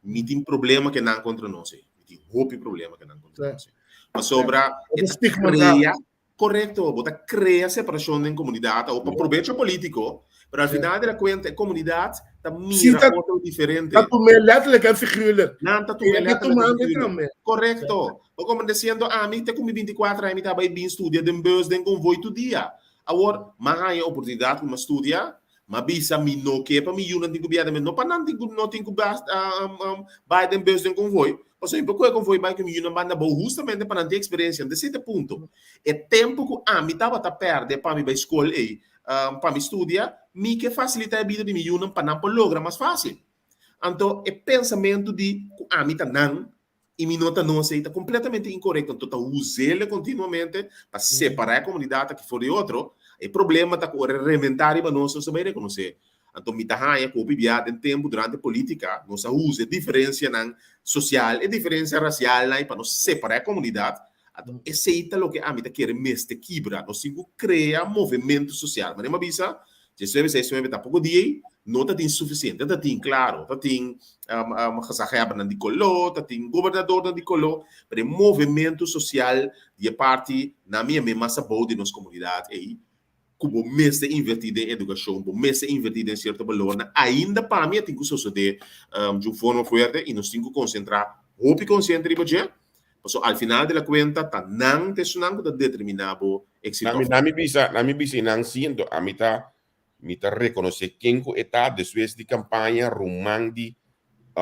Mi tin problema ke nan kontra nos ei. Mi tin hopi problema ke nan kontra nos ei. Pasobra e ta krea Korekto, bo ta krea separashon den komunidat o pa probecho polítiko, pero al final de la kuenta e komunidat ta mira otro diferente. Ta tum'é letterlijk en figuurlijk. Nan ta tum'é letterlijk en figuurlijk. Korekto. Bo komprende siendo ami te ku mi bintikuater aña mi ta bai bin studia den bus, den konvoi tur dia. Awor, m'a haña oportunidat ku m'a studia, M'a bisa mi no ke pa mi yunan tin ku biaha den bus, no pa nan tin ku no tin ku bai den bus den konvoi, pasobra mi por kohe konvoi bai ku mi yunan banda abou hustamente pa nan tin eksperensia. Anto esei ta e punto. E tempu ku ami tabata pèrdè pa mi bai skol ei, pa mi studia, mi ke fasilitá e bida di mi yunan pa nan por logra mas fásil. Anto e pensamentu di ku ami ta nan i mi no ta nos ei ta completamente incorrecto. Anto ta usele continuamente pa separa e comunidad aki for di otro. E problema ta cu ora e reventa riba nos, nos ta bay reconoce. Anto mi ta haya cu hopi bia den tempo durante politica nos a usa e diferencianan social, e diferencia racialnan ei pa nos separa e comunidad. Anto esey ta loke ami ta kere mester kibra. Nos tin cu crea movimento social. Manera mi a bisa, Diesnuebe seis nuebe ta poko di ei, no ta tin sufisiente. Ta tin, klaro, ta tin gezaghebbernan di koló, ta tin gobernadornan di koló, pero e movementu sosial di e parti na mi a mi mas abou di nos komunidat ei, ku bo mester invertí den edukashon, bo mester invertí den sierto balornan, ainda pa mi a tin ku sosodé di un forma fuerte i nos tin ku konsentrá hopi konsiente riba dje, pasobra al final de la kuenta ta nan ta esunnan ku ta determiná bo Na mi, na mi bisa, na mi bisa i nan si, anto ami ta, mi ta rekonosé ken ku e ta despues di kampaña ruman di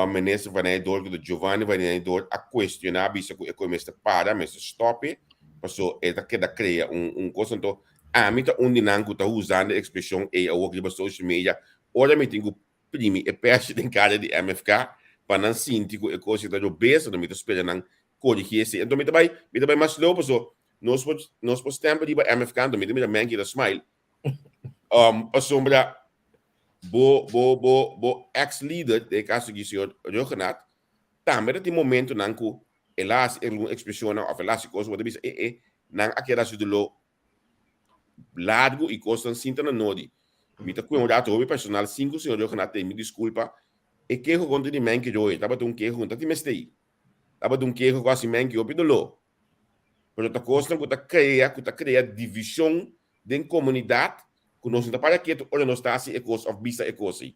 Minister Van Eydoorn ku ta Giovanni Van Eydoorn a kuestioná bisa ku e koe mester para, mester stòp e, paso e ta keda krea un un kos. Anto ami ta un di nan ku ta usando e ekspreshon ei awor riba social media ora mi tin ku primi e pèshi den kara di MFK pa nan sinti ku e kos ei ta robes, anto mi ta spera nan korigí esei. Anto mi ta bai, mi ta bai mas leu paso nos por nos por stempel riba MFK anto mi ta mira Menki ta smile um, pasobra bo bo bo bo ex lider den e kaso aki señor Rhuggenaath tambe ta tin momentonan ku el a hasi algun ekspreshonnan òf el a hasi kos ku bo ta bisa e e nan a keda hasi doló largu i kosnan sin ta na nodi. Mi ta kue un rato hopi personal sin ku señor Rhuggenaath tei mi diskulpa e keho kontra di Menki Royer tabata un keho ku no ta tin mester. Tabata un keho ku a hasi Menki hopi doló. Pero ta kosnan ku ta krea, ku ta krea divishon den komunidat ku nos no ta para ketu ora nos ta hasi e kos òf bisa e kos ei.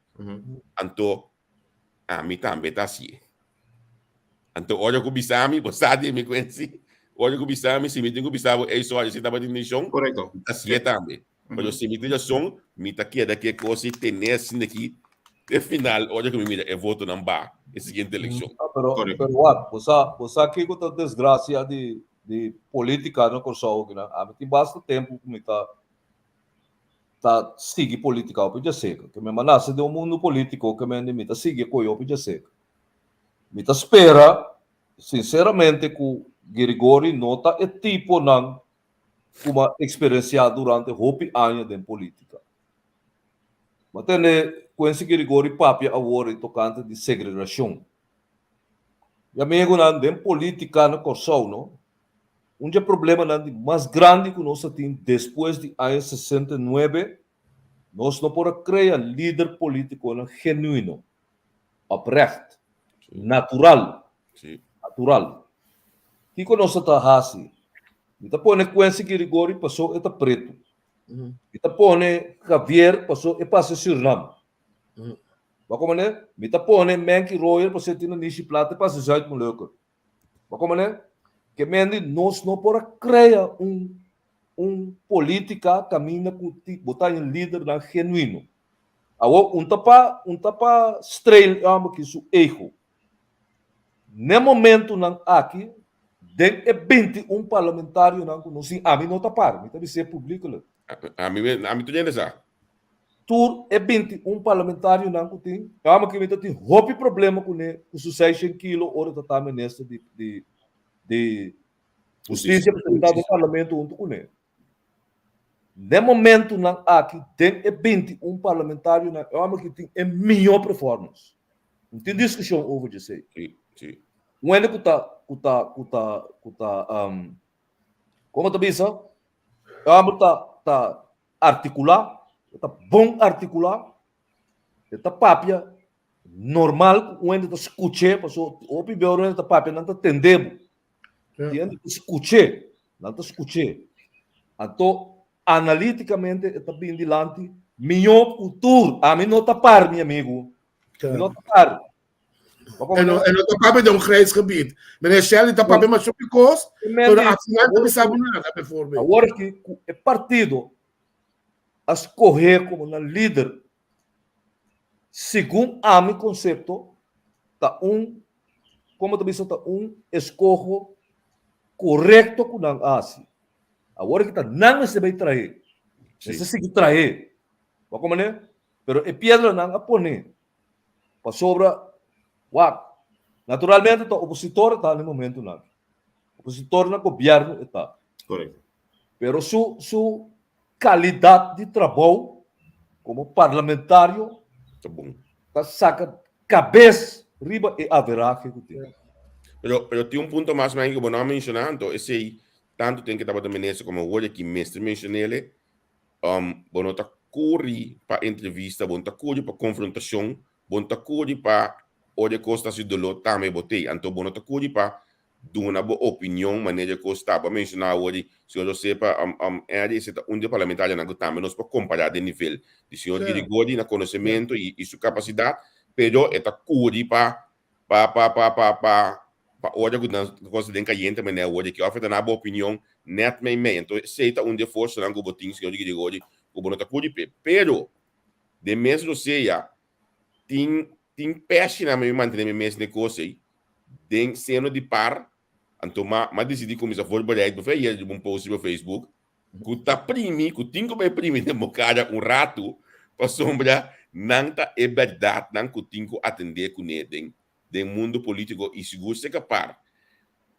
Anto ami tambe ta hasié. Anto ora ku bisa mi, bo sa di mi kuensi, ora ku bisa mi, si mi tin ku bisa bo, ey sorry, si tabata intenshon, mi ta hasié tambe. Pero si mi tin rason, mi ta keda ku e kos ei tene asina aki te final ora ku mi mira e votonan ba e siguiente elekshon. Ah, pero, pero wak, bo sa, bo sa kiko ta desgrasia di, di politika na Kòrsou akinan? Ami tin basta tempu ku mi ta, ta sigui politika hopi djaseka. Ke mi a nase den un mundu politiko ke mende mi ta sigui e koe hopi djaseka. Mi ta spera sinseramente ku. Girigori no ta e tiponan ku m'a eksperensiá durante hopi aña den polítika. M'a tende Quincy Girigori papia awor ei tokante di segregashon. Mi amigunan, den polítika na Kòrsou no, un dje problemanan di mas grandi ku nos a tin despues di aña 69, nos no por a krea lider polítikonan genuino, oprecht, natural. Natural. Kiko nos a ta hasi? Mi ta pone Quincy Girigori paso e ta pretu. Mi ta pone Javier paso e pasa Surinam. Bo komprende? Mi ta pone Menky Royer paso e tin un nishi plata e pasa Zuid-Molukken. Bo komprende? Ke mendi nos no por a krea un un politica kaminda ku bo ta un lidernan genuino. Awor un ta pa un ta pa streel e hòmber ki su ego. N'e momentunan aki den e 21 parlamentarionan ku nos tin, ami no ta par, mi ta bis'é publikelijk. Ami ami tur hende sa. Tur e 21 parlamentarionan ku tin, e hòmber aki mi ta tin hopi problema kuné ku su seishent kilo ora e ta ta minister di di di hustisia pasobra mi ta den parlamento huntu kuné. N'e momentunan aki den e 21 parlamentarionan e hòmber ki tin e mihó performance. No tin diskushon over djesei. Sí, sí. Un hende ku ta ku ta ku ta ku ta komo ta bisa? E hòmber ta ta artikulá, e ta bon artikulá, e ta papia normal ku un hende ta skuch'é pasobra hopi bes ora un hende ta papia nan ta tende bo. Ti hende ta skuch'é, nan ta skuch'é. Anto analítikamente e ta bin dilanti mihó ku tur. Ami no ta par, mi amigu. Mi no ta par. E no, e no ta papia den un grijs gebied. Meneer Shelley ta papia masho kos, pero al final no sabe nada, bijvoorbeeld. Awor aki ku e partido a skohé komo nan lider, segun ami konsepto, ta un, komo ta bisa, ta un eskoho korekto ku nan a hasi. Awor aki ta nan mester bai trahe, mester sigui trahe. Bo a komprende? Pero e piedranan a pone pasobra wak, naturalmente ta opositor e ta na e momentunan. Opositor na gobièrnu e ta. Korekto. Pero su su kalidat di trabou komo parlamentario Ta bon. ta saka kabes riba e averahe ku tin. Pero pero tin un punto mas Maggie ku bo no a menshoná anto esei tantu ten ke tabata minister komo awor aki mester menshon'ele um bo no ta kuri pa entrevista bo no ta kuri pa konfrontashon bo no ta kuri pa ora e kos ta hasi doló tambe bo t'ei anto bo no ta kuri pa duna bo opinion manera e kos ta. Bo a menshoná awor di señor José pa Eddie esei ta un di e parlamentarionan ku tambe nos por kompará den nivel di señor Girigori na konosementu i su kapasidat, pero e ta kuri pa pa pa pa pa pa pa ora ku nan kos ta den kayente manera awor di aki òf e ta na bo opinion nèt meimei. Anto esei ta un di e forsanan ku bo tin señor Girigori ku bo no ta kuri p'e. Pero den mes rosea tin tin pèshinan mi mantené mi mes den e kos ei den seno di par, anto ma ma disidí kuminsá voorbereid bo fe ayer riba un post riba Facebook ku ta primi, ku tin ku bai primi den bo kara un ratu pasobra nan ta e bèrdatnan ku tin ku atendé kuné den den mundu polítiko i sigur seka par.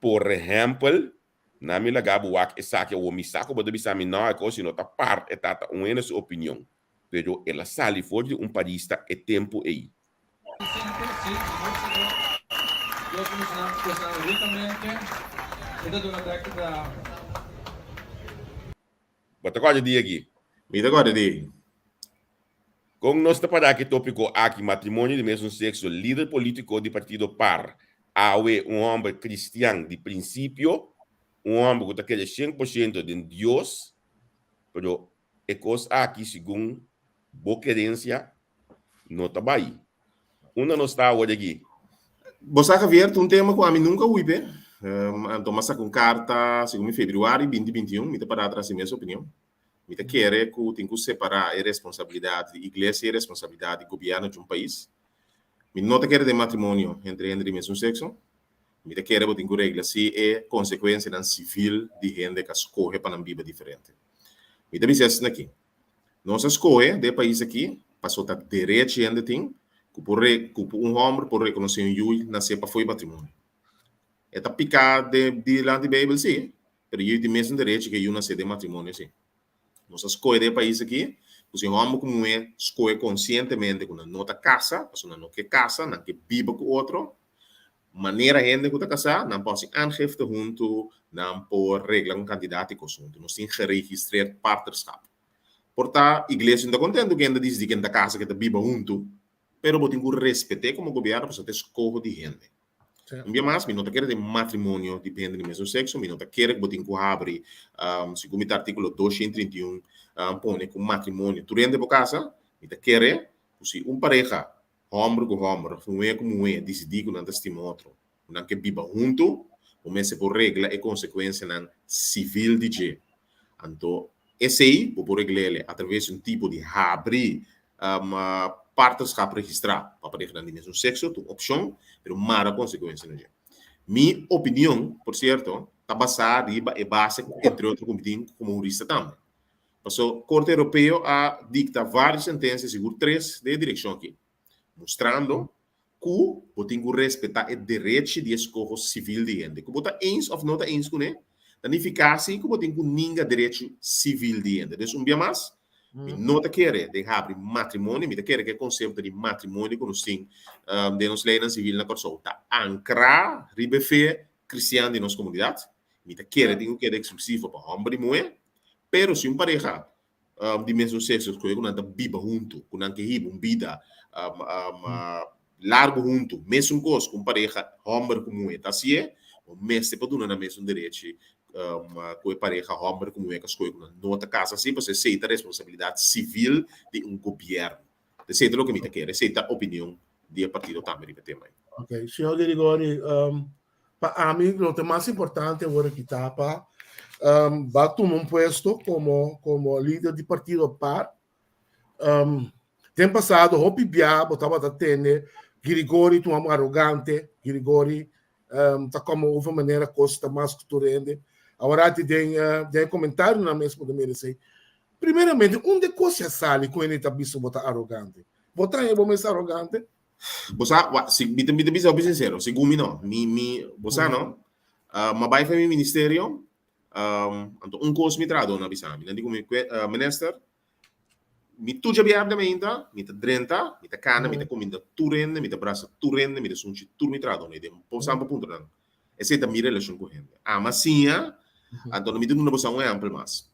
Por ehèmpel, na mi laga bo wak esaki awor mi sa ku bo ta bisa mi nò e kos si no ta part e ta ta un hende su opinion. Pero el a sali for di un parista e tempu ei. Bo ta kòrda di aki? Mi ta kòrda di ei. Kon nos ta pará ku e tópiko aki, matrimonio di mesun sekso, lider polítiko di partido par, awe un hòmber kristian di prinsipio, un hòmber ku ta kere 100% den Dios, pero E kos aki segun bo kerensia no ta bai. Unda nos ta awor aki? Bo sa Javier, ta un tema ku ami nunka hui p'e. Anto mi a saka un karta segun mi februari binti 21, mi ta para atras di mes opinion. Mi ta kere ku tin ku separá e responsabilidat di iglesia i e responsabilidat di gobièrnu di un pais. Mi no ta kere den matrimonio entre hende di mesun sekso. Mi ta kere bo tin ku regla si e konsekuensianan sivil di hende ka skohe pa nan biba diferente. Mi ta bisa esaki aki, Nos a skohe den e pais aki pasobra ta derechi hende tin ku por ku un hòmber por rekonosé un yu nasé pafó e matrimonio. E ta piká den dilanti Beibel sí, pero yu tin mesun derechi ku e yu nasé den matrimonio sí. Nos a skohe den e pais aki ku si hòmber ku muhé skohe konsientemente ku nan no ta kasa, pasobra nan no ke kasa, nan ke biba ku otro, manera hende ku ta kasá, nan por hasi aangifte huntu, nan por regla un kantidat di kos huntu. Nos tin geregistreerd partnerschap. Por ta iglesia no ta kontentu ku hende ta disidí ken ta kasa, ken ta biba huntu, pero bo tin ku respet'é komo gobièrnu pasobra ta e skoho di hende. Un bia mas, mi no ta kere den matrimonio di hende di mesun sekso, mi no ta kere ku bo tin ku habri, segun mi ta artíkulo 231 pone ku matrimonio tur hende por kasa, mi ta kere ku si un pareha hòmber ku hòmber òf muhé ku muhé disidí ku nan ta stima otro, ku nan ke biba huntu, bo mester por regla e konsekuensianan sivil di dje. Anto esei bo por regl'el atraves di un tipo di habri partnerschap registrá pa parehanan di mesun sekso, ta un opshon, pero mara konsekuensianan dje. Mi opinion, por sierto, ta basá riba e base ku entre otro ku mi tin komo hurista tambe. Paso Korte Europeo a dikta vários sentensia, sigur tres, den e direkshon aki, mustrando ku bo tin ku respetá e derechi di eskoho sivil di hende. Ku bo ta eens òf no ta eens kuné, ta nifiká si ku bo tin ku ninga derechi sivil di hende. Dus un bia mas, mi no ta kere den habri matrimonio, mi ta kere ku e konsepto di matrimonio ku nos tin den nos leinan sivil na Kòrsou ta ankrá riba e fe kristian di nos komunidat. Mi ta kere tin ku keda eksklusivo pa hòmber i muhé. Pero si un pareha di mesun sekso skohe ku nan ta biba huntu, ku nan ke hiba un bida largu huntu, mesun kos ku un pareha hòmber ku muhé ta hasié, bo mester por duna nan mesun derechi ku e pareha hòmber ku muhé ku a skohe ku nan no ta kasa así, pasobra esei ta responsabilidat sivil di un gobièrnu. Esei ta loke mi ta kere, esei ta opinion di e partido tambe riba e tema ei. Ok, señor Girigori, Pa ami lo ta mas importante awor aki ta pa ba tuma un puesto como como lider di partido par. Den pasado hopi bia bo tabata tende Girigori ta un homber arogante, Girigori ta come over manera cos ta mas cu tur hende. Aworati den den e comentarionan mes bo ta mira esey. Primeramente unda e cos ya sali cu hende ta bisa bo ta arogante? Bo ta haña bo mes arogante? Bo sa, wa, si, mi ta, mi ta bisa hopi sincero, segun mi no, mi, mi, bo sa no, uh, m'a bai for mi ministerio, um, anto un kos mi trahadónan a bisa mi, nan di ku mi, kue, uh, minister, mi tur djabièrnè mainta, mi ta drenta, mi ta kana, mi ta kuminda tur hende, mi ta brasa tur hende, mi ta sunchi tur mi trahadónan ei den, bo sa bo puntra nan, esei ta mi relashon ku hende. Ama siña, anto mi ta duna bo sa un ehèmpel mas.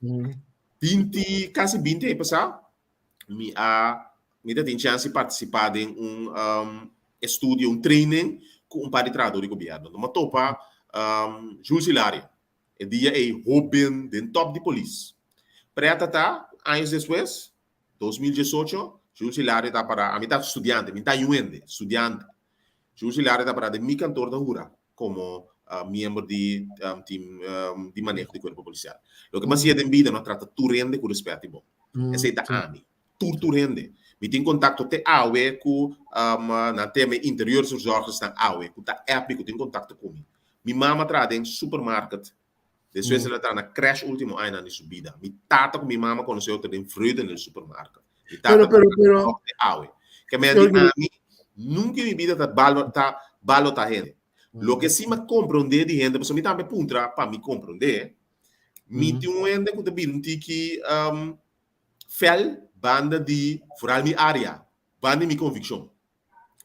Binti, kasi binti aña pasá, mi a mi ta tin chance di participa den un um, estudio, un training cu un par di trahador di gobierno. No m'a topa um, Jules Hilario. E dia ei hoben den top di polis. Preta ta, años despues, 2018, Jules Hilario ta para, ami ta studiante, mi ta yuende, studiante. Jules Hilario ta para den mi kantoor ta hura como miembro di team di maneho di cuerpo policial. Loke mi a siña den bida no a trata tur hende cu respet i bon. Esey ta ami. Tur tur hende. Mi tin contacto te awe cu nan tema e interieurverzorgersnan awe cu ta app mi cu tin contacto cu mi. Mi mama a traha den supermarket Despues el a traha na crèche último añanan di su bida. Mi tata ku mi mama konosé otro den Vreugdenhil supermarket. Mi tata Pero, pero, pero, tòg te awe. Ke men di ami, nunka en mi bida ta balo, ta balotá hende. Loke si mi a komprondé di hende, pasobra mi tambe puntra pa mi komprondé, mi tin un hende ku ta bira un tiki fèl banda di, foral mi área, banda di mi konvikshon.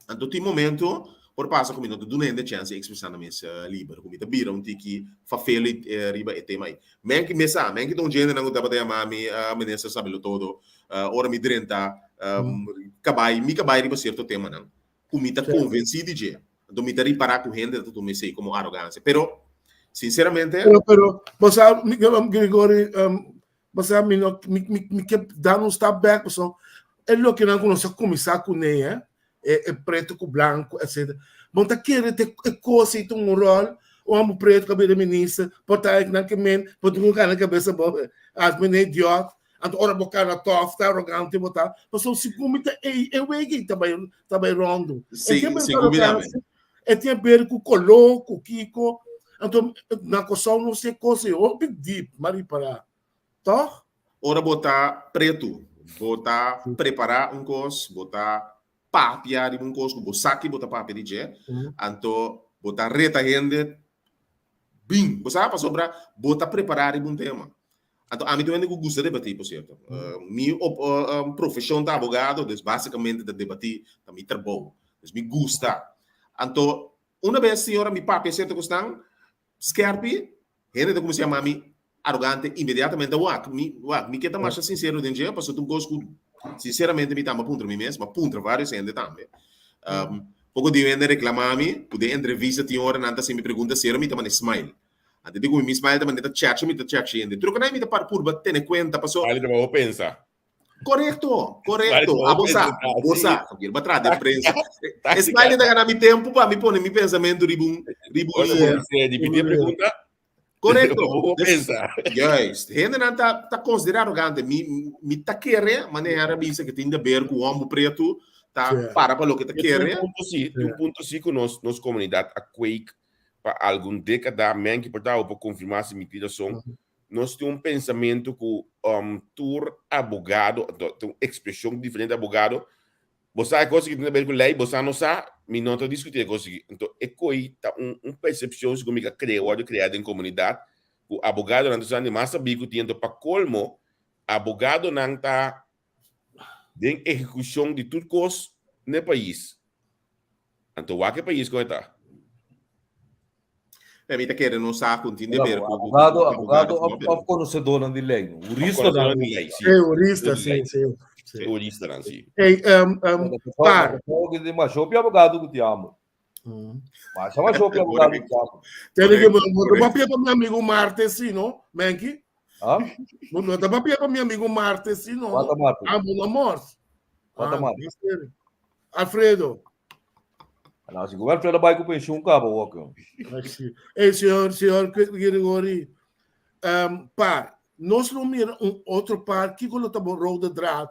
Anto tin momento por pasa ku mi no ta duna hende chèns di ekspresá nan mes liber, ku mi ta bira un tiki fafelo riba e tema ei. Men ki mes sa, men ki ta un djentenan ku tabata yama mi Minister Sabelotodo ora mi drenta kabai, mi kabai riba sierto temanan ku mi ta konvensí di dje. Anto mi ta ripará ku hende ta tuma esei komo arogansia. Pero, sinseramente. Pero, pero, bo sa, Gregory, Bo sa mi no mi mi mi ke dan un stap back paso e lokenan ku nos a kuminsá kuné eh, e e pretu ku blanku etcetera. Bo ta kere te e kos ei ta un ròl, un hòmber pretu ku a bira minister por ta nan ke men bo tin ku kana kabesa bo as mene idiot anto ora bo kana tòf ta arogante bo ta pasobra segun mi ta ei e wega ei ta bai ta bai ròndu. E Sí, tin a ber ku segun mi tambe. arogansia, e tin a ber ku koló ku kiko anto na Kòrsou nos e kos ei hopi dip m'a ripará. Tòg? Ora bo ta pretu, bo ta prepará un kos, bo ta papia riba un kos ku bo sa ki bo ta papia di dje, anto bo ta reta hende. Bin, bo sa pasobra bo ta prepará riba un tema. Anto ami ta un hende ku gusta debatí, por sierto. Mi profeshon ta abogado, dus básikamente ta debatí ta mi trabou. Dus mi gusta. Anto una bes si ora mi papia sierto kosnan skèrpi, hende ta kuminsá yama mi arogante inmediatamente. Wak, mi wak, mi ke ta masha sinsero den dje, pasobra ta un kos ku sinseramente mi tambe a puntra mi mes, mi a puntra vários hende tambe. Poko di hende reklamá mi ku den entrevista tin ora nan ta hasi mi pregunta sero mi ta manda smile. Antes di ku mi smile ta manda ta chèchi mi ta chèchi hende. Truko nan mi ta par purba tene kuenta paso. Smile ta pa bo pensa. Korekto, korekto. Abo sa, bo sa. Javier, bo a traha den prensa. E smile ta gana mi tempu pa mi pone mi pensamentu riba un riba un. Ora bo ripití e pregunta. Korekto. Juist. Hendenan ta ta konsiderá arogante. Mi mi ta kere, manera a bisa ku tin deber ku hòmber pretu ta para pa loke ta kere. Tin un punto si, tin un punto si ku nos nos komunidat a kweek pa algun dékada, Menki por ta por konfirmá si mi tin rason, nos tin un pensamentu ku tur abogado, tin un ekspreshon diferente abogado, Bo sa e kos aki tin haber ku lei, bo sa no sa, mi no ta diskutí e kos aki. Anto e koi ta un un persepshon segun mi ka krea, wòrdu kreá den komunidat, ku abogadonan ta usando di mas sabí ku tin. Anto pa kolmo, abogadonan ta den ehekushon di tur kos n'e pais. Anto wak e pais kon e ta. E mi ta kere nos sa ku tin deber ku abogado, abogado of konosedónan di lei, no? Huristanan di lei, si. E hurista, si, si. E huristanan, si. Ey, par. Mas hopi abogado ku ti amo. Mas mas hopi abogado ku ti amo. Tene ke bo ta papia pa mi amigo Marte, si, no? Menki? Ah? Bo no ta papia pa mi amigo Marte, si, no? Wata Marte. Amo no mors. Wata Marte. Alfredo. Nou, si ku Alfredo bai ku pensioen kaba wak. Hey, señor, señor Gregory, um, par, nos lo mira un otro par, kiko lo ta bo rode draad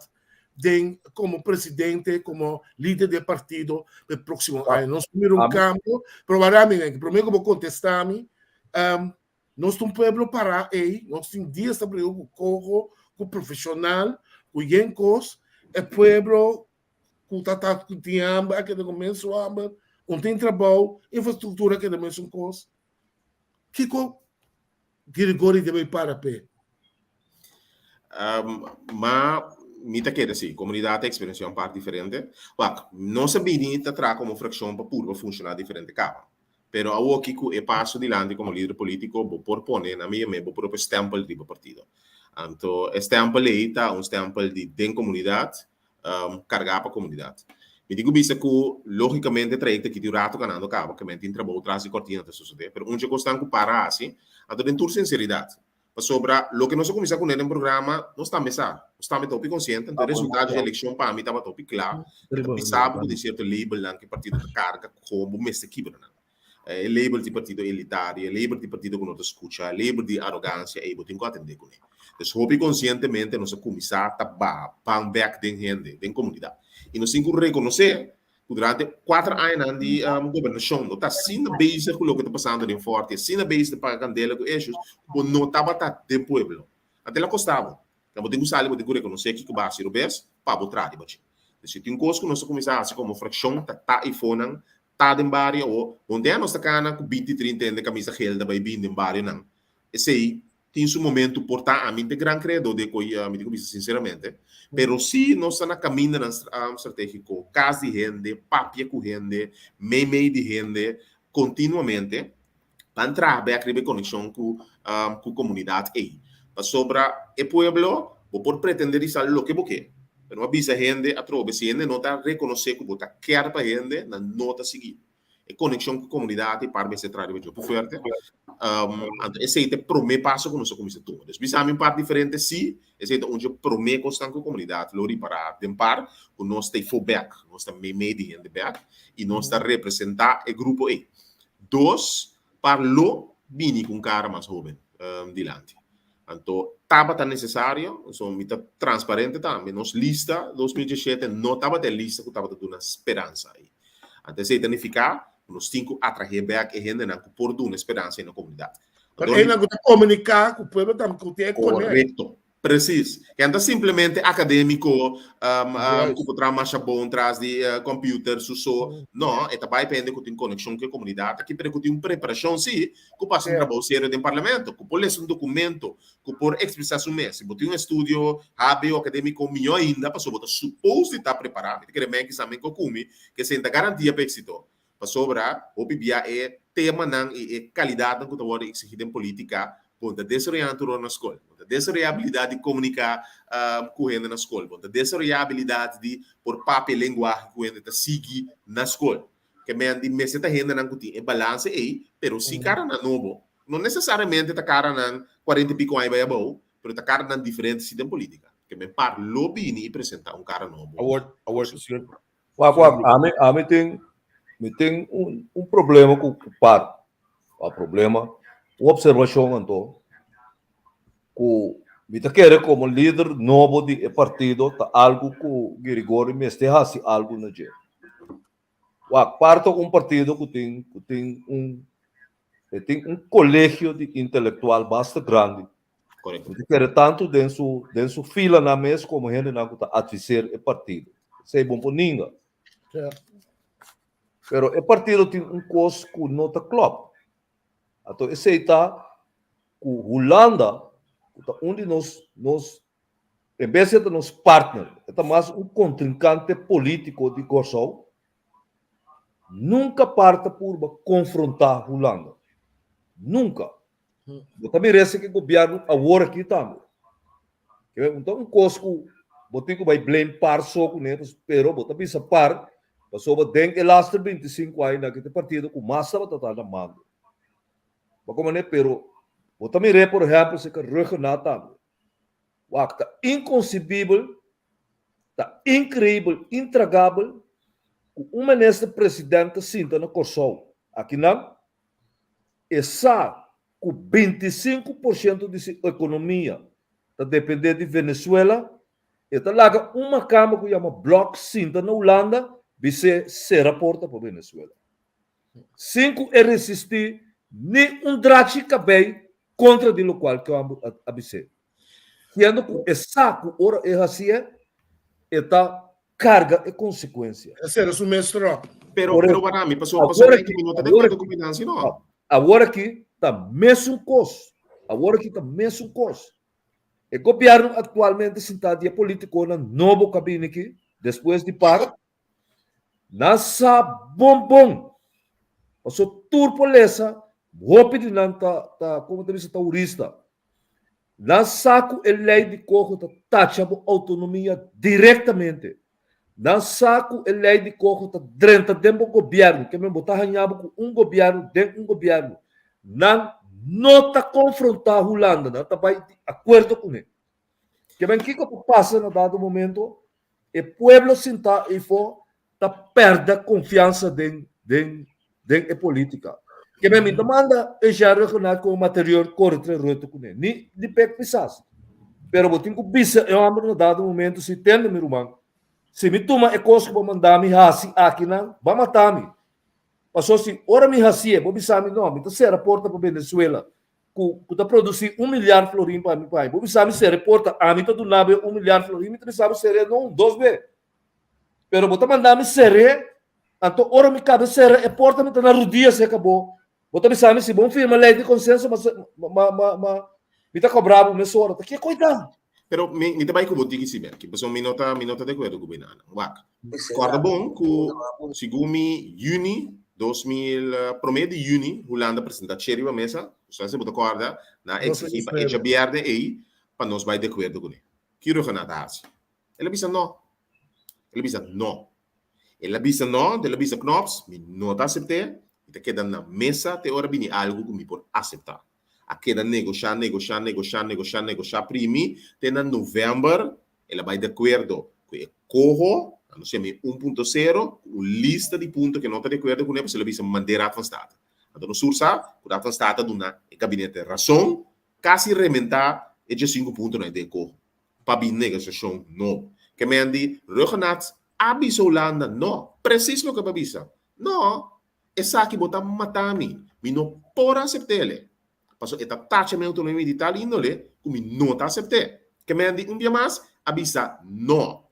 den como presidente, como líder de partido el próximo año. Nos mira un cambio, pero wara mi, promé ku bo kontestá mi, um, nos ta un pueblo pará ei, nos tin dies ta briga ku koho, ku profesional, ku yen kos, e pueblo ku ta ta ku tin hamber a keda ku mesun hamber, un tin trabou, infrastruktura a keda mesun kos. Kiko Girigori debe para p'e? Ma mi ta kere si, komunidat ta eksperensiá un par diferente. Wak, nos a bini ta traha komo frakshon pa purba funshoná diferente kaba. Pero awoki ku e paso dilanti komo lider polítiko bo por pone na mi yam'é bo propio stèmpel riba partido. Anto e stèmpel ei ta un stèmpel di den komunidat, kargá pa komunidat. Mi tin ku bisa ku lógikamente e trayekto aki tin un ratu kanando kaba, ke men tin trabou tras di kòrtina ta sosodé, pero un dje kosnan ku para hasi, anto den tur sinseridat, pasobra loke nos a kuminsá kuné den programa, nos tambe sa, nos tambe ta hopi konsiente, anto e resultado dje elekshon pa mi tabata hopi kla, e ta bisa bo ku tin sierto labelnan ku e partido ta karga ku bo mester kibra nan. E label di partido elitario, e label di partido ku no ta skucha, e label di arogansia, ei bo tin ku atendé kuné. Dus hopi konsientemente nos a kuminsá ta baha ban bèk den hende, den komunidat. I nos tin ku rekonosé ku durante kuater añanan di gobernashon no ta asina bezig ku loke ta pasando den Fòrti, asina bezig ta paga kandela ku issues, ku bo no tabata den pueblo. Anto el a kosta bo. Ta bo tin ku sali, bo tin ku rekonosé kiko bo a hasi robes pa bo traha riba dje. Dus si tin kos ku nos a kuminsá hasi komo frakshon ta ta eifonan ta den bario awo, bon nos ta kana ku binti trinta hende kamisa gel ta bai bin den barionan. Esei tin su momento por ta ami ta gran kreadó di e koi, mi tin ku bisa sinseramente. Pero si nos ta na kamindanan strategiko, kas di hende, papia ku hende, meimei di hende kontinuamente, Ban traha bek riba e konekshon ku ku komunidat ei. Pasobra e pueblo, bo por pretendé di sa loke bo ke, pero no a bisa hende atrobe. Si hende no ta rekonosé ku bo ta kèr pa hende, nan no ta sigui. E konekshon ku komunidat ei par mester traha riba dje hopi fuerte. Anto esei ta e promé paso ku nos a kuminsá tuma. Dus bisa mi un par diferente sí, esei ta un dje promé kosnan ku komunidat lo ripará den par ku nos ta ei fo bek, nos ta meimei di hende bek i nos ta representá e grupo ei. Dos par lo bini ku un kara mas hóben dilanti. Anto tabata nesesario, so mi ta transparente tambe, nos lista 2017 no tabata e lista ku tabata duna speransa ei. Anto esei ta nifiká ku nos tin ku atrahe bèk e hendenan ku por duna e speransa ei na komunidat. Pero einan ku ta komuniká ku pueblo tambe ku tin e konek. Korekto. Precies. Ken ta simplemente academico, cu por traha masha bon tras di computer su so. No, e ta bay pa hende cu tin conexion cu e comunidad aki, pero cu tin un preparacion si, cu pasa un trabou serio den parlamento, cu por lesa un documento, cu por expresa su mes. Si bo tin un estudio HBO academico miho ainda, pasobra bo ta supos di ta prepara. Mi ta kere men kisa men cu cumi, cu esey ta garantia pa exito. Pasobra hopi bia e temanan i e kalidatnan ku ta wòrdu eksigí den polítika, bo ta desaroyá nan tur ora na skol. Bo ta desaroyá abilidat di komuniká ku hende na skol. Bo ta desaroyá abilidat di por papia e lenguahe ku hende ta sigui na skol. Ke men di mester ta hendenan ku tin e balanse ei, pero si karanan nobo. No nesesariamente ta karanan kuarenta i piko aña bai abou, pero ta karanan diferente si den polítika. Ke men par lo bini i presentá un kara nobo. Awor, awor, señor Wak, wak, ami, ami tin, mi tin un, un problema ku ku par. Wak, problema, un observashon anto, ku mi ta kere komo lider nobo di e partido ta algu ku Girigorie mester hasi algu na dje. Wak, par ta un partido ku tin, ku tin un, e tin un kolegio di intelektual basta grandi. Korekto. Mi ta kere tantu den su den su filanan mes komo hendenan ku ta adviseer e partido. Esei bon por ninga. Pero e partido tin un kos ku no ta klòp. Anto esei ta ku Hulanda, ku ta un di nos nos en bes di e ta nos partner, e ta mas un kontrinkante polítiko di Kòrsou, nunka par ta purba konfrontá Hulanda. Nunka. Bo ta mira esaki gobierno awor aki tambe. Ke ta un kos ku bo tin ku bai blame par so kuné, pero bo ta bisa par pasobra den e laster 25 aña aki ta e partido ku mas tabata ta na mando. Bo komo pero bo ta mir'é por ehèmpel si ke Rhuggenaath tambe. Wak ta inkonsibibel, ta inkreibel, intragabel ku un minister president ta sinta na Kòrsou akinan E sa ku 25 por shento di si ekonomia ta dependé di Venezuela, e ta laga un makamba ku yama Blok sinta na Hulanda bis'é sera porta pa Venezuela. Sin ku e resistí ni un drachi kabei kontra di lokual ku e a bis'é. Siendo ku e sa ku ora e hasié e ta karga e konsekuensia. E sera su mes tròp. Pero, pero Warami, paso, paso Awor aki aki, mi no ta de awor acuerdo aki, ku mi Nancy, no. awor aki ta mesun kos. Awor aki ta mesun kos. E gobièrnu aktualmente sintá di e politikonan nobo ku a bini aki, despues di par, nan sa bon bon. Paso tur por lesa, hopi di nan ta, ta, komo ta bisa, ta hurista. Nan sa ku e lei di Koho ta tacha bo outonomia direktamente. Nan sa ku e lei di Koho ta drenta den bo gobièrnu, ke men bo ta haña bo ku un gobièrnu den un gobièrnu. Nan no ta konfrontá Hulanda, nan ta bai di akuerdo kuné. Ke men kiko ta pasa na dado momento? E pueblo sintá eifó ta pèrdè konfiansa den den den e polítika. Ke men mi ta manda e Jean Rhuggenaath komo material kore tre Rutte kuné, ni di pek pisas. Pero bo tin ku bisa e hòmber na dado momento si tende mi ruman, si mi tuma e kos ku bo manda mi hasi akinan, bo a mata mi. Paso si ora mi hasié bo bisa mi no, mi ta sera porta pa Venezuela ku ku ta produsí un milyar florin pa mi pai. Bo bisa mi sera e porta, ami ta duna bo e un milyar florin, mi ta bisa bo ser'é no un dos be. Pero bo ta manda mi ser'é, anto ora mi kabe sera e porta mi ta na rudia serka bo. Bo ta bisa mi si bo firma lei di konsenso ma ma ma ma mi ta kobra bo mesora. Ta ke koitan? Pero mi mi ta bai ku bo tiki si Berky, pasobra mi no ta mi no ta de akuerdo ku bo inana. Wak, kòrda bon ku segun mi yüni 2000 promé di yüni Hulanda presentá che riba mesa, sa si bo ta kòrda, nan a eksigí pa e djabièrnè ei pa nos bai de akuerdo kuné. Ki Rhuggenaath a hasi? El a bisa no. El a bisa no. El a bisa no, el a bisa Knops, mi no ta asept'é, mi ta keda na mesa te ora bini algu ku mi por aseptá. A keda negoshá, negoshá, negoshá, negoshá, negoshá primi te na novèmber el a bai di akuerdo ku e koho, a nos yama e un punto sero, ku un lista di punto ku e no ta di akuerdo kuné, pasobra el a bisa mand'é Raad van State. Anto nos sur sa ku Raad van State a duna e gabinete rason, kasi rementá e diesinku puntonan den e koho. pa bin negosiashon nobo. Ke men di Rhuggenaath a bisa Hulanda no, presis loke bo a bisa. No, esaki bo ta mata mi, mi no por asept'ele. Pasobra e ta tacha mi autonomia di tal indole ku mi no ta asept'é. Ke men di un bia mas a bisa no.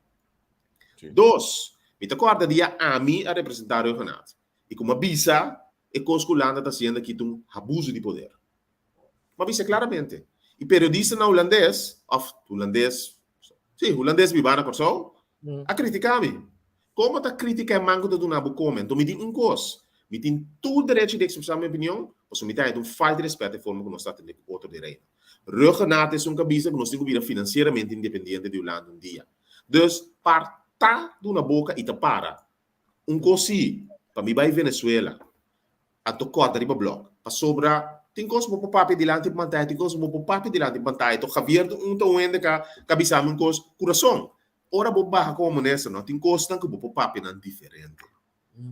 Dos, mi ta kòrda dia ami a representá Rhuggenaath i ku mi a bisa e kos ku Hulanda ta hasiendo aki ta un abuso di poder. Mi a bisa klaramente. I periodistanan hulandes, òf hulandes, sí, hulandes bibá na Kòrsou, a kritiká mi. Kon bo ta kritiká e man ku ta duna bo kome? Anto mi di un kos, mi tin tur derecho di ekspresá mi opinion, pasobra mi ta haña ta un falta di rèspèt e forma ku nos ta atendé ku otro di Reino. Rhuggenaath esun ku a bisa ku nos tin ku bira finansieramente independiente di Hulanda un dia. Dus, par ta duna boka i ta para. Un kos sí, pa mi bai Venezuela, anto kòrda riba blòk. Pasobra tin kos bo por papia dilanti pantaya, tin kos bo por papia dilanti pantaya. To Javier ta un ta un hende ka ka bisa mi un kos ku rason. Ora bo baha komo minister no, tin kosnan ku bo por papia nan diferente.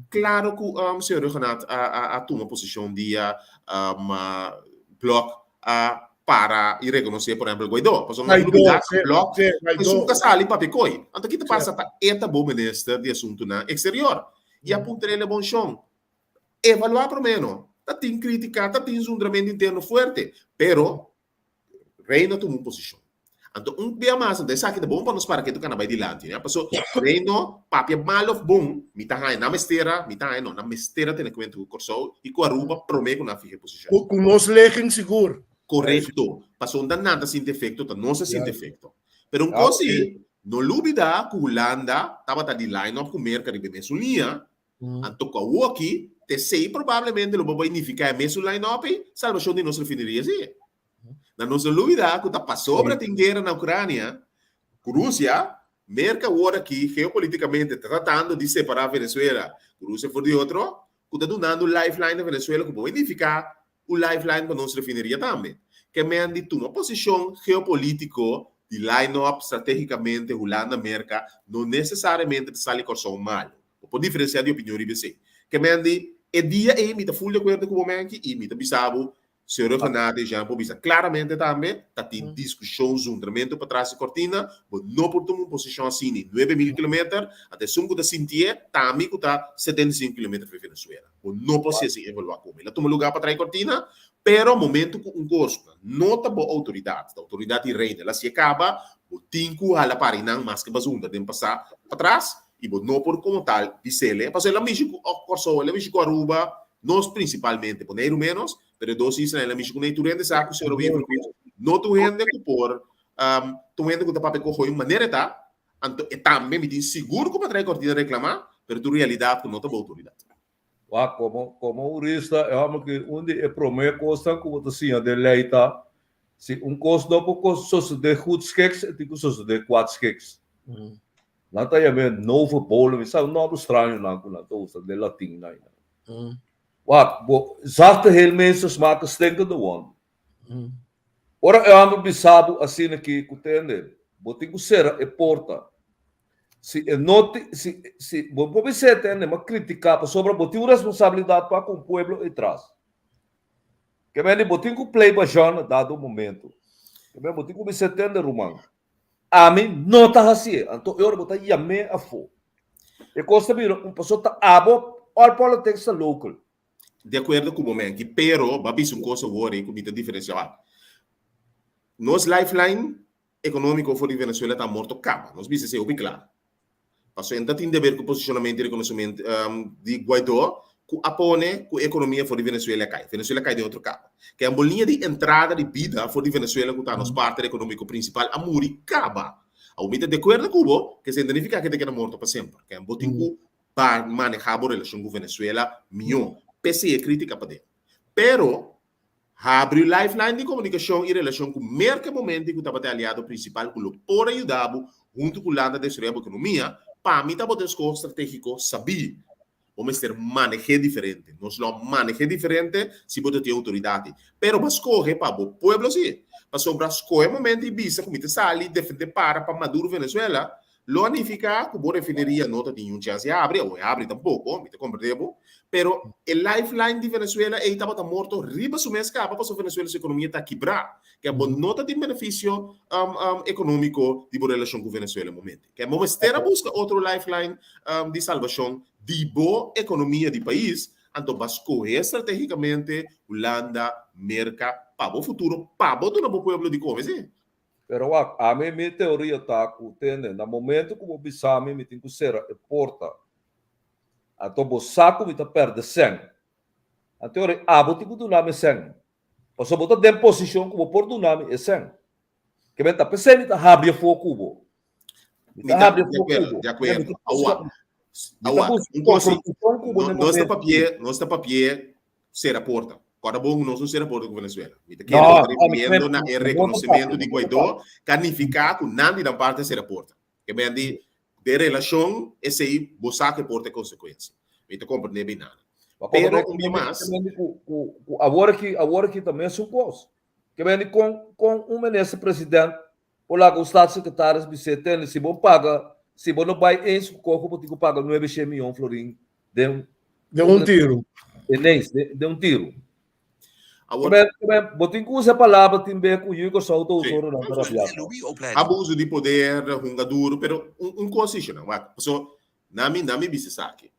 Claro cu señor Rhuggenaath a a tuma posicion dia Blok a para y reconoce por ehempel Guaidó. Pasobra no olbida cu Blok esun ta sali papia coy. Anto ki ta pasa ta e ta bo minister di asuntonan exterior. Y a puntrele bon shon, evalua prome no. Ta tin critica, ta tin zundramento interno fuerte, pero Reino a tuma un posishon. Anto un bia mas, anto esaki ta bon pa nos para ke tu kana bai dilanti, ne? Paso Reino papia mal of bon, mi ta haña nan mester a, mi ta haña no, nan mester a tene kuenta ku Kòrsou i ku Aruba promé ku nan fija e posishon. Ku nos legen sigur. Korekto. Pasobra nan ta sinti efekto, ta nos a sinti efekto. Pero un kos si, no lubida ku Hulanda tabata di line up ku Merka riba e mesun liña, Anto ku awoki, t'esei probablemente lo bo bai nifiká e mesun line-up ei, salbashon di nos refineria sí. Na nos no lubidá ku ta pasobra tin guera na Ukrania ku Rusia, Merka awor aki geopolitikamente ta tratando di separá Venezuela ku Rusia for di otro, ku ta dunando un lifeline na Venezuela ku bo bai nifiká un lifeline pa nos refineria tambe. Ke men di tuma posishon geopolitiko di line-up stratégikamente Hulanda-Merka no nesesariamente ta sali Kòrsou malu. Bo por diferensiá di opinion riba esei. Ke men di e dia ei mi ta ful di akuerdo ku bo menki i mi ta bisa bo, señor Rhuggenaath Jean por bisa klaramente tambe, ta tin diskushon, zundramentu patras di kortina, bo no por tuma un posishon asini 9000 kilometer, ata esun ku ta sintié ta ami ku ta 75 kilometer for Venezuela. Bo no por hasi esei evaluá komo el a tuma lugá pa trae kortina, pero momento ku un kos no ta bo outoridat, ta outoridat di Reino, el a hasié kaba, bo tin ku hala para einan maske bazunda den pasá patras i bo no por komo tal bis'el. Pasobra el a mishi ku Kòrsou, el a mishi ku Aruba, nos prinsipalmente, Boneiru ménos, pero e dos islanan el a mishi ku nan i tur hende sa ku señor Wever Croes no ta un hende ku por, ta un hende ku ta papia ku ojo i manera e ta, Anto e tambe mi tin sigur ku pa trae kortina reklamá, pero tur realidat ku no ta bo outoridat. Wak, komo komo hurista e hòmber ki un di e promé kosnan ku bo ta siña den lei ta, si un kos no por sosodé goedschiks, e tin ku sosodé kwadschiks. Nan ta yam'é nove bolo, mi sa un nòmber straño nan ku nan ta usa den latin nan. Wak, bo zachte heelmeesters maken stinkende wonden. Ora e hòmber bisa bo asina ki ku tende, bo tin ku sera e porta. Si e no tin, si, si, bo por bis'é tende, ma kritiká pasobra bo tin un responsabilidat pa ku un pueblo ei tras. Ke men di bo tin ku play bajon na dado momento. Ke men bo tin ku bis'é tende ruman, ami no ta hasié. Anto e ora bo ta yam'é afó. E kos ta bira un pasobra ta abo, all politics ta local. Di akuerdo ku bo Menki, pero bo a bisa un kos awor ei ku mi ta diferensia wak. Nos lifeline ekonómiko for di Venezuela ta morto kaba. Nos bisa esei hopi kla. Pasobra e ta tin deber ku posishonamentu i rekonosementu di Guaidó ku a pone ku e ekonomia for di Venezuela a kai. Venezuela a kai den otro kaba. Ke ambo liña di entrada di bida for di Venezuela ku ta nos partner ekonómiko prinsipal a muri kaba. Awor mi ta di akuerdo ku bo ku esei no ta nifiká ku e ta keda morto pa semper. Ke ambo tin ku pa maneha bo relashon ku Venezuela mihó. P'esei e krítika pa den. Pero, habri un lifeline di komunikashon i relashon ku Merka e momento ku tabata e aliado prinsipal ku lo por a yuda bo huntu ku Hulanda destruí bo ekonomia, pa mi tabata un skoho stratégiko sabí. Bo mester maneh'é diferente. Nos lo a maneh'é diferente si bo ta tin outoridat. Pero bo a skohe pa bo pueblo sí. Pasobra skohe momento i bisa ku mi ta sali defendé para pa Maduro Venezuela, Lo a nifiká ku bo refineria no ta tin niun chèns di habri, awor e habri tampoko, mi ta komprendé bo, pero e lifeline di Venezuela ei tabata morto riba su mes kaba pasobra Venezuela su ekonomia ta kibrá, ke bo no ta tin benefisio ekonómiko di bo relashon ku Venezuela e momento. Ke bo mester a buska otro lifeline di salbashon di bo ekonomia di pais, anto bo a skohe stratégikamente Hulanda, Merka pa bo futuro, pa bo duna bo pueblo di kome, si. Pero wak, ami mi teoria ta ku tende na momento ku bo bisa mi mi tin ku sera e porta, anto bo sa ku mi ta pèrdè sèn. Anto ora abo tin ku duna mi sèn, pasobra bo ta den posishon ku bo por duna mi e sèn. Ke men ta p'esei mi ta habri afó ku bo. Mi ta habri afó ku bo. Di akuerdo. Awa, awa, un kos si, nos ta papia, nos ta papia sera porta. Kòrda bon ku nos no sera porta ku Venezuela. Mi ta kere bo ta refiriendo na e rekonosementu di Guaidó ka nifiká ku nan di nan parti a sera porta. Ke men di den relashon esei bo sa ku e por ta e konsekuensia. Mi ta komprendé bei nada. Pero un bia mas. Ku awor aki, awor aki ta mesun kos. Ke men di kon kon un minister president por laga un staatssecretaris bis'é tende si bo paga si bo no bai eens ku koko bo tin ku paga nuebe shen miyon florin den Den un tiru. Ineens, den un tiru. Awor, bo tin ku usa e palabra tin be ku yu Kòrsou ta usa ora nan ta rabiá. Abuso di poder, hunga duru, pero un kos si shona, wak, paso nami nami bisa esaki.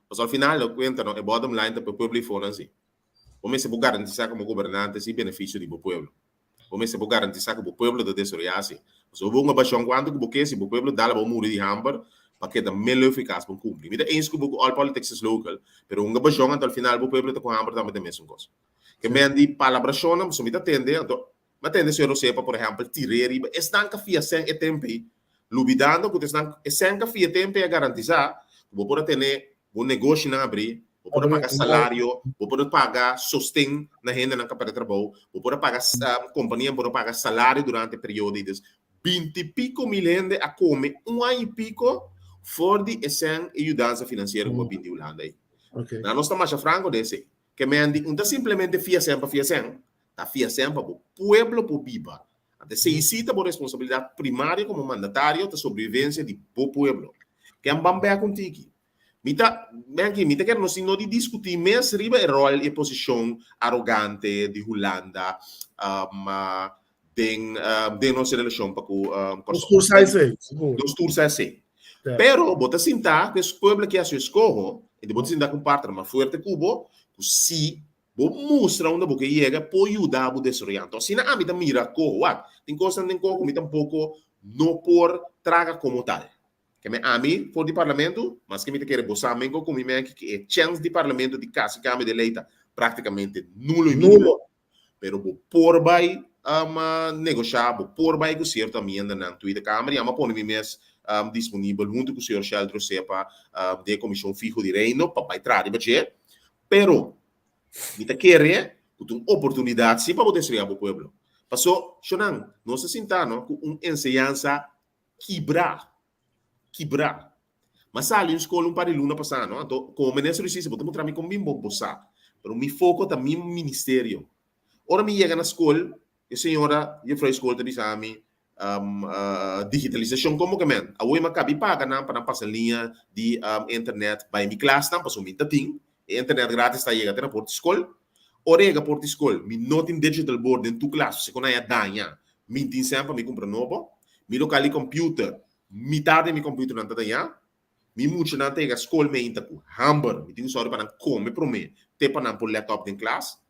Paso al final de kuenta no, e bottom line ta pa e pueblo i fonan si. Bo mester por garantisá komo gobernante si benefisio di bo pueblo. Bo mester por garantisá ku bo pueblo ta desaroyá si. Pasobra bo hunga bashon kuantu ku bo ke, si bo pueblo dal abou muri di hamber, pa keda melo efikas pa kumpli. Mi ta eens ku bo ku all politics is local, pero hunga bashon anto al final bo pueblo ta ku hamber tambe ta e mesun kos. Ke men di palabrashonnan, pasobra mi ta tende, anto mi a tende señor Osepa por ehèmpel tir'é riba esnan ka fia sèn e tempu ei, lubidando ku ta esnan e sèn ka fia tempu ei a garantisá ku bo por a tene bo negoshinan abrí, bo por a paga salario, bo por a paga sosten na hendenan ku a pèrdè trabou, bo por a paga kompanianan por a paga salario durante e periodo ei. Dus binti piko mil hende a kome un aña i piko for di e sèn e yudansa finansiero ku a bini di Hulanda ei. Nan nos ta masha franko den esei. Ke men di un ta simplemente fia sèn pa fia sèn, ta fia sèn pa bo pueblo por biba. Anto esei sí ta bo responsabilidat primario komo mandatario, ta sobrevivensia di bo pueblo. Ken ban bèk un tiki. Mi ta, Menki, mi ta kere nos tin no di diskutí mes riba e ròl i e posishon arogante di Hulanda den den nos relashon pa ku Kòrsou. Nos tur sa esei, sigur. Nos tur sa esei. Pero bo ta sinta ku e pueblo ke hasi eskoho, i bo ta sinta ku un partner mas fuerte ku bo, ku si bo mustra unda bo ke yega por yuda bo desaroyá. Anto asina ami ta mira koho. Wak, tin kosnan den koho ku mi tampoko no por traga komo tal. Ke men ami for di parlamento, maske mi ta kere bo sa men ku mi men aki ku e chèns di parlamento di kasi kambio di lei ta praktikamente nulo i mínimo. Pero bo por bai negoshá, bo por bai ku sierto amiendanan Tweede Kamer i ami a pone mi mes disponibel huntu ku señor Sheldro Sepa den e Komishon Fiho di Reino pa bai traha riba dje. Pero mi ta kere ku ta un oportunidat si pa bo desaroyá bo pueblo. Paso, shonnan, nos ta sinta no ku un enseñansa Kibrá. Kibrá. M'a sali un skol un par di luna pasá, no? Anto, komo minister di hustisia, bo ta mutra mi kon bin bo bo sa. Pero mi foko ta mi ministerio. Ora mi yega na skol, e señora jufrou di skol ta bisa mi, Digitalisashon komo ke men? Awor mi a kabi paga nan pa nan pasa liña di internet bai mi klasnan, pasobra mi ta tin. E internet gratis ta yega te na port di skol. Ora e yega port di skol, mi no tin digital board den tur klas, pasobra kon nan a daña, mi tin sèn pa mi kumpra nobo. Mi lokal di computer, mitar di mi computernan ta dañá. Mi muchanan ta yega skol meinta ku hamber, mi tin ku sòru pa nan kome promé te pa nan por lèt òp den klas.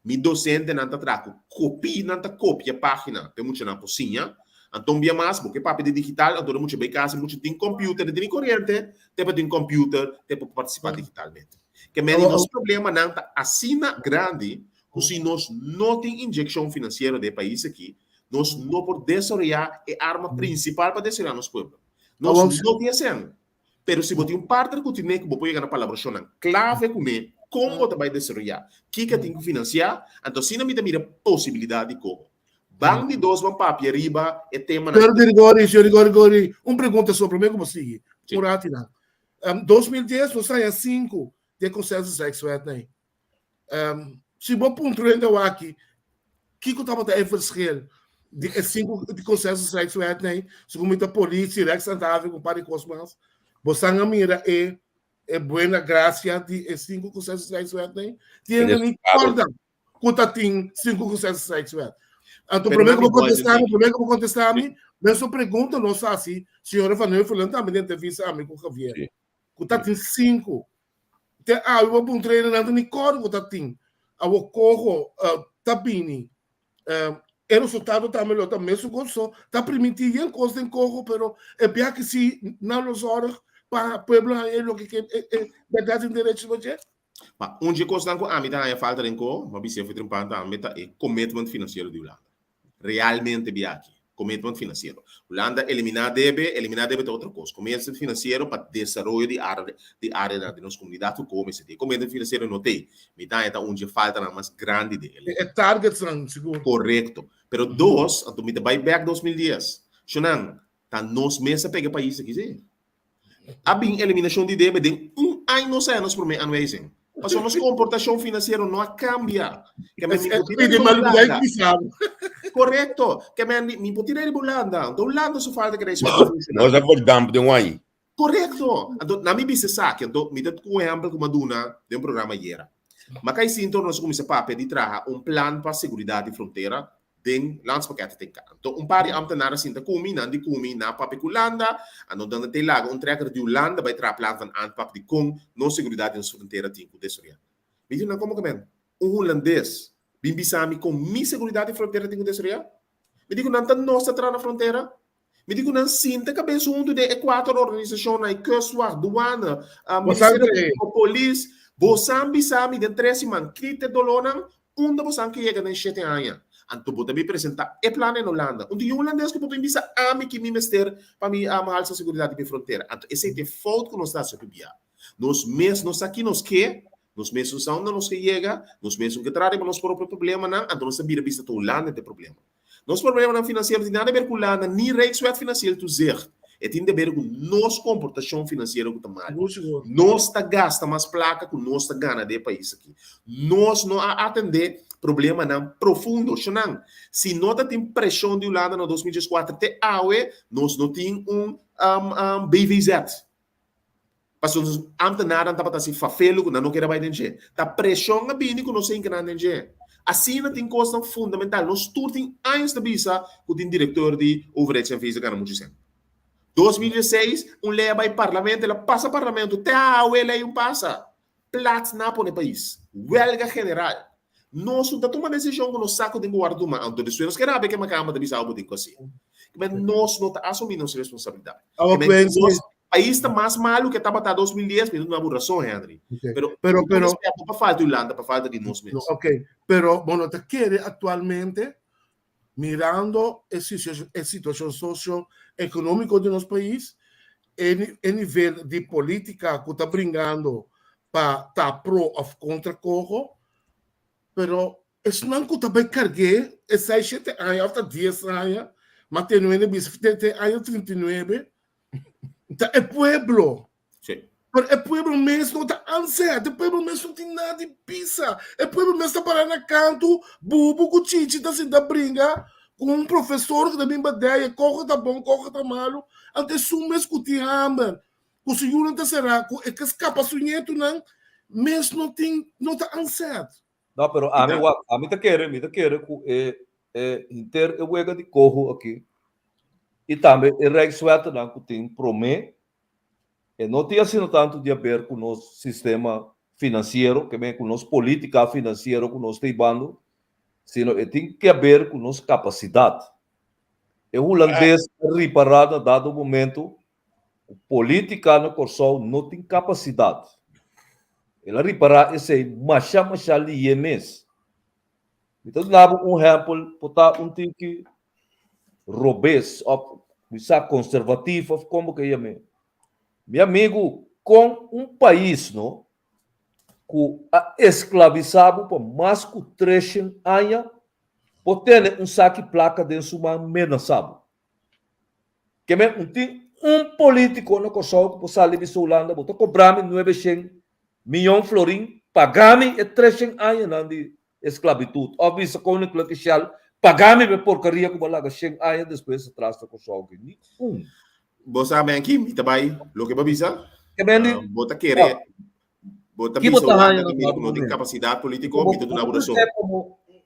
Mi dosentenan ta traha ku kopí, nan ta kopia página pa e muchanan por siña. Anto un bia mas, bo ke papia di digital, anto e mucha bai kas, e mucha tin computer, e tin koriente, te pa tin computer, te pa partisipá digitalmente. Ke mende nos problemanan ta asina grandi ku si nos no tin inyekshon finansiero den e pais aki, nos no por desaroyá e arma prinsipal pa desaroyá nos pueblo. Nos no tin esei. Pero si bo tin un partner ku tine ku bo por yega na palabrashonnan klave kuné kon bo ta bai desaroyá, kiko tin ku finansiá, anto asina mi ta mira posibilidat di koho. Ban di dos ban papia riba e temanan. Señor Grigori, señor Grigori, un pregunta so promé ku bo sigui. Un ratinan. 2010 nos haña sinku di e consensus rijkswet nei. Si bo puntra hende awaki kiko tabata e verschil di e sinku di consensus rijkswet nei, segun mi ta politie, rechtshandhaving, un par di kos mas, bo san a mira e e buena gracia di e sinku consensus rijkswet nei? Tin hende ni korda ku ta tin sinku consensus rijkswet. Anto promé ku bo kontestá mi, promé ku bo kontestá mi, mesun pregunta nos a hasi señora Van Heuvelen tambe den entrevista ami ku Javier, ku ta tin sinku. Te awe bo puntra hende nan ta ni kòrda ku ta tin. Awor koho ta bini. E resultado tambe lo ta mesun kos. So ta primintí yen kos den koho, pero e biaha si nan lo zòrg pa pueblo haña e loke ke e bèrdat tin derecho pa dje. Ma un dje kosnan ku ami ta haña falta den koho, m'a bis'é for trempan tambe, ta e commitment finansiero di Hulanda. Realmente biaha Commitment finansiero. Hulanda eliminá debe, eliminá debe ta otro kos. Commitment finansiero pa desaroyo di área di áreanan di nos komunidat ku koho mester tin. E commitment finansiero no t'ei. Mi ta haña ta un dje faltanan mas grandi den e lei. E targetsnan sigur. Korekto. Pero dos, anto mi ta bai bèk 2010. Shonnan, ta nos mes a pega e pais aki si. A bin eliminashon di debe den un aña nos a haña nos promé aanwijzing. Pasobra nos komportashon finansiero no a kambia. Ke men mi por tira riba Hulanda. Korekto. Ke men mi por tira riba Hulanda. Anto Hulanda su falta ke reis no funshoná. Nos a verdamp den un aña. Korekto. Anto na mi bisa esaki. Anto mi ta ku un ehèmpel ku mi a duna den un programa ayera. Makai sinto nos a kuminsá papia di traha un plan pa seguridat di frontera den landspakket ta ten Anto un par di ambtenaar a sinta ku mi, nan di ku mi, nan a papia ku Hulanda, anto nan ta laga un trekker di Hulanda bai traha plan van aanpak di kon nos seguridat di nos frontera tin ku desaroyá. Mi di nan komo ke men? Un Hulandes bin bisa mi kon mi seguridat di frontera tin ku desaroyá? Mi di ku nan ta nos ta traha na frontera? Mi di ku nan sinta kabes huntu den e kuater organisashonnan, e Kustwacht, Douane, Ministerio Públiko, Polis. Bosan bisa mi den tres siman kit e dolónan, unda bosan ke yega den shete aña? Anto bo ta bin presentá e plan en Hulanda. Un tin un hulandes ku por bin bisa ami ki mi mester pa mi halsa seguridat di mi frontera. Anto esei ta e fout ku nos ta hasi hopi bia. Nos mes no sa ki nos ke, nos mes no sa unda nos ke yega, nos mes no ke traha riba nos propio problemanan, anto nos ta bira bisa ta Hulanda ta e problema. Nos problemanan finansiero tin nada ber ku Hulanda ni Rijkswet Financieel Toezicht. E tin de ber ku nos komportashon finansiero ku ta malu. Nos ta gasta mas plaka ku nos ta gana den e pais aki. Nos no a atendé problemanan profundo. Shonnan, si no ta tin preshon di Hulanda na 2014 te awe, nos no tin un BVZ. Pasobra nos ambtenaarnan tabata hasi fafelu ku nan no kere bai den dje. Ta preshon a bini ku nos a hinka nan den dje. Asina tin kosnan fundamental. Nos tur tin años ta bisa ku tin direktor di overheids-NV ta gana muchu sèn. 2016 un lei a bai parlamento, el a pasa parlamento, te awe e lei un pasa. Plats na pone pais. Welga general. Nos no ta tuma desishon ku nos sa ku tin ku wòrdu tuma. Anto despues nos ke rabia ke makamba ta bisa bo tin ku hasi. Kimen nos no ta asumí nos responsabilidat. Kimen nos pais ta mas malu ke tabata 2010, mi ta duna bo rason Henry. Pero Pero pero no pa falta Hulanda, pa falta di nos mes. Ok, pero bo no ta kere aktualmente mirando e e situashon sosio ekonómiko di nos pais, e e nivel di polítika ku ta bringando pa ta pro òf kontra Coho, pero esnan ku ta bai karg'é e seis shete aña òf ta dies aña, ma teniendo bisa te te aña 39, ta e pueblo. Sí. Pero e pueblo mes no ta anset, e pueblo mes no tin nada di bisa. E pueblo mes ta para na kantu, bubu ku chichi ta sinta bringa ku un profesor ku ta bin badeia, koho ta bon, koho ta malu. Anto esun mes ku tin hamber, ku su yunan ta será, ku e ke skapa su ñetunan, mes no tin, no ta anset. No, pero ami wak, ami ta kere, mi ta kere ku e e henter e wega di koho aki i tambe e rijkswettennan ku tin promé E no tin asina tantu di haber ku nos sistema finansiero, ke men ku nos polítika finansiero ku nos ta hibando, sino e tin ke haber ku nos kapasidat. E hulandes a ripará na dado momento ku polítika na Kòrsou no tin kapasidat. El a ripará esei masha masha lié mes. Mi ta duna bo un ehèmpel por ta un tiki robes òf mi sa konservativo òf kon bo ke yam'é. Mi amigu, kon un pais no ku a esklavisá bo pa mas ku treshen aña por tene un saki plaka den su man menasá bo? Ke men un tin un polítiko na Kòrsou ku por sali bisa Hulanda bo ta kobra mi nuebeshen miyon florin paga mi e treshen añanan di esklabitut òf bisa Koninklijke Shell paga mi pa e porkaria ku bo a laga shen aña despues atras na Kòrsou aki. Ni un. Bo sa Benki, mi ta bai loke bo a bisa. Ke men di Bo ta kere, bo ta Ki bo bisa ta Hulanda haña ku na mira dado ku no tin momento? kapasidat polítiko, Bo mi ta duna bo bo por rason. grité komo,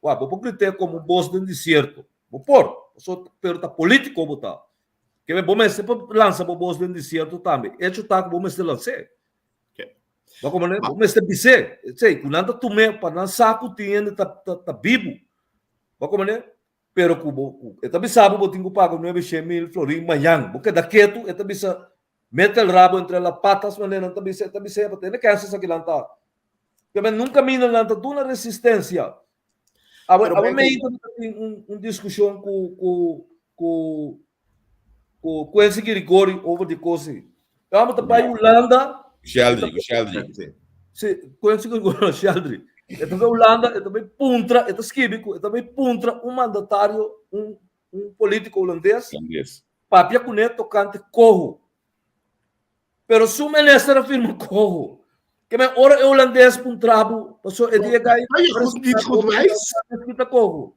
wak, bo por grité komo bos den desierto. Bo por, paso pero ta politico bo ta. Ke bo mester por lansa bo bos den desierto tambe. Hecho ta ku bo mester lans'é. Bo komprende? Bo mester bis'é. Esei, ku nan ta tum'é pa nan sa ku tin hende ta ta ta bibu. Bo komprende? Pero ku bo ku e ta bisa bo bo tin ku paga 900.000 florin mañan. Bo keda ketu, e ta bisa mete el rabo entre la patas manera nan ta bisa, e ta bisa pa tene kèns esaki nan ta. Pero nunka mina nan ta duna resistencia. Awe Pero awe Benny, meinte mi ta tin un un diskushon ku ku ku ku Quincy Girigori over di kos ei. E hòmber ta bai Hulanda, e ta Sheldry, ku Sheldry. Sí. Sí, Quincy Girigori no, Sheldry. E ta bai Hulanda, e ta bai puntra, e ta skibi ku e ta bai puntra un mandatario, un un polítiko hulandes, Hulandes. papia kuné tokante koho. Pero su minister a firma koho. Ke men ora e hulandes puntra bo, paso e dia gai Ay, goed, niet goed wijs. kita koho.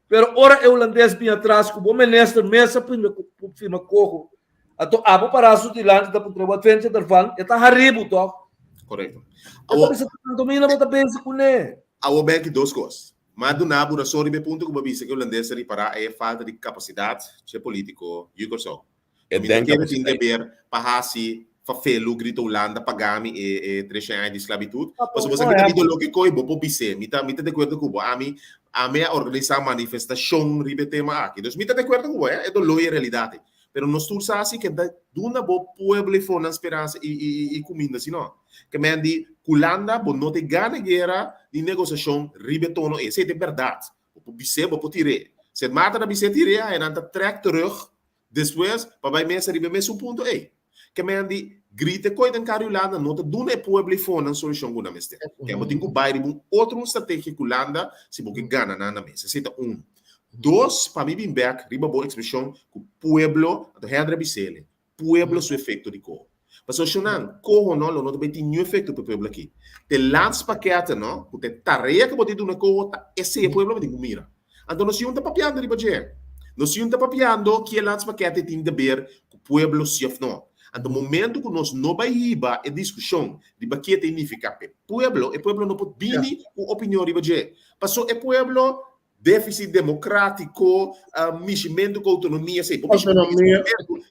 Pero ora e hulandes bin atras ku bo minister mes a firma, firma koho. Anto abo para su dilanti ta puntra wat vind je ervan? E ta haribu toch? Correcto. E ta bisa tanto mina bo ta bezig kuné. Awo Becky dos kos. Ma duna bo rason riba e punto ku bo a bisa ku e hulandes a ripará e falta di kapasidat dje polítiko yu Kòrsou. E Mi ta den kere tin kapasiteit. deber pa hasi fafelu grita Hulanda pagami e e treshen aña di sklabitut. Ah, Pasobra por bo sa ki ta mi ehempel. doló ke koi bo por bis'é. Mi ta mi ta de akuerdo ku bo. Ami ami a organisá manifestashon riba e tema aki. Dus mi ta de akuerdo ku bo, e doló i e realidat ei. Pero nos tur sa si ke ta duna bo pueblo e fonan speransa i i i kuminda si no. Ke men di Hulanda bo no ta gana guera ni negosiashon riba e tono ei. Esei ta e bèrdat. Bo por bis'é, bo por tir'é. Sint Maarten a bis'é tir'é, a nan ta trèk terug despues pa bai mesa riba e mesun punto ei. Ke men di grita e koi den kar di Hulanda no ta duna e pueblo ei fonan solushon ku nan mester. Ke bo tin ku bai riba un otro un strategia ku Hulanda si bo ke gana nan na mesa. Esei ta un. Dos, pa mi bin bèk riba bo ekspreshon ku pueblo, anto Hendra a bis'é, pueblo su efecto di coho. Pasobra shonnan, coho no lo no ta bay tin niun efecto pa e pueblo aki. Te landspakketten no, cu ta e tarea cu bo tin duna coho ta esey e pueblo bo tin cu mira. Anto nos yun ta papiando riba dje. Nos yun ta papiando ki e landspakketten tin deber cu pueblo si of no. Anto momento cu nos no bay hiba e discusion riba ki e ta significa pa e pueblo, e pueblo no por bini cu opinion riba dje. Pasobra e pueblo Déficit democrático, mishimentu ku autonomia, sí, bo mishi Autonomia.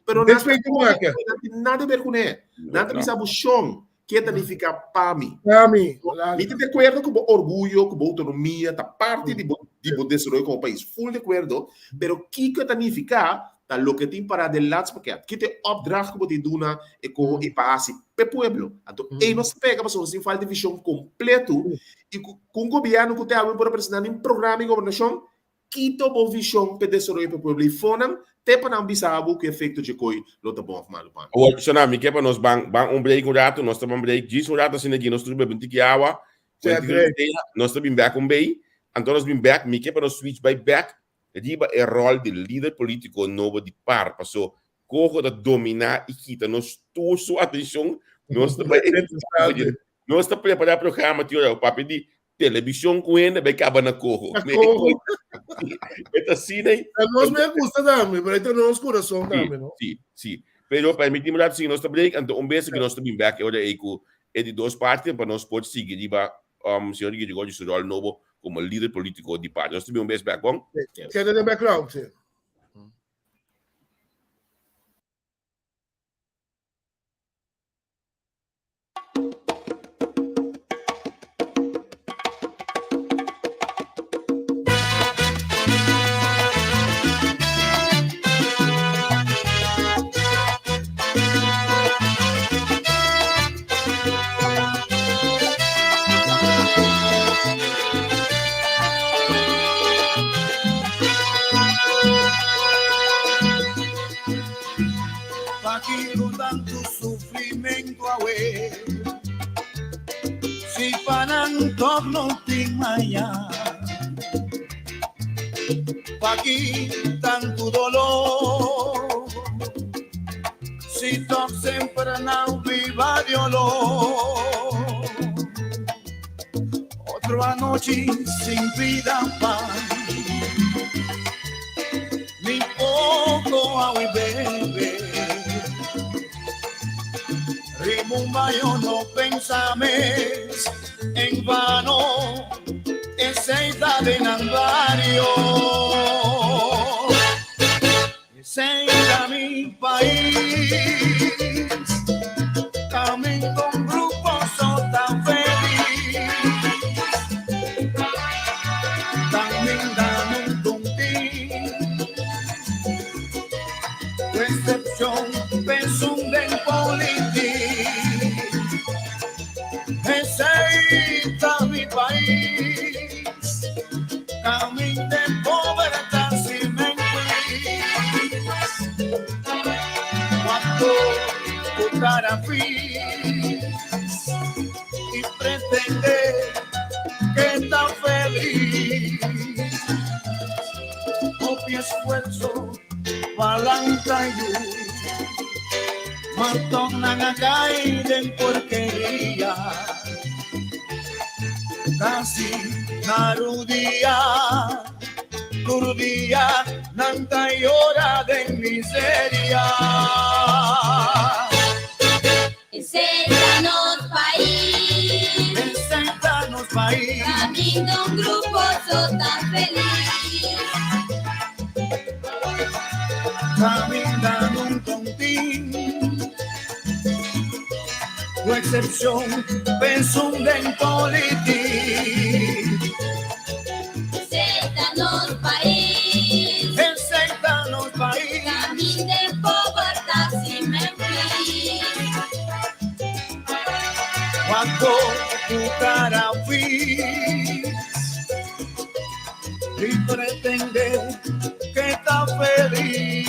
pero nan Dit weet te maken. nan tin nada ver kuné. Nan ta bisa bo shon, ke ta nifiká pa mi. Pa mi. Mi ta de akuerdo ku bo orguyo, ku bo autonomia ta parti di bo di bo desaroyo komo pais. Full de akuerdo, pero kiko ta nifiká ta loke tin pará den landspakket. Ki ta e opdracht ku bo tin duna e koho i pa hasi p'e pueblo. Anto ei nos ta pega pasobra nos tin falta di vishon kompleto i ku Ku un gobièrnu ku te awe por a presentá nin programa di gobernashon, kito bo vishon p'e desaroyo p'e pueblo i fonan te pa nan bisa bo ku efekto dje koi lo ta bon òf malu pa nan. Awor, Shona, mi ke pa nos ban ban un break un ratu, nos ta ban break djis un ratu asina aki, nos tur bebe un tiki awa, ku un tiki rosea, nos ta bin bek un bei, anto nos bin bek, mi ke pa nos switch bai bek riba e ròl di lider polítiko nobo di par, paso Coho ta dominá i kita nos tur su atenshon, nos ta bai nos ta prepará programa ti ora papia di televishon ku hende bai kaba na Coho. Na Coho. E ta asina ei. A nos me gusta tambe, pero ta nos corazón tambe, no? Sí, sí. Pero permití mi rato si nos ta break, anto un bes ku nos ta bin bek e ora ei ku e di dos parti pa nos por sigui riba señor Girigorio su ròl nobo komo lider polítiko di parti. Nos ta bin un bes bek, bon? Keda den background, sí. Pakiko tantu sufrimentu awe? Si pa nan tòg no tin maña. Paki tantu doló? Si tòg semper nan biba di oló. Otro anochi sin pida pan, ni poco awa i bebe. Riba un bayo no pensa mes en vano, esei ta den nan bario. Esei ta mi pais, caminda un grupo so ta feliz. Caminda nunca un tin. excepcion pensun den politik. Esei ta mi pais, camin den pobertad si menquis. Cuando tu cara fis y pretende que ta feliz. Hopi esfuerzo pa lanta yu, ma tog nan a kai den porkeria. Kasi na rudia, tur dia nan ta yora den miseria. Esei ta nos pais. Esei ta nos pais. Caminda un grupo so ta felis. Caminda un tontin. Ku excepcion pensun den politik. Esei ta nos pais. Esei ta nos pais. Caminda e pober ta sin mentir. Cuando tu cara fis y pretende que está feliz.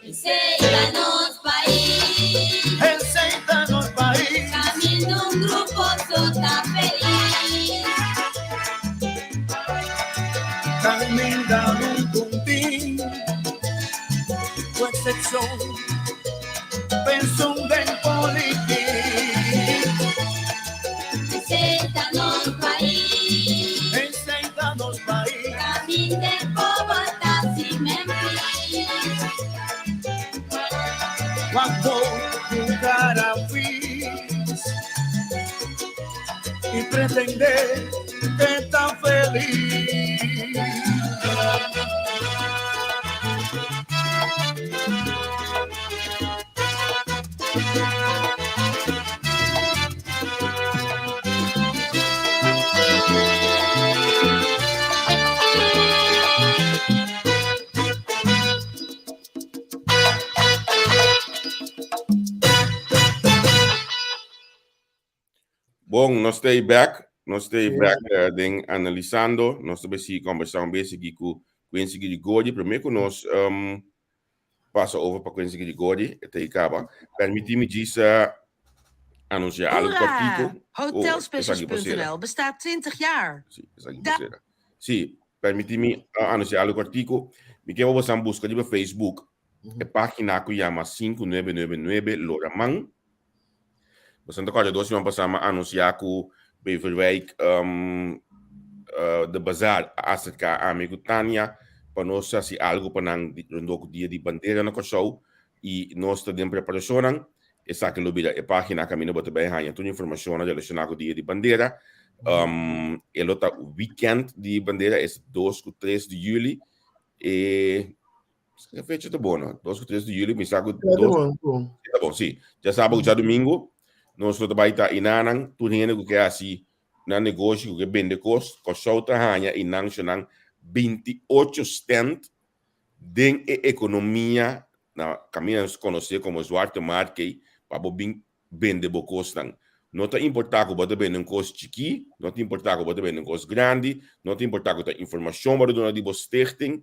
Esei ta nos pais. Esei ta nos pais. Caminda un grupo so ta felis. Caminda un puntín. Ku excepcion pensun den politik. Esei ta nos pais. Esei ta nos pais. Caminda e pober ta sin mentir. Cuando tu cara fis y pretende que está feliz. Bon, nos ta back. Nos ta back den Analisando. Nos ta sigui kombersá un bes aki ku Quincy Grigori. Promé ku nos pasa over pa Quincy Grigori, e ta kaba. Permití mi djis anunsiá algu Hoera! kòrtiku. Oh, esaki por sera. Hotelspecials.nl bestaat 20 jaar. Sí, esaki por sera. Sí, permití mi anunsiá algu kòrtiku. Mi ke pa boso buska riba Facebook e página ku yama 5999 Loraman. Boso ta kòrda dos siman pasá mi a anunsiá ku Beverwijk de Bazaar a aserká ami ku Tania pa nos hasi algu pa nan rondó ku Dia di Bandera na Kòrsou i nos ta den preparashonnan. Esaki lo bira e página kaminda bo ta bai haña tur informashonnan relashoná ku Dia di Bandera. E lo ta wikènt di bandera, es 2 ku 3 di yüli. E E fecha ta bon, no? 2 ku 3 di juli, mi sa ku Ta dos. bon, bon. Ta bon, sí. Djasábado ku djadumingu, nos lo ta bai ta inanan, tur hende ku ke hasi nan negoshi, ku ke bende kos, Kòrsou ta haña i nan shonan 28 stand den e ekonomia na kaminda nos konosé komo Zwarte Markt ei, pa bo bin bende bo kosnan. No ta importá ku bo ta bende un kos chikí, no ta importá ku bo ta bende un kos grandi, no ta importá ku ta informashon bo ta duna di bo stichting,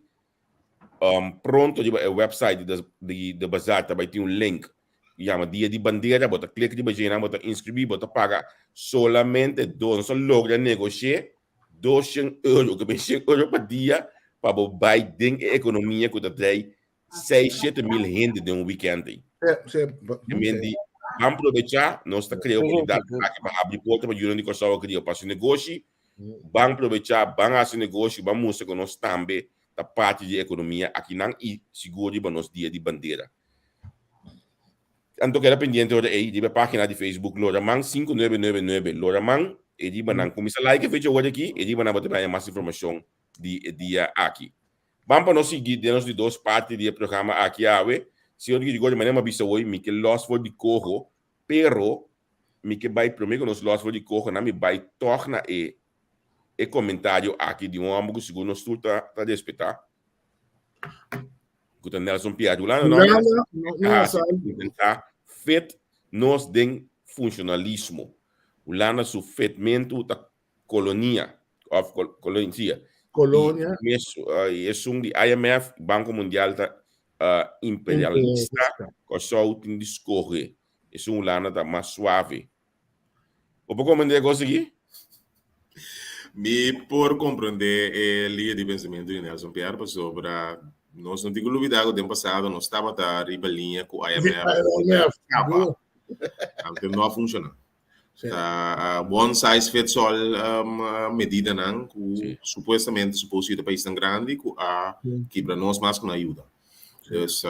Pronto riba e website di di de Bazaar ta bai tin un link ku yama Dia di Bandera. Bo ta klik riba dje nan, bo ta inskribí, bo ta paga solamente dos, nos a logra negoshé 200 euro, ku ben 100 euro pa dia pa bo bai den e ekonomia ku ta trae seis, shete mil hende den un wikènt ei. Sí, sí, I men di, ban probechá, nos ta krea oportunidat aki pa habri porta pa yunan di Kòrsou a kria pa hasi negoshi. Ban probechá, ban hasi negoshi, ban mustra ku nos tambe ta parti di e ekonomia akinan i sigur riba nos Dia di Bandera. Anto keda pendiente ora ei riba e página di Facebook Loraman 5999 Loraman. E riba nan kuminsá like e fecha awor aki, e riba nan bo ta haña mas informashon di e dia aki. Ban pa nos sigui den nos di dos parti di e programa aki awe. Señor Gregorio, manera mi a bisa hoy, mi ke lòs for di koho, pero mi ke bai promé ku nos lòs for di koho nan mi bai tòg na e e komentario aki di un hòmber ku sigur nos tur ta ta respetá, ku ta Nelson Pierre Hulanda no Hulanda, no, no a sa. intentá fit nos den funshonalismo. Hulanda su fitmentu ta kolonia òf kolonia. Kolonia. I mes esun di IMF, Banko Mundial ta imperialista. Kòrsou tin di skohe. Esun Hulanda ta mas suave. Bo por komprendé e kos aki? Mi por komprendé e liña di pensamentu di Nelson Pierre pasobra nos no tin ku lubidá ku den pasado nos tabata riba liña ku IMF. IMF. Kaba. Anto no a funshoná. Ta one size fits all medidanan ku supuestamente supos yuda paisnan grandi ku a kibra nos mas ku nan yuda. Dus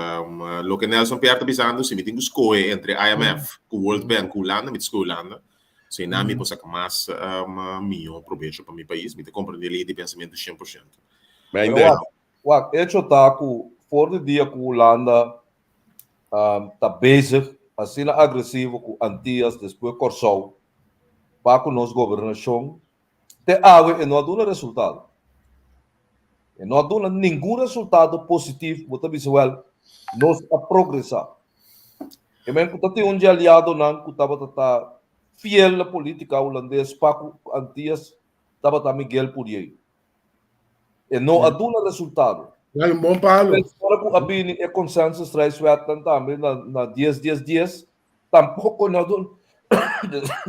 loke Nelson Pierre ta bisando si mi tin ku skohe entre IMF ku World Bank ku Hulanda mi ta skohe Hulanda. Si nan mi por saka mas mihó probecho pa mi pais. Mi ta komprende e liña di pensamentu 100%. Pero wak, wak, echo ta ku for di dia ku Hulanda ta bezig asina agresivo ku Antias despues Kòrsou pa ku nos gobernashon te awe e no a duna resultado. E no a duna ningun resultado positivo ku bo ta bisa wèl nos a progresá. E men ku ta tin un di aliadonan ku tabata ta fiel na polítika hulandes pa ku Antias tabata Miguel Pourier. E no a duna resultado. Dai un bon palo. Ora ku a bini e consensusreiswetnan tambe na na dies dies dies, tampoko no a duna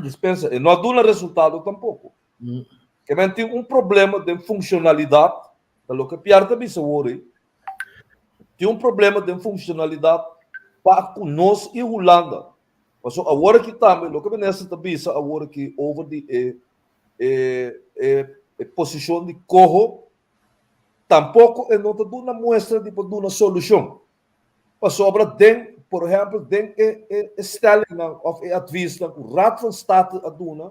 dispensa, e no a duna resultado tampoko. Ke men tin un problema den funshonalidat, ta loke Pierre ta bisa awor ei, tin un problema den funshonalidat pa ku nos i Hulanda. Pasobra awor aki tambe loke minister ta bisa awor aki over di e e e posishon di koho, tampoko e no ta duna muestra di por duna solushon. Pasobra den, por ehèmpel, den e e stellingnan òf e advisnan ku Raad van State a duna,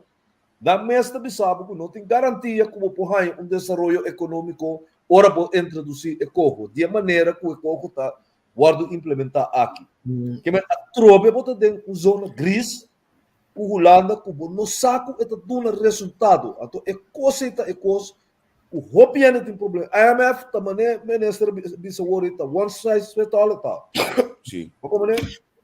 nan mes ta bisa bo ku no tin garantia ku bo por haña un desaroyo ekonómiko ora bo introdusí e koho, di e manera ku e koho ta wòrdu implementá aki. Ke men atrobe bo ta den un zona gris ku Hulanda ku bo no sa ku e ta duna resultado. Anto e kos ei ta e kos ku hopi hende tin problema. IMF ta mane minister bisa wor ei ta one size fit all e ta. Sí. Bo komo ne?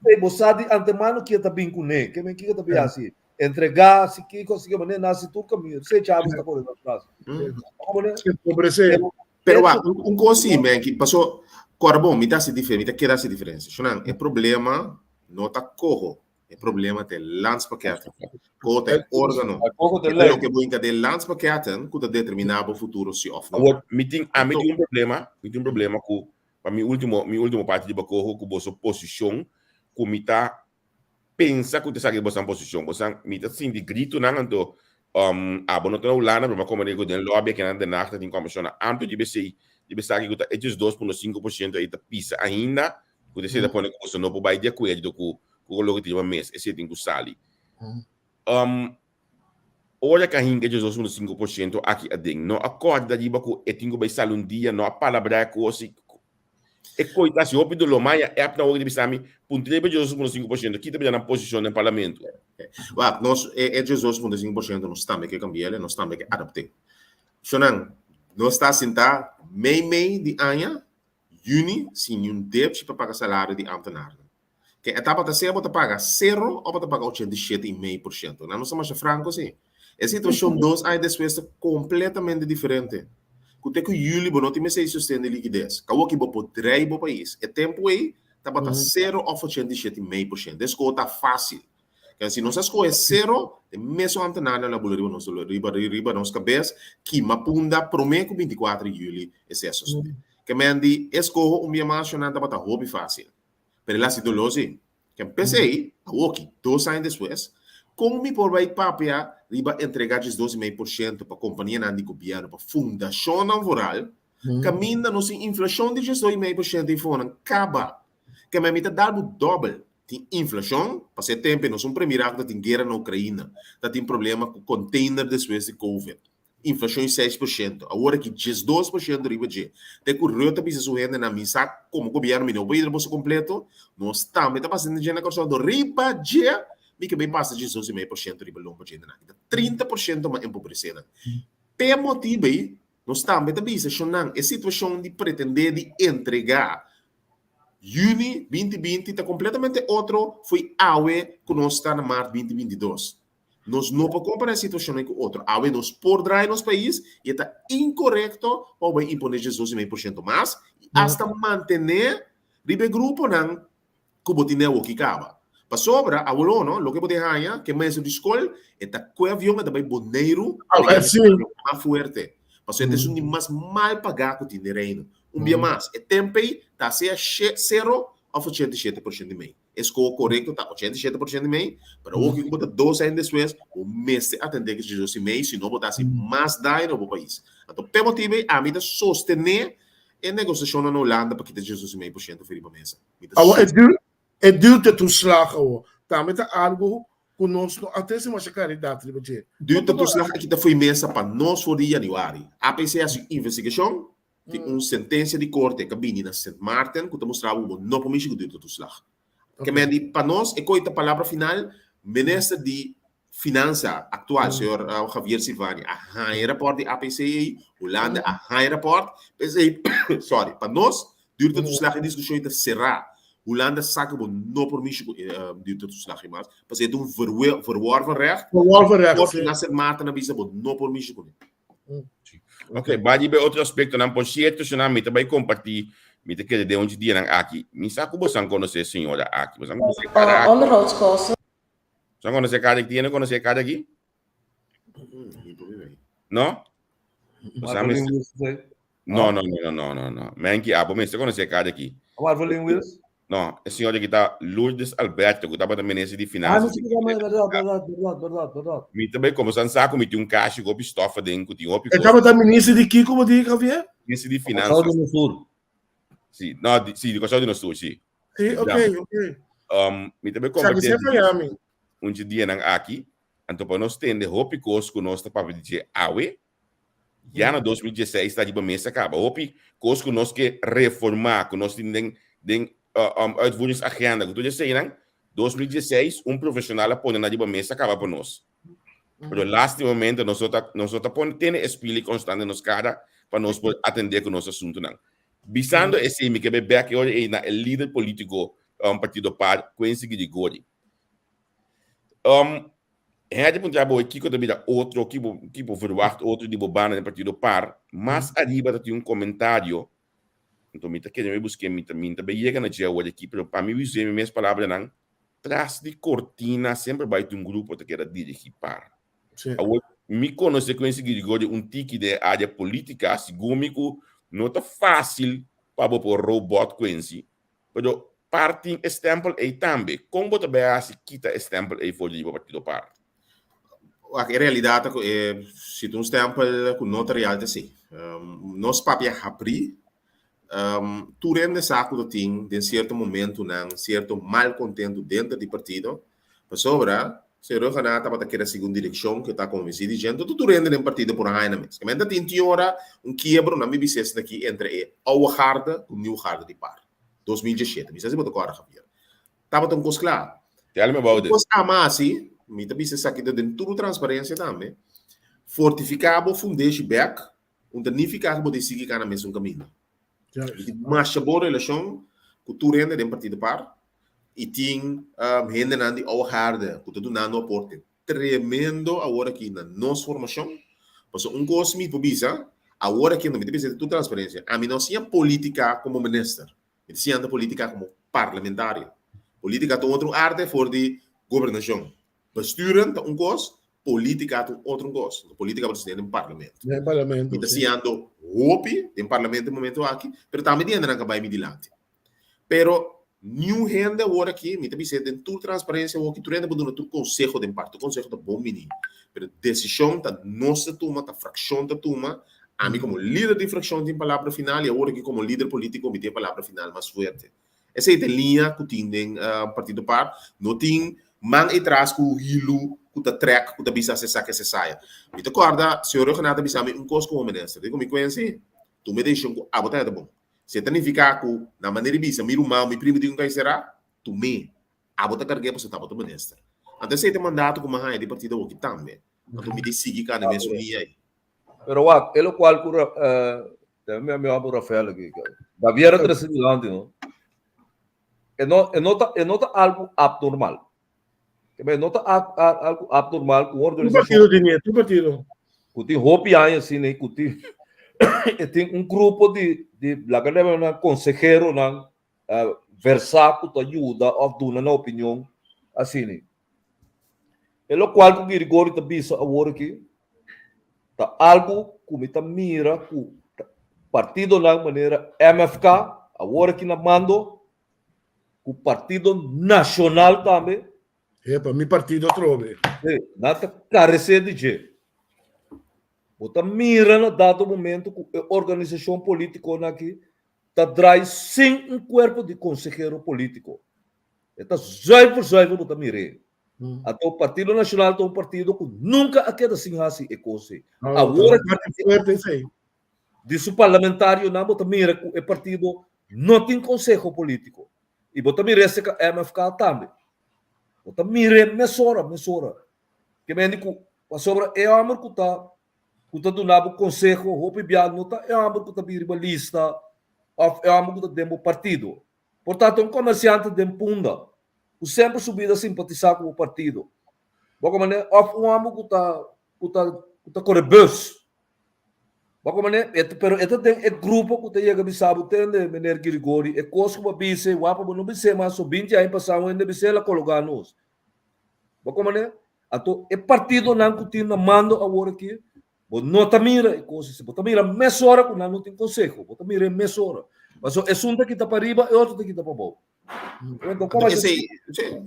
Ei bo sa di antemano ke ta bin kuné. Ke men kiko ta bin hasi? Entregá si kiko si ke mane nasi tur kaminda. P'esei Chavez ta kore nan tras. Bo komo ne? Empobresé. Pero wak, un kos si, Menki, paso, kòrda bon, mi ta hasi diferensia, mi ta kere hasi diferensia. Shonnan, e problema no ta koho. E problema ta e landspakketten. Koho ta e organo. Koho ta E ta lei. loke bo hinka den landspakketten ku ta determiná bo futuro si òf no. Awor, mi tin, ami tin un problema, mi tin un problema ku, pa mi último, mi último parti riba koho ku boso posishon, ku mi ta pensa ku ta esaki boso posishon. Boso, mi ta sinti gritonan anto, um, abo no ta na Hulanda, pero mi a komprende ku den lobby akinan Den Haag ta tin komishonnan amplio riba esei, riba esaki ku ta e 2.5% ei ta pisa ainda, Ku esei ta pone ku boso no por bai di akuerdo ku ku loke tin riba mes, esei tin ku sali. Um, ora ku a hinka e 2.5% aki aden, no a kòrda riba ku e tin ku bai sali un dia, no a palabrá e kos i e koi ta hasi hopi doló. Maya app nan hopi ta bisa mi, puntra riba e 2.5%, kita bira nan posishon den parlamento? Wak, nos e 2.5% nos tambe ke kambi'el, nos tambe ke adapt'é. Shonnan, nos ta sintá mei mei di aña Juni sin niun depchi pa paga salario di ambtenarnan. Ken e tabata sea bo ta paga sero o bo ta paga 87,5%. Nan no sa masha franco si. E situacion dos aña despues ta completamente diferente. Cu te cu juli bo no tin mester di sosten di likides. Kawoki bo por drei bo pais. E tempo ei tabata sero of 87,5%. Esco ta facil. Ken si nos a skohe sero, e mesun ambtenarnan lo a bula riba nos riba riba nos kabes, kima punda promé ku 24 di yüli esei a sosodé. Ke men di e skoho un bia mas shonnan tabata hopi fásil, pero el a hasi doló sí. Ken p'esei, awoki, dos aña despues, kon mi por bai papia riba entregá 12,5% pa kompanianan di gobièrnu, pa fundashonnan vooral, kaminda nos tin inflashon di 12,5% ei fonan kaba? Ke men mi ta dal bo dòbel. Tin inflashon, pasobra e tempu nos un premirá ku ta tin guera na Ukraina, ta tin problema ku container despues di covid. Inflashon i 6%, awor aki 12% riba dje. Te ku Rutte a bisa su hendenan, mi sa komo gobièrnu mi no por yudra boso kompleto, nos tambe ta pasa den dje na Kòrsou, anto riba dje mi ke bai pasa 12,5% riba lomba dje hendenan aki, ta 30% mas empobresé nan. P'e motibu ei, nos tambe ta bisa shonnan e situashon di pretendé di entregá Juni 2020 ta kompletamente otro fo'i awe ku nos ta na mart 2022. Nos no por kompará e situashonnan ku otro. Awe nos por draai nos pais i e ta inkorekto pa bo bai imponé 12,5% mas i asta mantené riba e gruponan ku bo tin den awoki kaba. Pasobra awor no, loke bo tin haña ku e maestro di skol e ta kue avion e ta bai Boneiru pa e mas fuerte. Pasobra e ta esun di mas mal pagá ku tin den Reino. Un bia mas, e temp ei ta sea sero òf 87% di mei. E skoho korekto ta 87% di mei, pero awor ku bo ta dos aña despues, bo mester atendé ku esei mei, sino bo ta hasi mas daño na bo pais. Anto p'e motibu ei ami ta sostené e negosiashonnan na Hulanda pa kita 18,5% for riba mesa. Mi ta Awor e duurtetoeslag awor tambe ta algu ku nos no a trese masha klaridat riba dje. Duurtetoeslag a kita fo'i mesa pa nos for di yanüari. APC a hasi un investigashon Tin un sentensia di korte ka bini na Sint Maarten ku ta mustra bo ku bo no por mishi ku duurtetoeslag. Ke men di pa nos e koi ta palabra final, minister di Finansa aktual señor Javier Silvania a haña rapòrt di APC ei, Hulanda a haña rapòrt, p'esei sorry, pa nos duurtetoeslag e diskushon ei ta será. Hulanda sa ku bo no por mishi ku duurtetoeslag ei mas, pasobra e ta un verworven recht, korte na Sint Maarten a bisa bo no por mishi kuné. Ok, bai di be otro aspectonan. Por cierto, señora, mi ta bai comparti, mi ta kere den un dianan aki. Mi sa cu bosan conoce señora aki. Bosan conoce cara aki. Onderhoudskosten. Bosan conoce cara aki? Tiene conoce cara aki? No? Bosan mester... No, no, no, no, no, no. Menki, abo mester conoce cada aki. Marvelin Wills? No, e señora aki ta Lourdes Alberto, cu tabata minister di Finanzas. Ah, no, sí, verdad, verdad, verdad, verdad, verdad. Mi ta bay como san sa cu mi tin un kashi cu hopi stof aden, cu tin hopi E tabata minister di kiko, bo di, Javier? Minister di Finanzas. Kòrsou di nos Sur. Sí, no, di, sí, di Kòrsou di nos Sur, sí. Sí, ok, ok. Mi ta bay Sa comparti ki se faya mi. un dianan aki, anto pa nos tende hopi kos cu nos ta papia di dje awe, Ya na 2016 ta riba mesa kaba. Hopi kos ku nos ke reformá, ku nos tin den den um, uitvoeringsagenda, ku tur eseinan, 2016 un profesional a pone na riba mesa kaba pa nos. Pero lástimamente nos no ta nos no ta pone tene e spili konstante nos kara pa nos por atendé ku nos asuntunan. Bisando esei mi ke bai bèk e ora ei na e lider polítiko um, Partido par, Quincy Girigorie. Um, Hende puntra bo kiko ta bira otro, ki bo, ki bo verwacht otro di bo banda den partido par. Mas ariba ta tin un komentario, anto mi ta kere mi busk'é, mi ta mi ta bay yega na dje awor aki, pero pa mi us'é mi mes palabranan, tras di kortina semper bay tin un grupo ta keda dirigí par. Sí. Awor, mi konosé Quincy Girigorio un tiki den e área polítika, segun mi ku no ta fásil pa bo por robot Quincy, Pero par tin e stempel ei tambe. Kon bo ta bai hasi kita e stempel ei for di bo partido par? Wak, e realidat ta ku e si ta un stempel ku no ta real ta esei. Nos papia habrí, tur hende sa ku ta tin den sierto momentunan sierto malkontentu denter di partido, pasobra señor Rhuggenaath tabata keda sigui un direkshon ku e ta konvensí di dje, enton tur hende den partido por a haña nan mes. Kementa tin tin ora un kiebro nan mi bis'é esaki aki entre e oude garde ku nieuwe garde di par. 2017, mi sa si bo ta kòrda Javier. Tabata un kos kla. Tell me about Un it. kos ama hasi, mi ta bisa esaki den tur transparensia tambe, fortifiká bo fundeshi bèk, un ta nifiká ku bo ta sigui kana mesun kaminda. Mi tin masha bon relashon ku tur hende den Partido Par i tin hendenan di oude garde ku ta dunando aporte tremendo awor aki na nos formashon. Pasobra un kos mi por bisa, awor aki mi ta bisa den tur transparensia, ami no siña politika komo minister, mi ta siñando politika komo parlamentario. Politika ta un otro arte for di gobernashon. Besturen ta un kos, politika ta un otro kos. Politika bo ta siña den parlamento. Den parlamento, Mi ta sí. siñando hopi den parlamento e momento aki, pero tambe di hendenan ka bai mi dilanti. Pero niun hende awor aki, mi ta bis'é den tur transparencia awor aki, tur hende por duna tur conseho den par, tur conseho ta bon bini, pero decision ta nos ta tuma, ta fraccion ta tuma, ami como lider di fraccion tin palabra final y awor aki como lider politico mi tin e palabra final mas fuerte. Esei ta e liña ku tin den Partido par. No tin man etras ku hilu ku ta trèk ku ta bisa esaki esesaya. Mi ta kòrda señor Rhuggenaath a bisa mi un kos komo minister. Di ku mi kuensi, tuma e desishon ku abo ta heta bon. Si e ta nifiká ku na manera di bisa mi ruman o mi primo tin ku kai será, tum'é. Abo ta karg'é pasobra tabata minister. Anto esei ta e mandato ku mi a haña di partido awoki tambe. Anto mi ta sigui kana e mesun liña ei. Pero wak, e lokual ku mi mi abo Rafael aki, Javier a trese dilanti no, e no e no ta e no ta algu abnormal. E no ta algu abnormal ku un organisashon. Tur partido tin e, tur partido. Ku tin hopi aña asina i ku tin e tin un grupo di di laga nan nan konseheronan versá ku ta yuda òf duna nan opinion asina. E lokual ku Girigori ta bisa awor aki ta algu ku mi ta mira ku partidonan manera MFK awor aki na mando, ku Partido Nashonal tambe. Epa, mi partido atrobe. Sí, nan ta karesé di dje. Bo ta mira na dado momento ku e organisashon polítikonan aki ta drai sin un kuerpo di konsehero polítiko. E ta zuiver zuiver bo ta mir'é. Anto Partido Nacional ta un partido ku nunka a keda sin hasi e kos ei. Awor aki di su parlamentarionan bo ta mira ku e partido no tin konseho polítiko. I bo ta mir'é serka MFK tambe. Bo ta mir'é mesora mesora. Ke mende ku pasobra e hòmber ku ta ku ta duna bo konseho hopi bia no ta e hòmber ku ta bin riba lista òf e hòmber ku ta den bo partido. Por ta ta un komersiante den Punda ku semper su bida simpatisá ku bo partido. Bo komprendé? Òf un hòmber ku ta ku ta ku ta kore bus. Bo komprendé? E ta pero e ta den e grupo ku ta yega bisa bo, Tende, meneer Girigori, e kos ku bo a bisa ei wapa bo no bis'é mas, so binti aña pasá un hende bis'é el a kologá nos. Bo komprendé? Anto e partidonan ku tin na mando awor aki, Bo no ta mira e kos así. Bo ta mira mesora ku nan no tin konseho. Bo ta mira e mesora. Pasobra esun ta kita pa riba, e otro ta kita pa bou. Anto komo esei,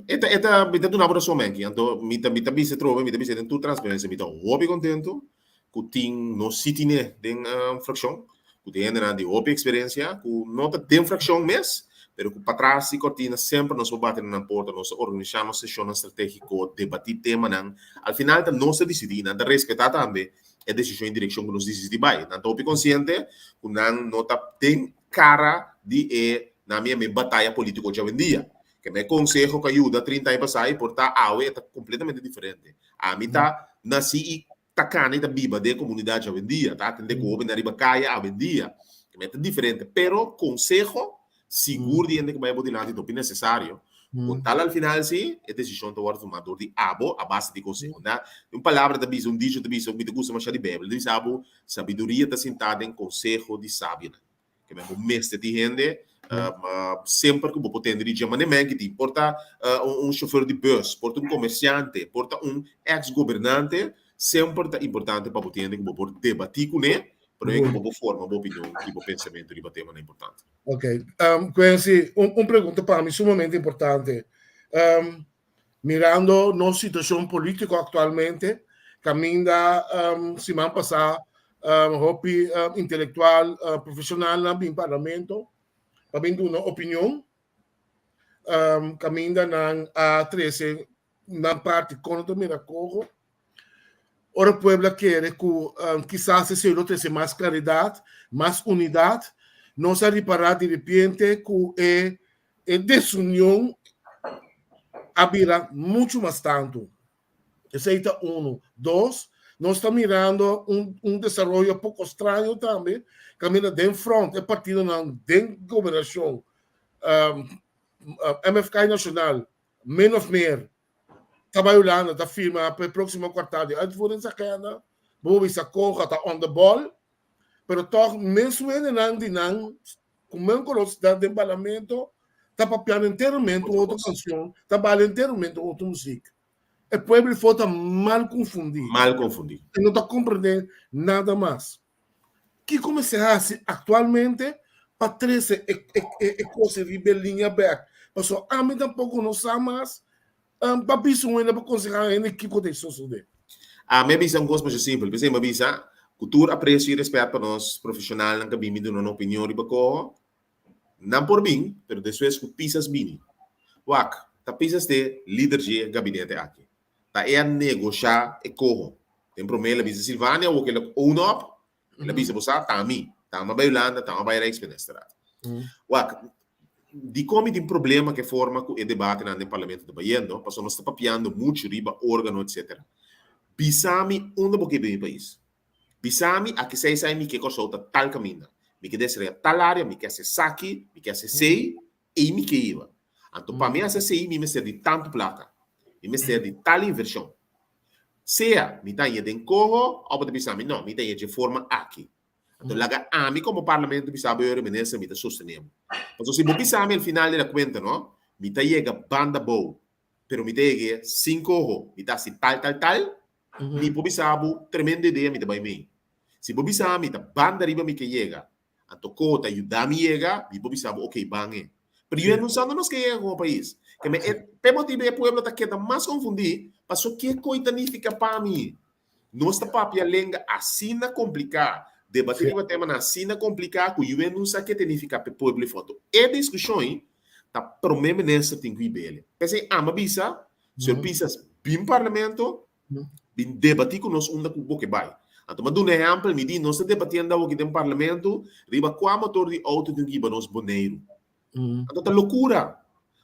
e ta, e ta, mi ta duna bo rason, Menki. Anto mi ta, mi ta bisa trobe, mi ta bisa den tur transparensia, mi ta hopi kontentu ku tin nos si tine den frakshon, ku tin hendenan di hopi eksperensia, ku no ta den frakshon mes, pero ku patras di kortina semper nos por bati na nan porta, nos ta organisá nos seshonnan stratégiko, debatí temanan. Al final ta nos ta disidí, nan ta respetá tambe e desishon i direkshon ku nos disidí bai. Nan ta hopi konsiente ku nan no ta den kara di e nan mi e bataya polítiko djawendia. Ke mi e konseho ku a yuda 30 aña pasá i por ta awe e ta kompletamente diferente. Ami ta nasí i ta kana i ta biba den e komunidat djawendia, ta atendé ku hóbennan riba kaya awendia. Ke mi e ta diferente, pero konseho sigur di hende ku bai bo dilanti ta hopi nesesario. Con tal al final si, e desishon ta wòrdu tumá dor di abo a base di konseho. Na un palabra ta bisa, un dicho ta bisa, mi ta gusta masha di Beibel, ta bisa abo, sabiduria ta sintá den konseho di sabionan. Ke men bo mester tin hende semper ku bo por tende di dje. Mane men ki tin, por ta un shofer di bus, por ta un komersiante, por ta un eks gobernante, semper ta importante pa bo tin hende ku bo por debatí kuné, promé ku bo por forma bo opinion i bo pensamentu riba temanan importante. Ok. Um, Quincy, un, un pregunta pa mi sumamente importante. Um, mirando nos situacion político actualmente, caminda um, siman pasá um, hopi um, intelectual, uh, profesional na bin parlamento, pa bin duna opinion, um, caminda nan a trece nan parti kon ta mira kogo. Ora pueblo a kere ku um, kisas esei lo trese mas klaridat, mas unidat, nos a ripará di repente ku e, e desunion a bira muchu mas tantu. Esei ta unu. Dos, nos ta mirando un, un desaroyo poko straño tambe, kaminda den front e partidonan den gobernashon, um, MFK Nacional, Min of meer ta bai Hulanda ta firma pa e próksimo kwartal di uitvoeringsagenda. Bo bisa Koga ta on the ball, pero tòg mes wendenan di nan ku men konos ta den parlamento ta papiando enteramente un otro kanshon, ta bala enteramente un otro muzik. E pueblo afó ta mal konfundí. Mal konfundí. E no ta komprendé nada mas. Kiko mester hasi aktualmente pa trese e e kos riba e liña bèk? Pasobra ami tampoko no sa mas pa bisa un hende, pa konsehá un hende kiko ta sosodé. Ami a bisa un kos masha simpel. P'esei mi a bisa ku tur apresio i rèspèt pa nos profeshonalnan ku a bini duna nan opinion riba koho. Nan por bin, pero despues ku Pisas bini. Wak, ta Pisas t'e lider dje gabinete aki. Ta e a negoshá e koho. Den promé el a bisa Silvania, awor ku el a own up, el a bisa bo sa, ta mi. Ta mi a bai Hulanda, ta mi a bai Rijksministerraad. Wak, dikon mi tin problema ku e forma ku e debatenan den parlamento ta bayendo? Pasobra nos ta papiando muchu riba órgano etcetera. Bisa mi unda bo ke bin mi pais. Bisa mi aki seis aña mi ke Kòrsou ta tal kaminda. Mi ke desaroyá tal área, mi ke hasi esaki, mi ke hasi esei, ei mi ke iba. Anto pa mi hasi esei mi mester di tantu plaka. Mi mester di tal invershon. Sea mi ta haña den koho òf bo ta bisa mi no, mi ta haña dje forma aki. Anto laga ami komo parlamento bisa bo yori minister mi ta sostené bo. Pasobra si bo bisa mi al final di la kuenta no, mi ta yega banda bou, pero mi ta yeg'é sin koho, mi ta hasi tal tal tal, Mi por bisa bo tremendo idea mi ta bai mei. Si bo bisa mi ta banda riba mi ke yega, anto ko ta yuda mi yega, mi por bisa bo ok ban e. Pero yu no sa unda nos ke yega komo pais. Ke me e p'e motibu e pueblo ta keda mas konfundí paso ke koi ta nifiká pa mi. Nos ta papia lenga asina kompliká, debatí riba temanan asina kompliká ku yu no sa ke ta nifiká p'e pueblo i foto. E diskushon ei ta prome minister tin ku hib'el. P'esei ami a bisa Señor Pisas, bin parlamento, bin debatí ku nos unda ku bo ke bai. Anto mi a duna ehèmpel, mi di nos ta debatiendo awoki den parlamento riba kua motor di outo tin ku hiba nos Boneiru. Anto ta lokura,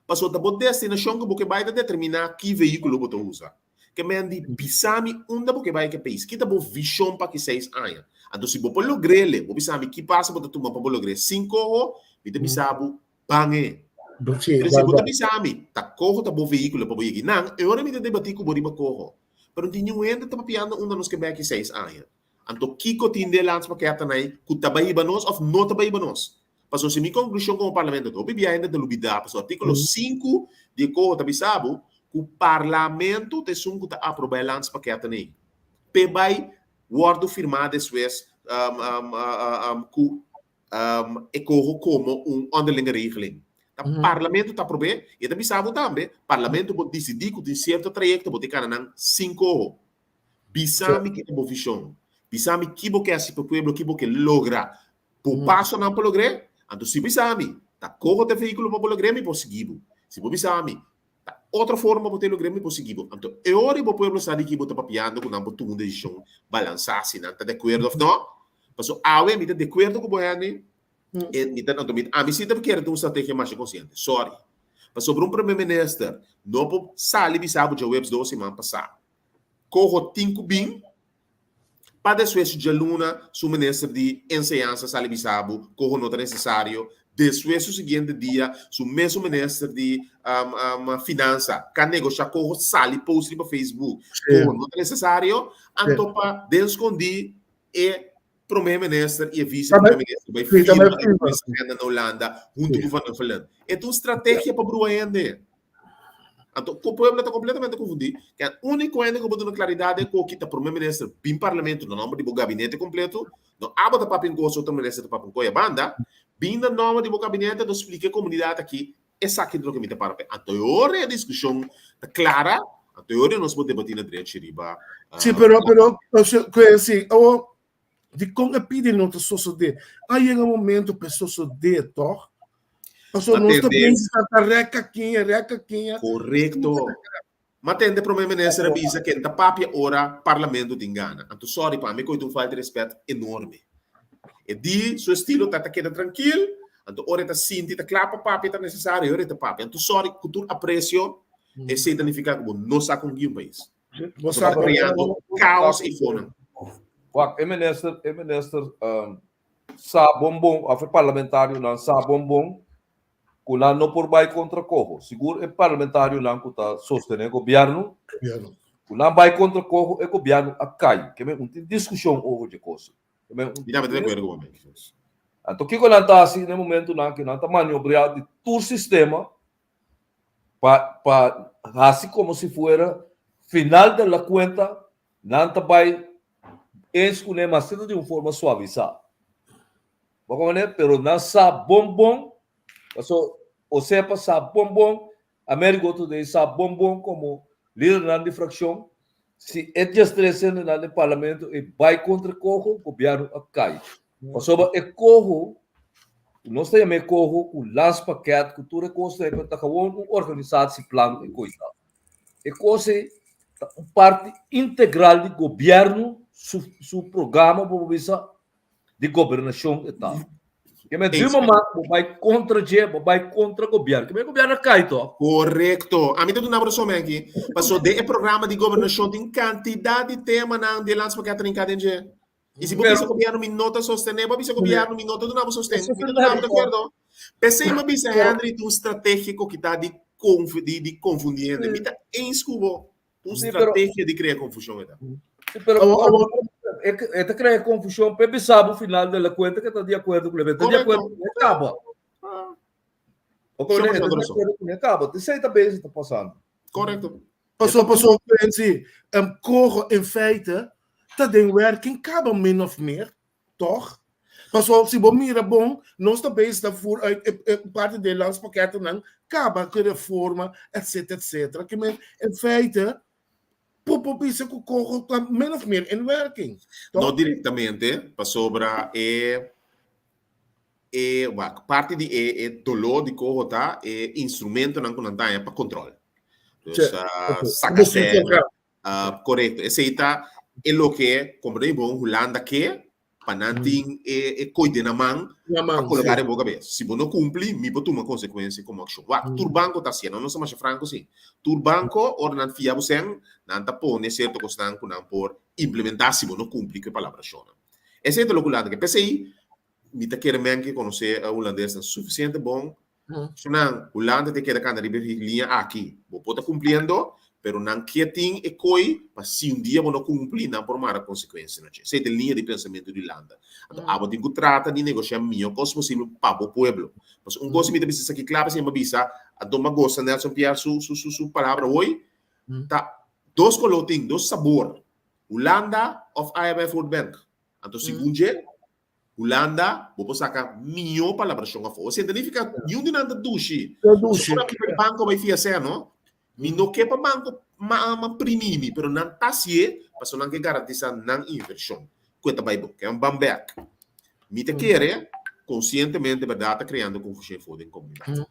pasobra ta bo destinashon ku bo ke bai ta determiná ki vehíkulo bo ta usa. Ke men di bisa mi unda bo ke bai ke pais, ki ta bo vishon pa ki seis aña. Anto si bo por logr'el, bo bisa mi ki paso bo ta tuma pa bo logr'é. Sin koho, mi ta bisa bo Ban e. Pero si bo ta bisa mi, ta koho ta bo vehíkulo pa bo yega einan, e ora mi ta debatí ku bo riba koho. Pero no tin niun hende ta papiando unda nos ke bai aki seis aña. Anto kiko tin den landspaketten ei ku ta bai hiba nos òf no ta bai hiba nos? Pasobra si mi konklushon komo parlamento ta hopi bia hende ta lubidá pasobra artíkulo sinku di e koho ta bisa bo ku parlamento ta esun ku ta aprobá e landspaketten ei p'e bai wòrdu firmá despues ku e koho komo un onderlinge regeling. Ta parlamento ta aprob'é i e ta bisa bo tambe, parlamento por disidí ku tin sierto trayekto bo tin kana nan sin koho. Bisa mi ki ta bo vishon, bisa mi ki bo ke hasi pa pueblo, ki bo ke logra. Bo pasonan pa logr'é, anto si bo bisa mi ta koho ta e vehíkulo pa bo logr'é, mi por sigui bo. Si bo bisa mi Ta otro forma bo ta logra mi por sigui bo. Anto e ora bo pueblo sa di ki bo ta papiando ku nan por tuma un desishon balansá si nan ta di akuerdo òf no. Paso awe mi ta di akuerdo ku bo Henry, e mi ta anto mi ami si ta kere ta un strategia masha konsiente. Sorry. Pasobra un prome minister no por sali bisa bo djaweps dos siman pasá koho tin ku bin Pa despues su djaluna su minister di enseñansa sali bisa bo koho no ta necesario, despues su siguiente dia su mesun minister di finansa ka negosha koho sali post riba Facebook koho no ta necesario, anto pa den skondi e prome minister y e vice prome minister bai firma e agenda na Hulanda hunto ku Van Huffelen. E ta un strategia pa brua hende. Anto ku pueblo ta kompletamente konfundí. Ke úniko hende ku por duna klaridat den koki ta prome minister bin parlamento na nòmber di bo gabinete kompleto. No abo ta papia un kos, otro minister ta papia un koya banda. Bin na nòmber di bo gabinete anto splika e komunidat aki esaki ta loke mi ta para p'e. Anto e ora e diskushon ta klara, anto e ora nos por debatí na drechi riba. Sí, pero, pero, si, awor, Dikon e pidi no ta sosodé? A yega un momento pa e sosodé, tòg? Pasobra nos ta pensa ta rèk akiña, rèk akiña. Korekto. Ma tende prome minister a bisa ken ta papia ora parlamento tin gana. Anto sorry pa mi koe ta un falta di respet enorme. E di su estilo ta ta keda trankil, anto ora e ta sinti ta kla pa papia ta nesesario ora e ta papia. Anto sorry ku tur apresio esei ta nifiká ku bo no sa kon guia un pais. Bo sa creando caos y fonan. Wak, e minister, e minister um, sa bon bon, of e parlamentarionan sa bon bon, ku nan no por bai kontra Coho. Sigur e parlamentarionan ku ta sostené gobierno, Gobierno. ku nan bai kontra Coho, e gobierno a kai. Ke men un tin diskushon over dje kos. Ke men un Mi tambe ta de acuerdo ku bo, Mike. Anto kiko nan ta hasi na e momentonan ku nan ta maniobrá di tur sistema pa pa hasi como si fuera final de la cuenta nan ta bay eens cune mas siendo di un forma suavisa. Bo comprende? Pero nan sa bon bon, paso Osepa sa bon bon, Amerigo Today sa bon bon como lidernan di fraccion, si e diestres hendenan den parlamento e bay contra e coho, gobierno a cay. Pasobra e coho. Ku nos ta yama e koho ku landspakket ku tur e kos ei, pero ta gewoon un organisatieplan e kos ta. E kos ei ta un parti integral di gobièrnu su su programa bo por bisa di gobernashon e ta. Ke men di mama bo bai kontra dje, bo bai kontra gobièrnu. Ke men gobièrnu a kai tòg. Korekto. Ami ta duna bo rason aki. Paso den e programa di gobernashon tin kantidat di temanan di e landspakket ta rinká den dje. I si bo bisa gobierno mi no ta sostené, bo bisa gobierno mi no ta duna bo sosten, mi ta duna bo de acuerdo. P'esei mi a bisa Henry ta un strategia ku kita di di di konfundi hende. Mi ta eens ku bo. Un strategia di krea konfushon e ta. Sí, pero e ta krea konfushon p'e bisa bo final de la kuenta ke ta di akuerdo ku e ta di akuerdo ku e kaba. O ku e ta di akuerdo ku e kaba. Esei ta bezig ta pasando. Korekto. Paso, paso, Quincy, um, coho in feite ta den werking kaba min of meer, toch? Paso, si bo mira bon, nos ta bezig ta voer uit e, e parte de landspakketten kaba ku reforma, etc, etc. Ke men, in feite, por por bisa ku coho ta min of meer in werking. Toch? No direktamente, pasobra e e wak parti di e e doló di coho ta e instrumentonan ku nan ta haña pa kontrol. Dus saka sèn, korekto. Esei ta e loke komprendé bon Hulanda ke pa nan tin e e koi den nan man pa koloká den bo kabes. Si bo no kumpli, mi por tuma konsekuensia komo akshon. Wak, tur banko ta hasié, nos ta masha franko si. Tur banko ora nan fia bo sèn, nan ta pone sierto kosnan ku nan por implementá si bo no kumpli ku e palabrashonnan. Esei ta loke Hulanda ke. P'esei Mi ta kere men ke konosé e hulandesnan sufisiente bon. So nan, Hulanda te keda kanda riba e liña aki. Bo por ta kumpliendo, pero nan ke tin e koi pa si un dia bo no kumpli, nan por mara konsekuensia na dje. Esei ta e liña di pensamentu di Hulanda. Anto abo tin ku trata di negoshiá mihó kos posibel pa bo pueblo. Pasobra un kos mi ta bisa esaki kla pasobra mi a bisa, anto mi a gosa Nelson Pierre su su su palabra hoy, ta dos koló tin, dos sabor, Hulanda òf IMF World Bank. Anto segun dje, Hulanda, bo por saka mihó palabrashon afó. Esei ta nifiká niun di nan ta dushi. Ta dushi. Ora mi bai banko bai fia sè no, mi no ke pa banko ma primi mi, pero nan ta hasié pasobra nan ke garantisá nan invershon ku e ta bai bon. Ke nan ban bèk. Mi ta kere konsientemente bèrdat ta kreando konfushon afó den komunidat.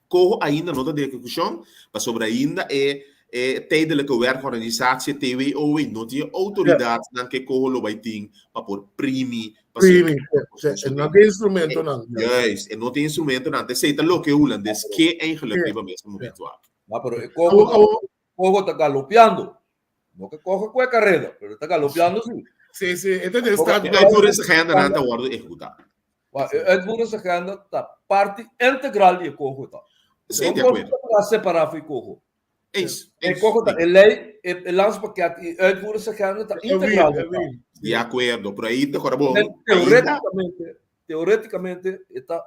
Koho ainda no ta den ehekushon, pasobra ainda e e Tijdelijke Werkorganisatie, TWO, no tin e outoridatnan ku e koho lo bai tin pa por primi pa Primi, sí, e no tin instrumentonan. Juist, e no tin instrumentonan. Esei ta loke e hulandes ke eigenlijk riba mes momento aki. Ma pero e koho, koho ta galopeando. No ke koho ku e kareda, pero e ta galopeando sí. Sí, sí, e ta den stad. E uitvoeringsagenda ta wòrdu ehekutá. Wa, e uitvoeringsagenda ta parti integral di e koho ta. Sí, di akuerdo. No por separá for e koho. Eens, E koho ta e lei, e landspakket i uitvoeringsagenda ta integral. Di akuerdo, pero ainda kòrda bon. Teoreticamente, teoreticamente e ta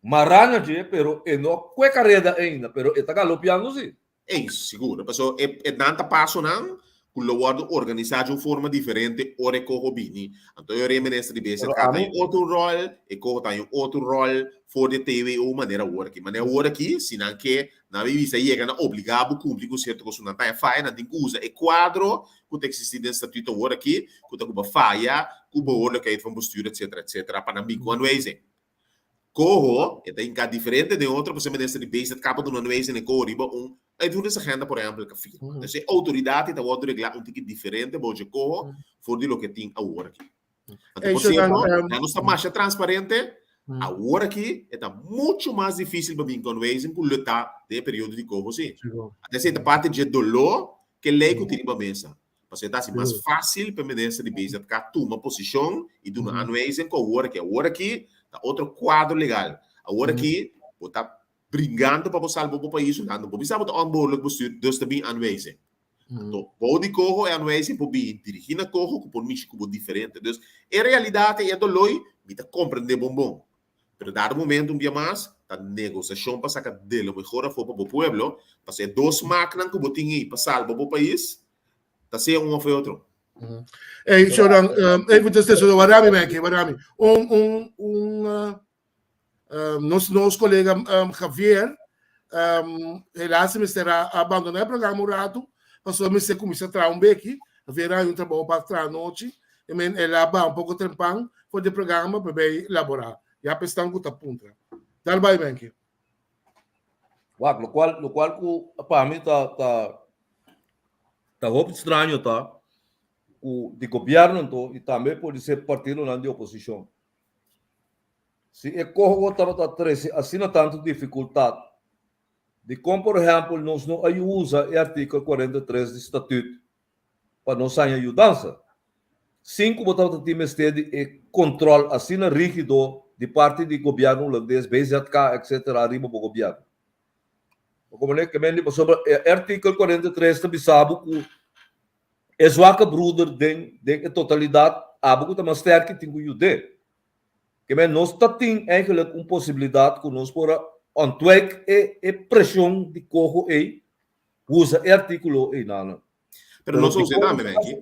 mará na dje, pero e no kue kareda ainda, pero e ta galopeando sí. Eens, sigur. Paso e e nan ta pasonan ku lo wòrdu organisá di un forma diferente ora e koho bini. Anto e ora e minister di BZK ta haña otro ròl, e koho ta haña un otro ròl for di e TWO manera awor aki. Manera awor aki, si nan ke, nan a bisa yega na obligá bo kumpli ku sierto kos ku nan ta haña faya, nan tin ku usa e kuadro ku ta eksistí den statuto awor aki, ku ta ku bo faya ku behoorlijkheid van bestuur etcetera etcetera pa nan bin ku aanwijzing. Koho, e ta hinká diferente den otro pasobra e minister di BZK pa duna aanwijzing den koho riba un uitvoeringsagenda por ehèmpel ka firma. Dus e outoridat ta wòrdu reglá un tiki diferente bou dje koho for di loke tin awor aki. Anto por sierto, nan nos ta masha transparente, awor aki e ta muchu mas difísil pa bin ku aanwijzing ku lo ta den e periodo di koho si. Anto esei ta parti dje doló ku e lei ku tin riba mesa. Pasobra e ta hasi mas fásil pa e minister di BZK tuma posishon i duna aanwijzing ku awor aki. Awor aki ta otro kuadro legal. Awor aki bo ta bringando pa bo salba bo pais Hulanda. Bo bisa bo ta onbehoorlijk bestuur, dus ta bin aanwijzing. Anto bou di koho e aanwijzing por bin dirigí na koho ku por mishi ku bo diferente. Dus e realidat ei e doloi mi ta komprendé bon bon. Pero dado momento un bia mas ta negosiashon pa saka de lo mehor afó pa bo pueblo, pasobra e dos smaknan ku bo tin ei pa salba bo pais ta sea un òf e otro. Ey, Shodan, even tussen tussen, warami Mike, warami. Un, un, un, uh, um, nos, nos colega um, Javier, um, helaas mester a abandoná e programa un rato, pasobra mester kuminsá traha un beki. Javier a un trabou pa traha anochi, i men el a baha un poko trempan for di e programa pa bai laborá. Ya pa esnan ku ta puntra. Dal bai Benki. Wak, lokual lokual ku pa mi ta ta ta hopi straño ta ku di gobièrnu anto i tambe por ser partidonan di oposishon. Si e koho tabata trese asina tantu difikultat, dikon por ehèmpel nos no a usa e artíkel 43 di statüt pa nos haña yudansa? Sin ku bo tabata tin mester di e kontròl asina rígido di parti di gobièrnu hulandes, BZK, etcetera riba bo gobièrnu. Bo komprendé? Ke men di pasobra e artíkel 43 ta bisa bo ku e zwakke broeder den den e totalidat abo ku ta mas sterki tin ku yud'é. Ke men nos ta tin eigenlijk un posibilidat ku nos por a ontwijk e e preshon di koho ei usa e artíkulo ei nan. Pero nos usa tambe, Benki.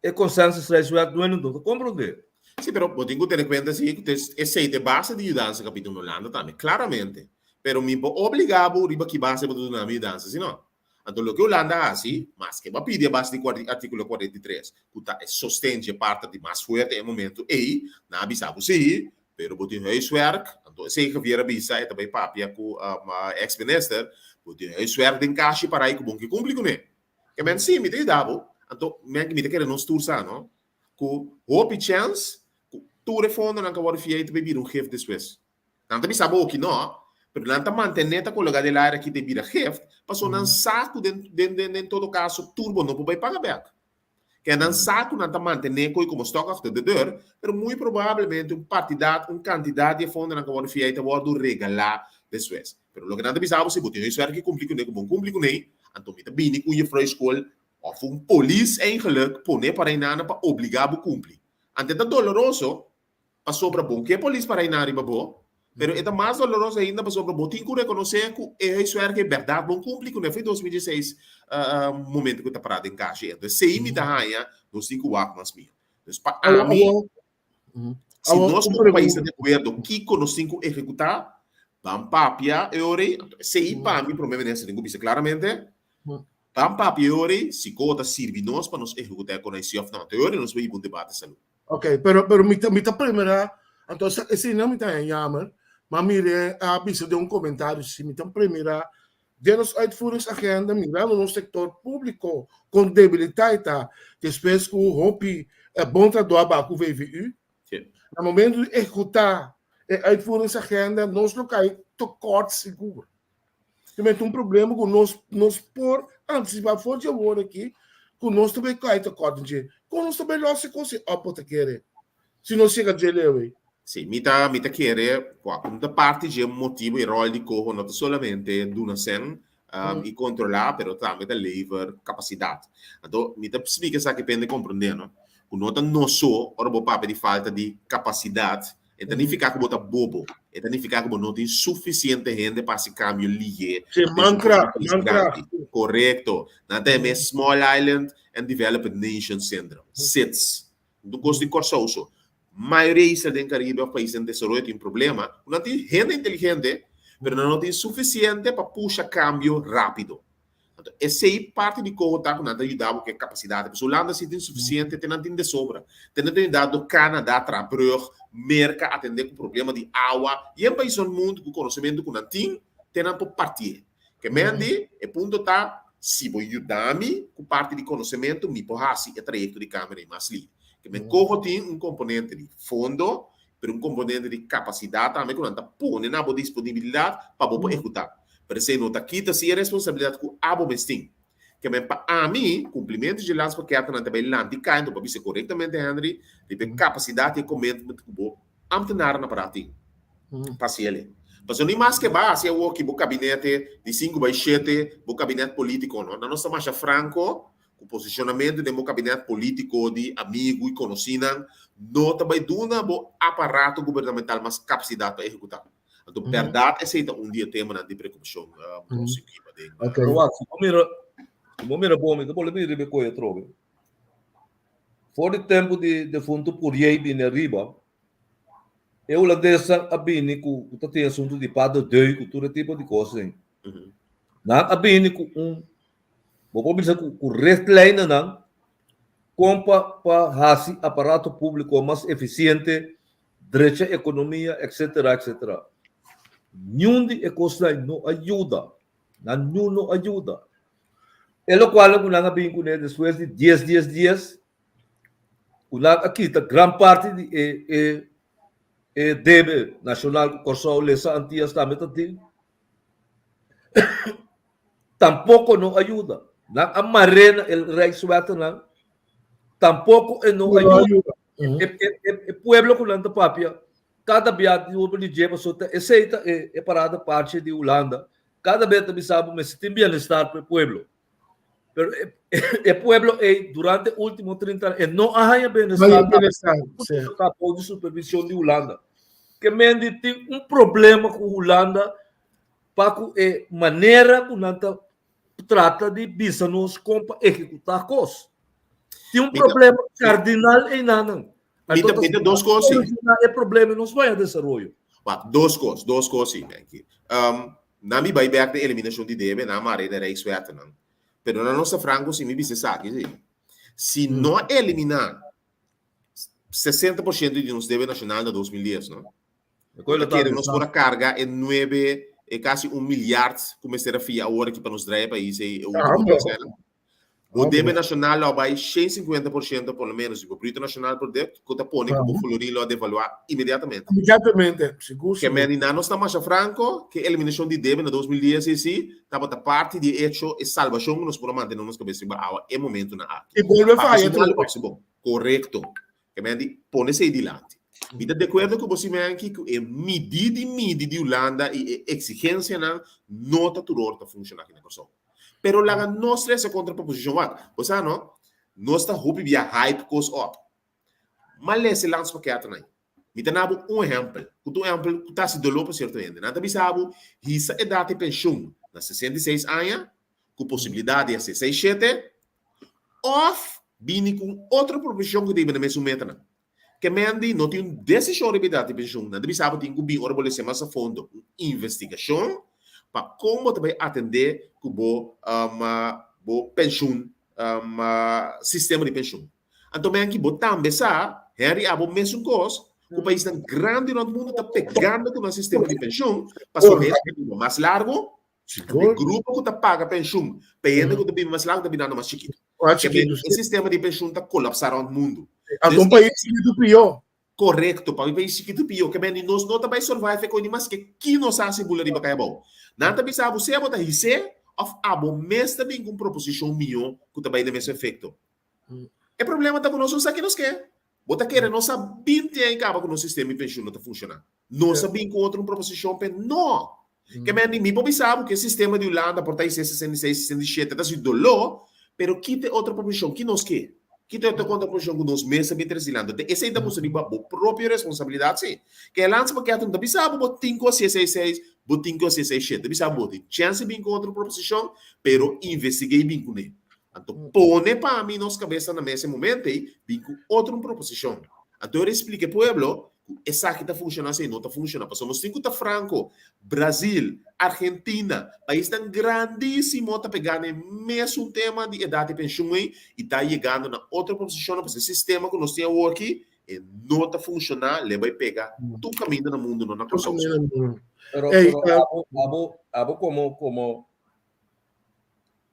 E consensusreiswet duende no ta komprondé. Sí, pero bo tin ku tene kuenta sí ku esei ta e base di yudansa ku a pidi un Hulanda tambe, klaramente. Pero mi por obligá bo riba ki base bo ta duna mi yudansa, si no? Anto loke Hulanda a hasi, maske bo a pidi a base di artíkulo 43, ku ta e sosten dje parter di mas fuerte e momento ei, nan a bisa bo sí, pero bo tin huiswerk, anto esei Javier a bisa, e ta bai papia ku ex minister, bo tin huiswerk den kashi parai ku bo ke kumpli kuné. Ke men sí, mi ta yuda bo, anto men mi ta kere nos tur sa no, ku hopi chèns ku tur e fondonan ku a wòrdu fiei ta bai bira un gift despues. Nan ta bisa bo oki no, pero nan ta mantené ta kologá den aire aki ta bira gift, pasobra nan sa ku den den den todo kaso tur bo no por bai paga bèk. Ke nan sa ku nan ta mantené koe komo stok achter de deur, pero muy probablemente un partidat, un kantidat di e fondonan ku a wòrdu fiei ta wòrdu regalá despues. Pero loke nan ta bisa bo, si bo tin huiswerk i kumpli kuné ku bo kumpli kuné, anto mi ta bini ku un jefrou skol òf un polis eigenlijk pone para einan pa obligá bo kumpli. Anto e ta doloroso, pasobra bo ke polis para einan riba bo, pero e ta mas doloroso ainda pasobra bo tin ku rekonosé ku e huiswerk ei bèrdat bo kumpli kuné for 2016 momento ku ta pará den kashi. Entonces esei mi ta haña nos tin ku wak mas mihó. Dus pa ami, si nos komo pais ta di akuerdo kiko nos tin ku ehekutá, ban papia e ora ei. Esei pa mi prome minister tin ku bisa klaramente, ban papia e ora ei si ko ta sirbi nos pa nos ehekutá e konai si òf no. Anto e ora ei nos por hiba un debate salú. Ok, pero pero mi ta mi ta primera, anto esei no mi ta haña jammer, ma mire a bisa den un komentario si mi ta primera den nos uitvoeringsagenda mirando nos sector público con debilitá e ta despues ku hopi bon trabou a baha ku VVU. Na momento di ehekutá e uitvoeringsagenda nos lo kai tekort sigur. Tambe un problema ku nos nos por antisipá for di awor aki ku nos ta bai kai tekort den dje. Kon nos ta bai lòs e kos ei òf bo ta kere si nos yega dje leu ei? Sí, mi ta mi ta kere ku un ta parti dje motibu e ròl di koho no ta solamente duna sèn i kontrolá pero tambe ta lever kapasidat. Anto mi ta splika esaki pa hende komprondé no, ku no ta nos so ora bo papia di falta di kapasidat e ta nifiká ku bo ta bobo, e ta nifiká ku bo no tin sufisiente hende pa hasi kambio lihé Sí, den su mankracht, pais mankracht. grandi. Korekto. Nan ta yam'é Small Island and Developed Nation Syndrome, SIDS. Un kos di Kòrsou so. Mayoria isla den Karibe òf pais den desaroyo tin problema ku nan tin hende inteligente, pero nan no tin sufisiente pa pusha kambio rápido. Anto esei parti di koho ta ku nan ta yuda bo ku e kapasidat. Pasobra Hulanda si tin sufisiente, te nan tin de sobra. Te nan ta yuda do Kanada traha brùg, Merka atendé ku problema di awa, yen paisnan mundu ku konosementu ku nan tin, te nan por partié. Ke men di, e punto ta, si bo yuda mi ku parti di konosementu, mi por hasi e trayekto di kamera ei mas lihe. Ke men koho tin un komponente di fondo, pero un komponente di kapasidat tambe ku nan ta pone na bo disponibilidat pa bo por ehekutá. Pero esei no ta kita si e responsabilidat ku abo mes tin. Ke men pa ami, kumplimentu dje landspakketnan ta bai lanti kai, anto bo a bisa korektamente Henry, riba e kapasidat i e commitment ku bo Ambtenaren a para tin pa hasi el'e. Pasobra ni maske ba hasi awoki bo kabinete di sinku bai shete, bo kabinet politiko no. Nan no sta masha franko ku posishonamentu den bo kabinet politiko di amigu i konosínan no ta bai duna bo aparato gubernamental mas kapasidat pa ehekutá. Anto bèrdat esei ta un di e temanan di preokupashon ku nos tin kiba den. Pero wak, si bo mira, si bo mira bon mi ta bolbe mira riba e koe atrobe. For di tempu di defuntu Pourier bini ariba, e hulandesnan a bini ku ta tin asuntu di pas de deux ku tur e tipo di kos ei. Nan a bini ku un, bo por bisa ku richtlijnennan kon pa pa hasi aparato públiko mas efisiente. drecha ekonomia, etcetera, etcetera. Niun di e kosnan no a yuda. Nan niun no a yuda. E lokualnan ku nan a bin kuné despues di dies dies dies, ku nan a kita gran parti di e e e debe nashonal ku Kòrsou lesa Antias tambe ta tin, tampoko no a yuda. Nan a mar'é na e Rijkswettennan, tampoko e no a yuda. E e e pueblo ku nan ta papia kada bia di hopi di dje pasobra ta esei ta e e parada parche di Hulanda, kada bia ta bisa bo mester tin bienestar pa e pueblo. Pero e e pueblo ei durante ultimo 30 aña e no a haña bienestar ta bou di supervision di Hulanda. Ke men di tin un problema ku Hulanda pa ku e manera ku nan ta trata di bisa nos kon pa ehekutá kos. Tin un problema kardinal einanan. Mi ta, mi ta dos kos sí. E problema nos vaya desaroyo. Wak, dos kos, dos kos sí, Menki. Um, nan mi bai bek de eliminacion di debe, nan mare de Rijkswettennan. Pero nan nos ta franco si mi bisa esaki, sí. Si no elimina 60% di nos debe nacional na 2010, no? Bo ta kere nos por a karga e nuebe, e kasi un milyard ku mester a fia awor aki pa nos draai e pais ei e ultimo tres añanan? Bo debe nashonal lo a bai 150% por lo menos di bo bruto nashonal product ku ta pone ku bo florin lo a devaluá inmediatamente. Inmediatamente, sigur Ke sigur. men di nan nos ta masha franko ke eliminashon di debe na 2010 ei si tabata parti di e echo e salbashon ku nos por a mantene nos kabes riba awa e momentunan aki. I bolbe Papia faya si malu, trobe. papia si bon. Korekto. Ke men di pone esei dilanti. Mi ta dekuerdo ku bo Simenki ku e midi di midi di Hulanda i e eksigensianan no ta tur ora ta funshoná aki na Kòrsou. Pero laga nos trese kontraproposishon wak. Bo sa no, nos ta hopi bia hype kos op. Ma lesa e landspakketten ei. Mi ta na bo un ehèmpel, ku ta un ehèmpel ku ta hasi doló pa sierto hende. Nan ta bisa bo hisa edat di penshun na 66 aña ku posibilidat di hasi 67 Òf bini ku un otro proposishon ku ta hiba na mesun metanan. Ke men di no tin un desishon riba e data di penshun, nan ta bisa bo tin ku bin ora bo lese mas a fondo un investigashon pa kon bo ta bai atendé ku bo bo penshun sistema di penshun. Anto men aki bo tambe sa, Henry abo mesun kos, ku paisnan grandi rònt mundu ta pegando ku nan sistema di penshun pasobra hende ta biba mas largu E grupo ku ta paga penshun pa e hende ku ta biba mas largu ta birando mas chikitu. E sistema di penshun ta kolapsá rònt mundu. Anto un pais chikitu pió. Korekto, pa un pais chikitu pió. Ke men di nos no ta bai survive e kos ni maske ki nos hasi bula riba kai abou. Nan ta bisa abo sea bo ta his'é òf abo mes ta bin ku un proposishon mihó ku ta bai den mes efekto. E problema ta ku nos no sa ki nos ke. Bo ta kere nos a binti aña kaba ku nos sistema di penshun no ta funshoná. Nos a bin ku otro un proposishon p'e no. Ke men di mi por bisa bo ku e sistema di Hulanda por ta isé 66, 67 ta si doló, pero kita e otro proposishon? Ki nos ke? Kita e otro kontraproposishon ku nos mes a bin trese dilanti? Te esei ta mustra riba bo propio responsabilidat si. Ke e landspaket no ta bisa bo bo tin ku hasié 66, bo tin ku hasié 67. Ta bisa bo bo tin chèns di bin ku otro proposishon, pero investig'é i bin kuné. Anto pone pa mi nos kabesa na mesa e momento ei, bin ku otro un proposishon. Anto e splika e pueblo ku esaki ta funshoná esei no ta funshoná. Pasobra nos tin ku ta franko, Brazil, Argentina, paisnan grandísimo ta pegá na e mesun tema di edat di penshun ei i ta yegando na otro proposishonnan pasobra e sistema ku nos tin awor aki e no ta funshoná, le bai pega tur kaminda na mundu no na Kòrsou so. Pero, pero abo, abo, abo komo, komo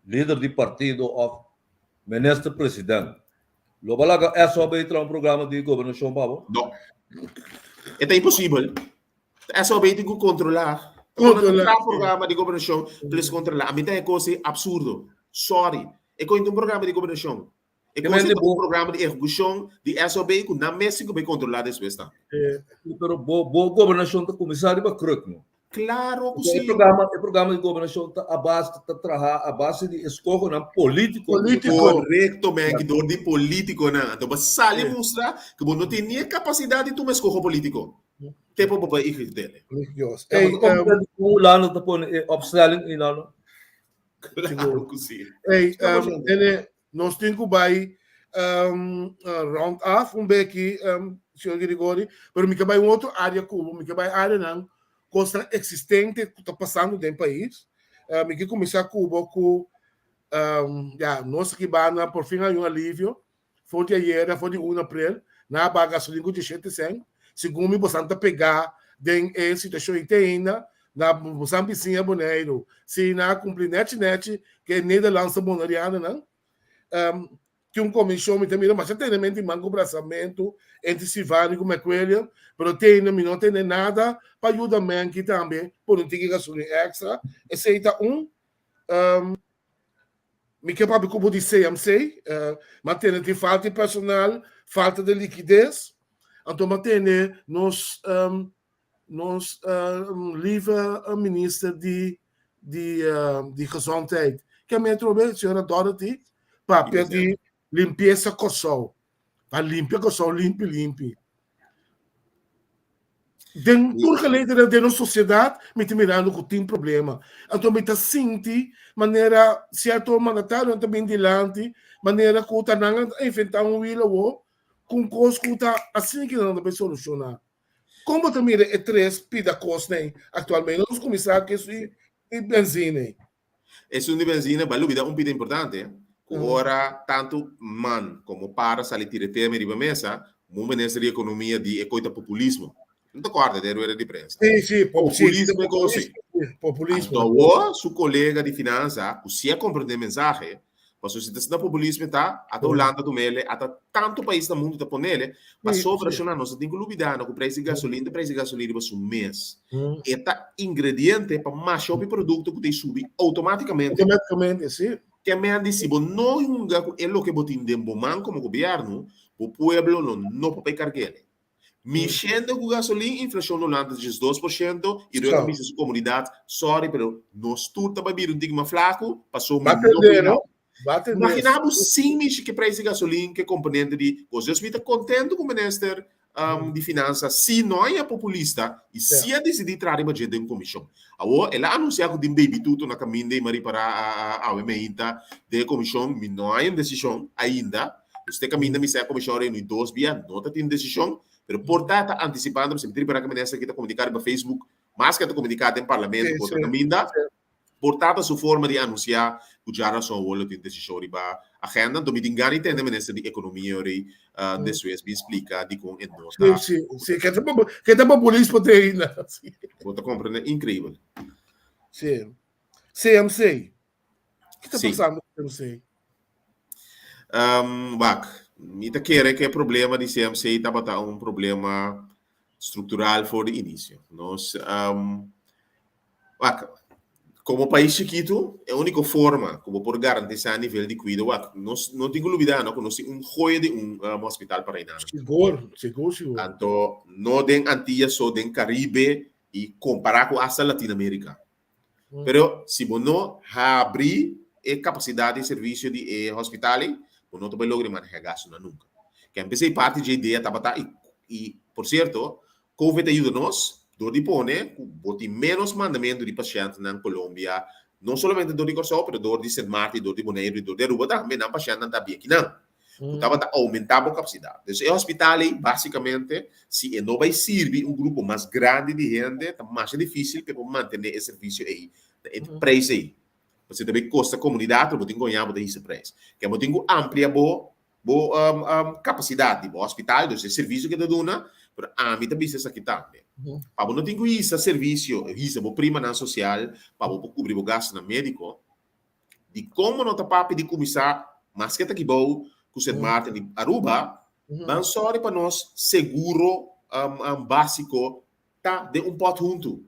lider di partido of minister president lo ba laga SOB traha un programa di gobernacion pa bo? No. E ta imposibel. SOB tin cu controla. Controla. Traha programa di gobernacion, plus controla. Ami ta e cos absurdo. Sorry. E con un programa di gobernacion. E Ke kos men di ta un bo programa di ehekushon di SOB ku nan mes tin ku bai kontrolá despues tambe. Pero bo bo gobernashon ta kuminsá riba kruk no. Klaro ku Pasobra e si. programa e programa di gobernashon ta a base ta traha a base di eskohonan polítiko ku bo ta Polítiko. Korekto men ki dor di polítikonan. Anto bo sali mustra ku bo no tin ni e kapasidat di tuma eskoho polítiko. Te pa bo bai iglesia. Dios. Ya, Ey, bo ta komprende kon Hulanda ta pone e opstelling einan no? Klaro ku si. Ey, ene Nos tin ku bai um, round af un beki, um, señor Grigori, pero mi ke bai un otro área ku bo, mi ke bai áreanan kosnan existente ku ta pasando den pais. Mi ke kuminsá ku bo ku um, ya, nos aki banda por fin hay un alivio. For di ayera, for di 1 april, nan a baha gasolin ku 17 cent. Segun mi bosan ta pegá den e situashon ei te ainda na bosan bisiña Boneiru. Si nan a kumpli nèchi nèchi ku e Nederlandse Bonerianonan. Tin un komishon mi ta mira masha tenemento di man ku brasamentu entre Sivani ku McWilliam, pero te ainda mi no tende nada pa yuda Menki tambe pone un tiki gasolin èkstra. Esei ta un. Mi ke papia ku bo di CMC, m'a tende tin falta di personal, falta di likides, anto m'a tende nos nos lieve minister di di di gezondheid, ke mi atrobe señora Dorothy papia di limpiesa Kòrsou, pa limpia Kòrsou limpi limpi. Den tur gelegenheid den nos sosiedat mi ta mirando ku tin problema. Anto mi ta sinti manera sierto mandatarionan ta bin dilanti manera ku ta nan a inventá un wiel awor ku un kos ku ta asina ki nan ta bai solushoná. Kon bo ta mira e tres pida kosnan aktualmente? Nos kuminsá ku esun di benzina. Esun di benzina, bo a lubida un pida importante, ku ora tantu man komo para sali tira e tema riba mesa, un minister di ekonomia di e koi ta populismo. No ta kòrda den rueda di prensa. Sí, sí, populismo e kos ei. Populismo. Anto awor su kolega di finansa, ku si a komprendé e mensahe, pasobra si ta asina populismo ta, ata Hulanda tumele, ata tantu pais na mundu ta ponele, pasobra shona nos ta tin ku lubida no ku preis di gasolin ta preis di gasolin riba su mes. E ta ingrediente pa masha hopi produkto ku ta subi outomátikamente. Outomátikamente, sí. Te men di si bo no hunga ku e loke bo tin den bo man komo gobièrnu, bo pueblo lo no por bai karg'el. Mishendo ku gasolin, inflashon lo lanta 12% i Rutte a bisa su komunidat, Sorry, pero nos tur ta bai bira un tiki mas flaku, pasobra mi no por help. Imagina bo sin mishi ke preis di gasolin ke komponente di kos. Dus mi ta kontentu ku minister di finansa si no a populista i si a disidí traha riba dje den komishon. Awor el a anunsiá ku tin baby tutu na kaminda i mi a ripará awe meinta den e komishon mi no a haña un desishon ainda. Dus te kaminda mi sa e komishon a reuní dos bia no ta tin desishon pero por ta ta antisipando mi ta ripará ku minister aki ta komuniká riba Facebook mas ke a ta komuniká den parlamento ku otro kaminda. Por ta ta su forma di anunsiá ku djarason awor lo tin desishon riba agenda. Anto mi tin gana di tende minister di ekonomia yori despues bin splika dikon e no ta. Sí, sí, sí. Ke ta ke ta populismo te ainda. Bo ta komprende? Inkreibel. Sí. CMC. Ki ta pasando ku CMC? Wak, mi ta kere ku e problema di CMC tabata un problema struktural for di inisio. Nos Wak, komo pais chikitu, e úniko forma ku bo por garantisá nivel di kuido, wak, nos no tin ku lubidá no ku nos tin un joya di un hospital pa Reinana. Sigur, sigur, sigur. Anto, no den Antillas so, den Karibe i kompará ku asta Latinoamérika. Pero si bo no habri e kapasidat di servisio di e hospital ei, bo no ta bai logra di manehá gastunan nunka. Ken p'esei parti dje idea tabata i, i por sierto, Covid a yuda nos dor di pone ku bo tin ménos mandamentu di pashèntnan Colombia, no solamente dor di Kòrsou, pero dor di Sint Maarten, dor di Boneiru i dor di Aruba tambe, nan pashèntnan ta bia kinan, ku tabata oumentá bo kapasidat. Dus e hospital ei, básikamente, si e no bai sirbi un grupo mas grandi di hende, ta masha difísil pa e por mantené e servisio ei na e preis ei. Pasobra ta bai kosta komunidat, pero bo tin ku haña bo ta hisa preis. Ke bo tin ku amplia bo Bo kapasidat di bo hospital, dus e servisio ke ta duna, pero ami ta bisa esaki tambe. Pa bo no tin ku hisa servisio, hisa bo primanan sosial pa bo por kubri bo gastunan médiko, dikon bo no ta papia di kuminsá maske ta kibou ku Sint Maarten di Aruba, ban sòri pa nos seguro básiko ta den un pòt huntu.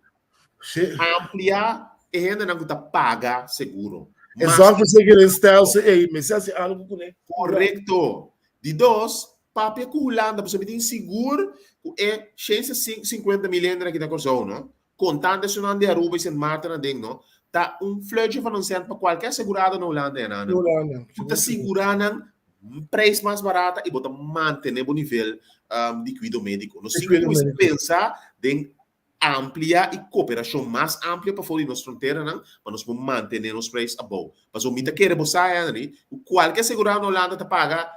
Amplia e hendenan ku ta paga seguro. E zorgverzekeringsstelsel ei mester hasi algu kuné. Korekto. Di dos, papia ku Hulanda pasobra mi tin sigur ku e shensia sinkuenta mil hendenan ki ta Kòrsou no, kontando esunnan di Aruba i Sint Maarten aden no, ta un fluitje van un sènt pa kualke asegurado na Hulanda e nan. Ku ta sigurá nan prijs mas barata i bo ta mantené bo nivel di kuido médiko. Nos tin ku kuminsá pensa den amplia i koperashon mas amplio pafó di nos fronteranan pa nos por mantené nos prijs abou. Pasobra mi ta kere bo sa, Henry, ku kualke asegurado na Hulanda ta paga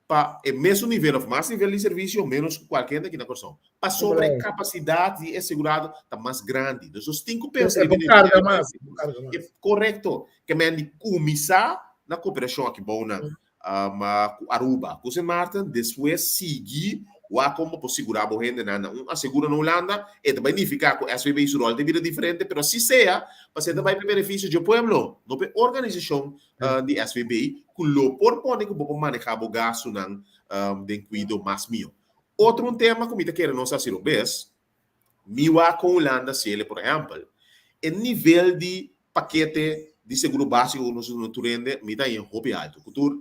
pa e mesun nivel òf mas nivel di servisio ménos ku kualke hende aki na Kòrsou. Pasobra e kapasidat di e asegurado ta mas grandi. Dus nos tin ku pensa riba e Korekto. Ke men di kuminsá na koperashon aki bou nan ku Aruba, ku Sint Maarten, despues sigui. Wak kon bo por sigurá bo hendenan na un aseguro na Hulanda, e ta bai nifiká ku SVB su ròl ta bira diferente, pero así sea, pasé ta bai pa e benefisio dje pueblo, no pa e organisashon di SVB ku lo por pone ku bo por manehá bo gastunan den kuido mas mihó. Otro un tema ku mi ta kere nos hasi robes, mi wak kon Hulanda hasiel por ehèmpel, e nivel di pakete di seguro básiko ku nos ta duna tur hende mi ta haña hopi altu, ku tur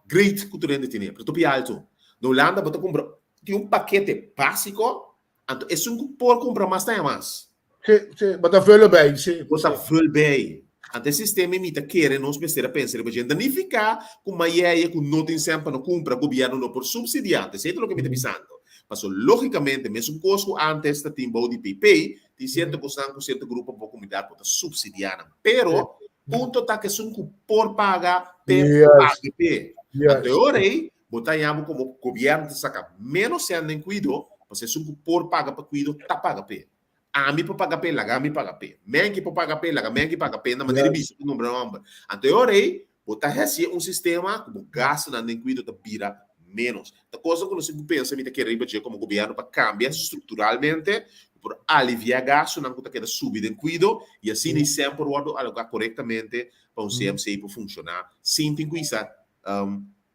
Great ku tur hende tene, pero topi alto. Na Hulanda bo ta kumpra tin un pakete básiko, anto esun ku por kumpra mas ta haña mas. Sí, sí, bo ta vul bij, sí. Bo ta vul bij. Anto e sistema ei mi ta kere nos mester a pensa riba dje. Ta nifiká ku mayeye ku no tin sèn pa no kumpra, gobièrnu no por supsidiá. Anto esei ta loke mi ta bisando. Paso lógikamente mesun kos ku ántes ta tin bou di PP, tin sierto kosnan ku sierto grupo bo komunidat bo ta supsidiá nan. Pero Punto ta ku esun ku por paga p'e pague p'e. Anto e ora ei bo ta haña bo komo gobièrnu ta saka ménos sèn den kuido, pasobra esun ku por paga pa kuido ta paga p'e. Ami por paga p'e, laga mi paga p'e. Menki por paga p'e, laga Menki paga p'e, na manera di bisa ku nombra nòmber. Anto e ora ei bo ta hasié un sistema ku bo gastunan den kuido ta bira ménos. Ta kosnan ku nos tin ku pensa, mi ta kere riba dje komo gobièrnu pa kambia strukturalmente por aliviá gastunan ku ta keda subi den kuido i asina i semper wòrdu aloká korektamente pa un CMC por funshoná sin tin ku hisa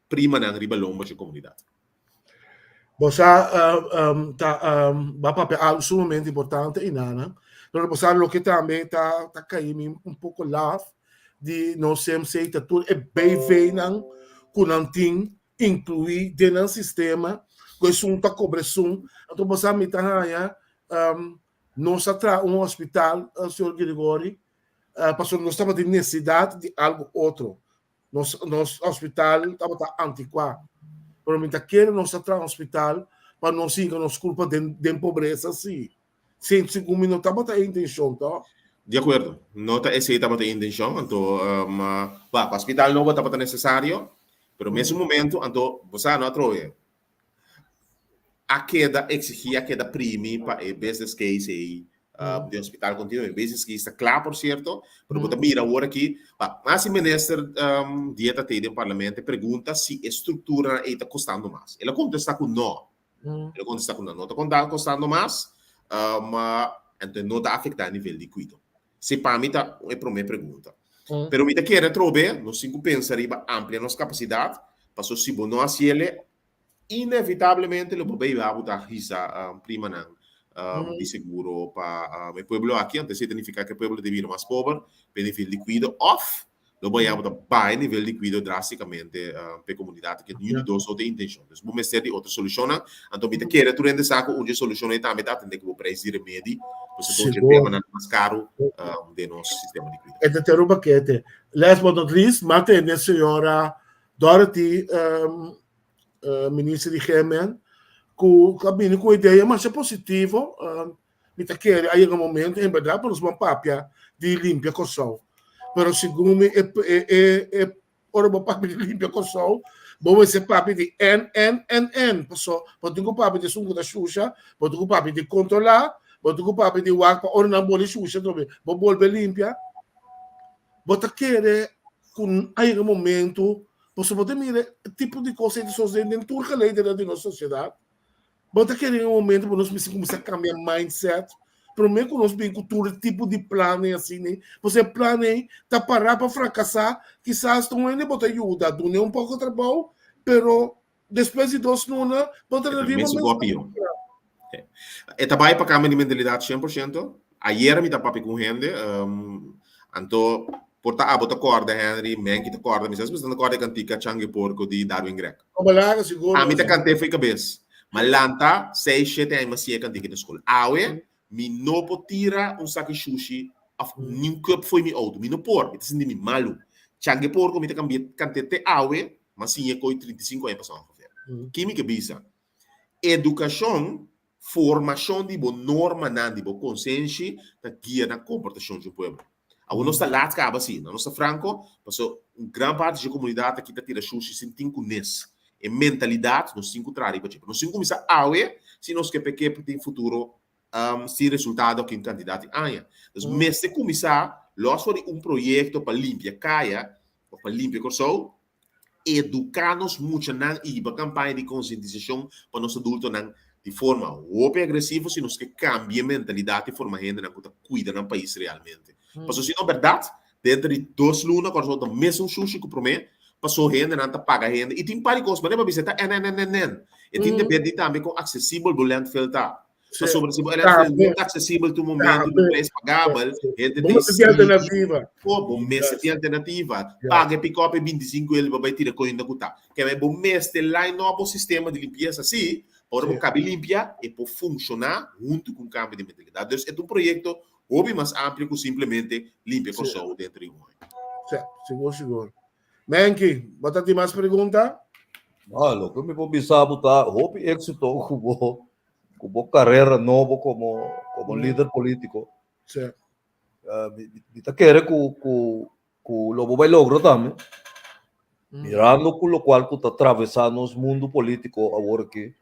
primanan riba lomba dje komunidat. Bo sa ta bo a papia algu sumamente importante Inana, pero bo sa loke tambe ta ta kai mi un poko laf di nos CMC ta tur e BV-nan ku nan tin inkluí den nan sistema ku esun ta kobra esun. Anto bo sa mi ta haña nos a traha un hospital señor Gregory pasobra nos tabatin nesesidat di algu otro. Nos nos hospital tabata antikuá. Pero mi ta kere nos a traha un hospital pa nos hinka nos kulpa den den pobresa sí. Sin segun mi no tabata e intenshon tò? Di akuerdo, no ta esei tabata e intenshon, anto pa hospital nobo tabata nesesario, pero mesun momento anto bo sa no atrobe a keda eksigí, a keda primi pa e business case ei di hospital kontinua. E business case ta kla por sierto, pero bo ta mira awor aki, pa mas e minister Dieta tei den parlamento e pregunta si e strukturanan ei ta kostando mas. El a kontestá ku no. El a contesta cu nan no ta conta costando mas, ma entonces no ta afecta e nivel di cuido. Si pa mi ta e prome pregunta. Pero mi ta kere atrobe, nos tin cu pensa riba amplia nos capacidad, paso si bo no haciele, inevitablemente lo bo bay bo ta hisa primanan di seguro pa e pueblo aki, anto esey ta nifica cu e pueblo ta bira mas pober pa e nivel di cuido of Lo bo yama ta baha e nivel di kuido drástikamente pa e komunidat ke niun di dos no ta e intenshon. Dus bo mester di otro solushonnan. Anto mi ta kere tur hende sa ku un dje solushon ei tambe ta atendé ku bo preis di remedi, pasobra ta un dje temanan mas karu den nos sistema di kuido. E ta ter un pakete. Last but not least, m'a tende señora Dorothy, minister di GMN, ku a bini ku un idea masha positivo. Mi ta kere a yega un momento en berdad pa nos ban papia di limpia Kòrsou. Pero segun mi e e e ora bo papia di limpia Kòrsou, bo mester papia di N N N N. Paso bo tin ku papia di esun ku ta shusha, bo tin ku papia di kontrolá, bo tin ku papia di wak pa ora nan boli shusha atrobe bo bolbe limpia. Bo ta kere ku a yega un momento pasobra bo ta mira e tipo di kos ei ta sosode den tur geleidernan di nos sosiedat. Bo ta kere un momento ku nos mester kuminsá kambia mindset promé ku nos bin ku tur tipo di plannan asina ei. Pasobra e plan ei ta pará pa frakasá. Kisas ta un hende bo ta yuda, dun'é un poko trabou, pero despues di dos luna bo ta E ta riba mesun mes ku a pió. E ta bai pa kambia di mentalidat 100%. Ayera mi ta papia ku un hende, anto por ta abo ta kòrda Henry, Menki ta kòrda, mi sa si bo ta kòrda e kantika Changue Porco di Darwin Gregg. Obalaga sigur. Ami ta kant'é fo'i kabes. Ma lanta seis, shete aña mi a siña e kantika na skol. Awe mi no por tira un saki shushi òf niun kùp fo'i mi outo. Mi no por, mi ta sinti mi malu. Changue Porco mi ta kambia kant'é te awe, mi a siña e ko'i 35 aña pasá ongeveer. Ki mi ke bisa? Edukashon Formashon di bo normanan, di bo konsenshi ta guia na komportashon di un pueblo. Awor nos ta lat kaba si, na nos ta franko, paso un gran parti dje komunidat aki ta tira shushi sin tin ku nes. E mentalidat nos tin ku traha riba dje. Pero nos tin ku kuminsá awe si nos ke p'e ke tin futuro sin resultado aki un kantidat di aña. Nos mester kuminsá los for di un proyekto pa limpia kaya òf pa limpia Kòrsou. eduká nos muchanan i hiba kampaña di konsientisashon pa nos adultonan di forma hopi agresivo si nos ke kambia e mentalidat i forma hendenan ku ta kuida nan pais realmente. Pasobra si no bèrdat, denter di dos luna Kòrsou ta mesun shushi ku promé, paso hendenan ta paga hende i tin par di kos, manera bo a bisa e ta nnnnn. E tin deber di tambe kon aksesibel bo landfill ta. Pasobra si bo landfill no ta aksesibel tur momento di prijs pagabel, hende Bo mester tin alternativa. Bo mester tin alternativa. Paga e pikòp e bintisinko el pa bai tira koinda ku ta. Keme bo mester line up bo sistema di limpiesa si, pa ora bo kabi limpia e por funshoná huntu ku un kambio di mentalidat. Dus e ta un proyekto hopi mas amplio ku simplemente limpia Kòrsou dentro di un aña. Sí, sigur sigur. Menki, bo ta tin mas pregunta? No, loke mi por bisa bo ta hopi éksito ku bo ku bo karera nobo komo komo lider polítiko. Sí. Mi mi ta kere ku ku ku lo bo bai logro tambe. Mirando ku lokual ku ta travesá nos mundu polítiko awor aki,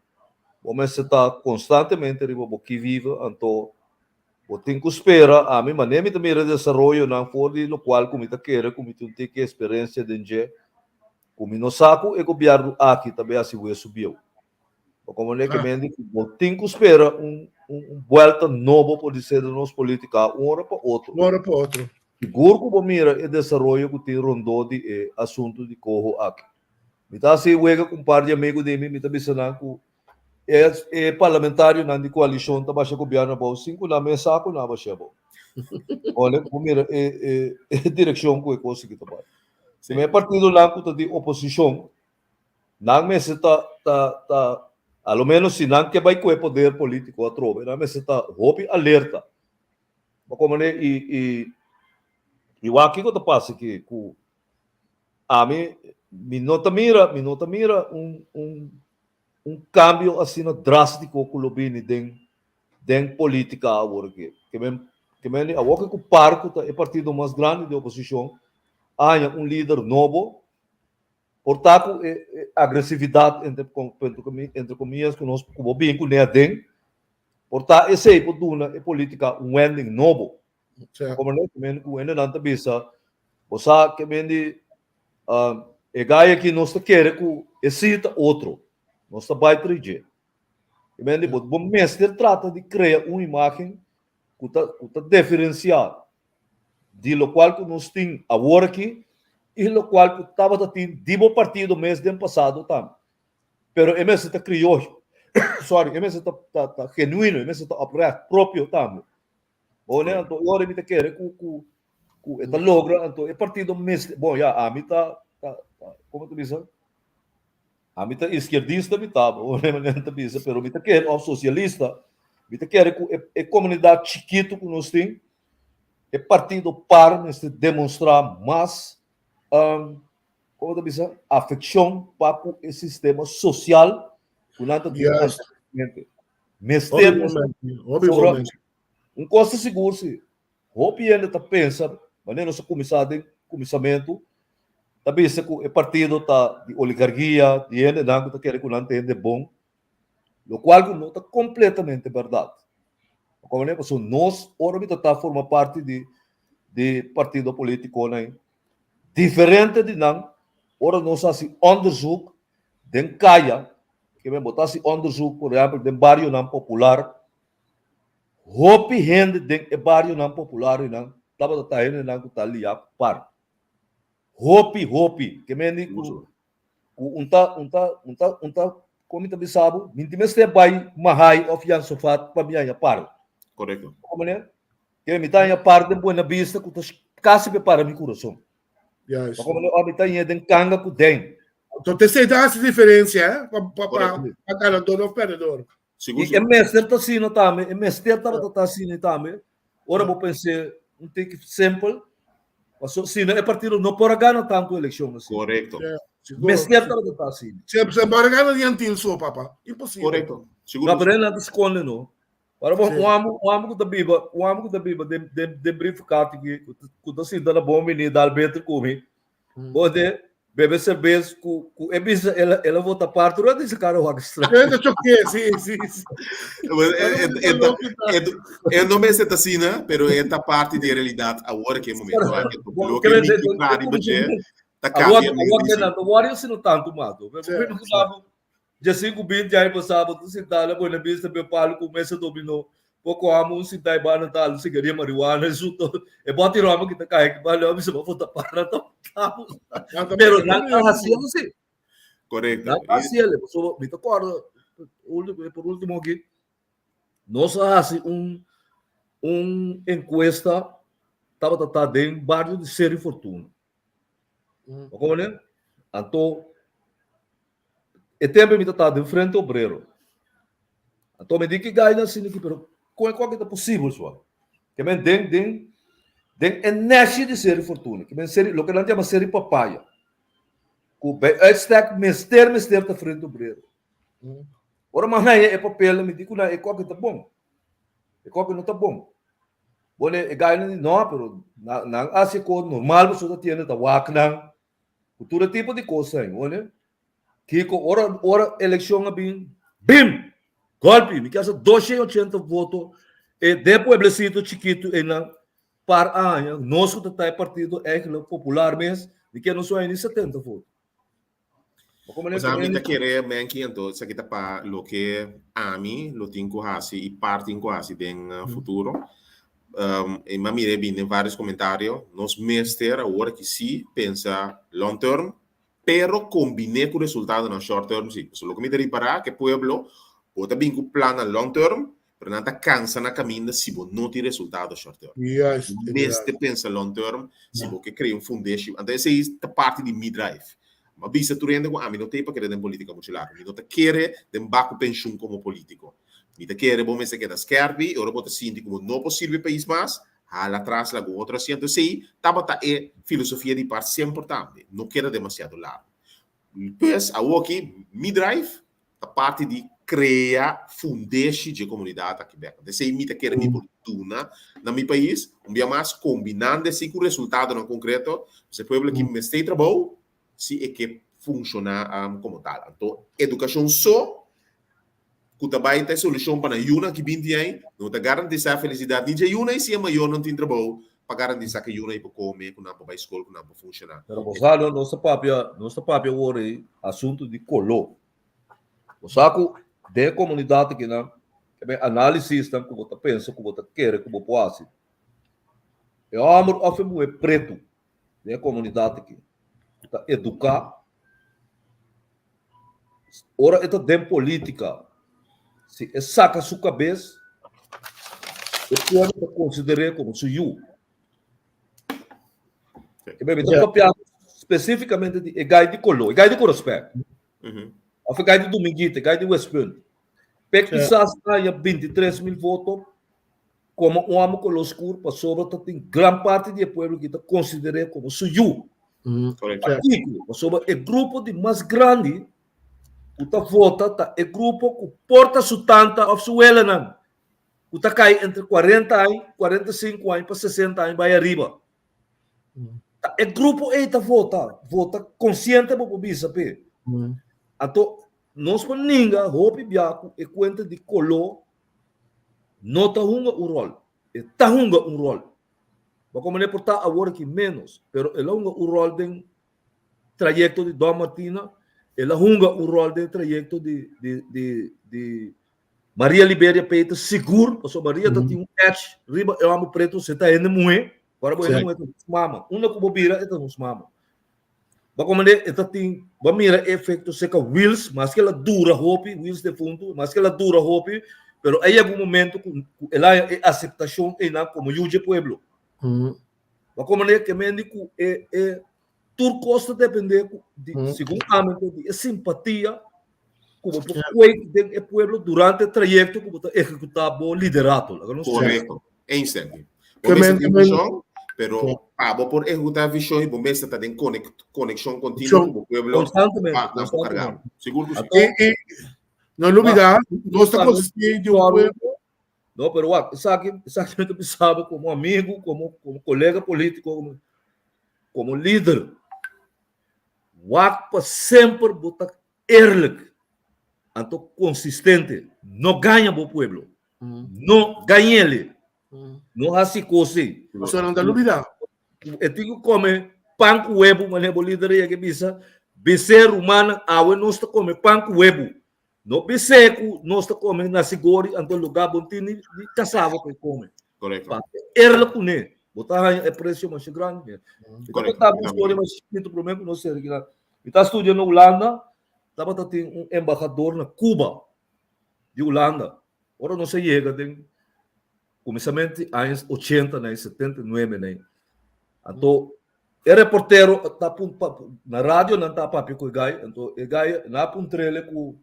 bo mester ta konstantemente riba bo ki vive, anto Bo tin ku spera, ami manera mi ta mira e desaroyonan for di lokual ku mi ta kere ku mi tin un tiki eksperensia den dje, ku mi no sa ku e gobièrnu aki ta bay hasi wesu bieu. Bo komprendé ke men di ku bo tin ku spera un un buèlta nobo por di ser den nos politika un ora pa otro. Un ora pa otro. Sigur ku bo mira e desaroyo ku tin rondó di e asuntu di koho aki. Mi ta hasi wega ku un par di amigu di mi, mi ta bisa nan ku E e parlamentarionan di koalishon ta basha gobièrnu abou sin ku nan mes sa ku nan a basha abou. Ora ku bo mira e e e direkshon ku e kos aki ta bai. Si e partidonan ku ta di oposishon, nan mester ta ta ta a lo ménos si nan ke bai ku e poder polítiko atrobe, nan mester ta hopi alerta. Bo komprendé? I i i wak kiko ta pasa aki ku ami mi no ta mira mi no ta mira un un Un kambio asina drástiko ku lo bini den den polítika awor aki. Ke men ke men di awor ku par ku ta e partido mas grandi di oposishon a haña un lider nobo, por ta ku e e agresividat entre entre komiyas ku nos ku bo bin kuné aden, por ta esei por duna e polítika un wending nobo. Como no, ke men ku hendenan ta bisa, bo sa ke men di e gai aki nos ta kere ku e si ta otro, nos ta bai tra dje. Ke men di bo bo mester trata di krea un imagen ku ta ku ta diferensia di lokual ku nos tin awor aki i lokual ku tabata tin di bo partido mes den pasado tambe. Pero e mester ta krioyo, sorry, e mester ta ta ta genuino, e mester ta oprecht, propio tambe. Bo ne anto e ora mi ta kere ku ku ku e ta logra anto e partido mester bon ya ami ta ta ta komo ta bisa ami ta izquierdista mi ta bo ne manera ta bisa pero mi ta kere of sosialista mi ta kere ku e e komunidat chikitu ku nos tin e partido par mester demonstrá mas komo ta bisa afekshon pa ku e sistema sosial ku nan ta tin anteriormente. Mester Hopi Sobra, bon menshi. un kos ta sigur si, hopi hende ta pensa, manera nos a kuminsá den kuminsamentu, ta bisa ku e partido ta di oligargia, di hendenan ku ta kere ku nan ta hende bon, lokual ku no ta kompletamente bèrdat. Pasobra nos ora mi ta ta forma parti di di partido politikonan, diferente di nan, ora nos hasi onderzoek den kaya, Ke men bo ta hasi onderzoek, por ehèmpel, den barionan popular, hopi hende den e barionan popular einan tabata ta hendenan ku ta liá ku par. Hopi, hopi. Ke men di ku ku un ta un ta un ta un ta kon mi ta bisa bo, mi tin mester bai Mahaai òf Jan Sofat pa mi haña par. Korekto. Komo manera? Ke mi ta haña par den Buena Vista ku ta kasi pe para mi kurason. Juist. Ma komo no mi ta haña den kanga ku den. Entonces esei ta hasi diferencia, eh? Pa, pa, pa, pa ganador of perdedor. Sigur, I e sigur. mester ta asina tambe, e mester tabata ta asina tambe. Ora bo pens'é un tiki simpel, paso sino e partido no por a gana tantu elekshon asina. Korekto. Ja, sigur. Mester tabata ta asina. Se, se por a gana di Antil so, papa. Imposible. Korekto. Sigur. No, pero nan ta skonde no. Ora bo Sí. un amo, un amo ku ta biba, un amo ku ta biba den den den Brievenkaart aki, ku ta ku ta sinta na bon bini dal beter ku mi. Bo de bebe serbes ku ku e bisa el a el a vota par tur a disa kara wak straño. E ta choke, sí, sí, sí. Bueno, e, e, e, ta- e, e no mester ta asina, pero e ta parti di e realidad awor aki e momento aki. Bo Loke kere mi de ki de traha riba dje, kuminsamentu. Ta cambia. Awor awor nan no worry sino tanto mas. Dia 5 20 aña pasá bo ta sintá na Buena Vista be palo ku mesa dominó poko amo un sintá e banda ta alo sigaria marihuana esun to e bòt di ròm ki ta kai ki banda mi sa bo ta para ta pero nan a hasi si Korekto. Nan a hasi ele pasobra mi ta kòrda por último aki nos a hasi un un enkuesta tabata ta den bario di Seri Fortuna. Bo comprende? Anto, e tempo mi ta den Frente Obrero. Anto mi di ki gai na sini ki, pero kon e koke ta posibel sua? Ke men den, den, den e neshi di Seri Fortuna, ke men seri, loke nan yama Seri Papaya, ku bij uitstek mester, mester ta Frente Obrero. Ora mi a haña e papel, mi di ku nan e koke ta bon. E koke no ta bon. Bone e gainan di no, pero nan hasi e kos normal boso ta tiende ta wak nan ku tur e tipo di kosnan, bone. Kiko ora ora elekshon a bin, bim! Golpi! Mi kasa 280 voto e den pueblecito chikitu einan par aña nos ku ta ta e partido eigenlijk popular mes mi ke no su haña ni 70 voto. Osea, mi ta kere Menki, anto esaki ta pa loke ami lo tin ku hasi i par tin ku hasi den futuro. I mi a mira e bini den vários komentario, nos mester awor aki sí pensa long term, pero kombiné ku resultadonan short term sí. Pasobra loke mi ta ripará ku e pueblo bo ta bin ku plannan long term, Pero nan ta cansa na caminda si bo no tin resultado short term. Juist, Bo mester pensa long term si bo ke crea un fundeshi. Anto esei ta parti di mi drive. Mi a bisa tur hende cu ami no ta pa kere den politica mucho largo. Mi no ta kere den baku pensioen como politico. Mi ta kere bo mester keda skerpi y ora bo ta sinti cu bo no por sirbi e pais mas, hala atras laga un otro asiento. Esei tabata e filosofia di par semper tambe. No keda demasiado largo. Pues awoki mi drive ta parti di krea fundeshi dje komunidat aki bek. Esei mi ta kere mi por duna na mi pais, un bia mas kombinando esei ku resultadonan konkreto, pues e pueblo aki mester trabou si e ke funshoná komo tal. Anto edukashon so ku ta bai ta e solushon pa nan yunan ki binti aña no ta garantisá felisidat ni dje yunan i si e mayornan tin trabou pa garantisá ku e yunan ei por kome, ku nan por bai skol, ku nan por funshoná. Pero bo sa no, nos ta papia, nos ta papia awor ei asuntu di koló. Bo sa ku den e komunidat akinan e ben análisisnan ku bo ta pensa, ku bo ta kere ku bo por hasi. E hòmber òf e muhé pretu den e komunidat aki ku ta eduká, ora e ta den polítika, si e saka su kabes, e pueblo ta konsider'é komo su yu. E bebe ta papia spesífikamente di e gai di koló, e gai di Korospèk, òf e gai di Dominguito, e gai di Westpunt. Pek kisas haña 23.000 voto komo un hòmber koló skur pasobra ta tin gran parti di e pueblo ki ta konsider'é komo su yu. Pakiko? Pasobra e grupo di mas grandi ku ta vota ta e grupo ku porta su tanta òf su welanan ku ta kai entre 40 aña, 45 aña pa 60 aña bai ariba. Ta e grupo ei ta vota, vota konsiente bo por bisa p'e. Anto nos por ninga hopi bia ku e kuenta di koló no ta hunga un ròl. E ta hunga un ròl. Bo komo por ta awor aki ménos, pero el a hunga un ròl den trayekto di Don Martina, el a hunga un ròl den trayekto di di di di Maria Liberia Peters sigur, pasobra Maria ta tin un edge riba e hòmber pretu, si e ta hende muhé, ora bo hende muhé ta nos mama, unda ku bo bira e ta nos mama. Bo komprende? E ta tin, bo mira e efekto serka Wiels, maske el a dura hopi, Wiels defuntu, maske el a dura hopi, pero a yega un momento ku el a haña e aseptashon einan komo yu dje pueblo. Bo komprende? Ke mende ku e e tur kos ta depende ku di segun ami anto di e simpatia ku bo por kweek den e pueblo durante e trayekto ku bo ta ehekutá bo liderato. Laga nos Korekto. Eens Stanley. Bo mester tin vishon, pero pa bo por ehekutá vishon i bo mester ta den konekshon kontinuo ku bo pueblo Konstantemente, pa nan por karga bo. Sigur ku si. I no lubidá, nos ta konsistí di un pueblo. No, pero wak, esaki, esaki mi ta bisa bo komo amigu, komo, komo kolega polítiko, komo, komo lider. Wak pa semper bo ta eerlijk, anto konsistente. No gaña bo pueblo. No gañ'ele. No hasi kos ei. Pasobra nan ta lubidá. E tin ku kome. Pan ku webu, manera bo lider a yega bisa, bis'é rumannan, awe nos ta kome pan ku webu. No bis'é ku nos ta kome nasi gori, anto lugá bo no tin ni kasava pa e kome. Korekto. Pa erla kuné, bo ta haña e presio masha grandi mes. Mi ta Korekto. konta bo un storia masha chikitu promé ku nos sera kila. Mi ta studia na Hulanda, tabata tin un embahador na Cuba di Hulanda. Ora nos a yega den Kuminsamentu di años ochenta na 79 na Anto e reportero ta na radio nan ta papia ku e gai, anto e gai nan a puntr'el ku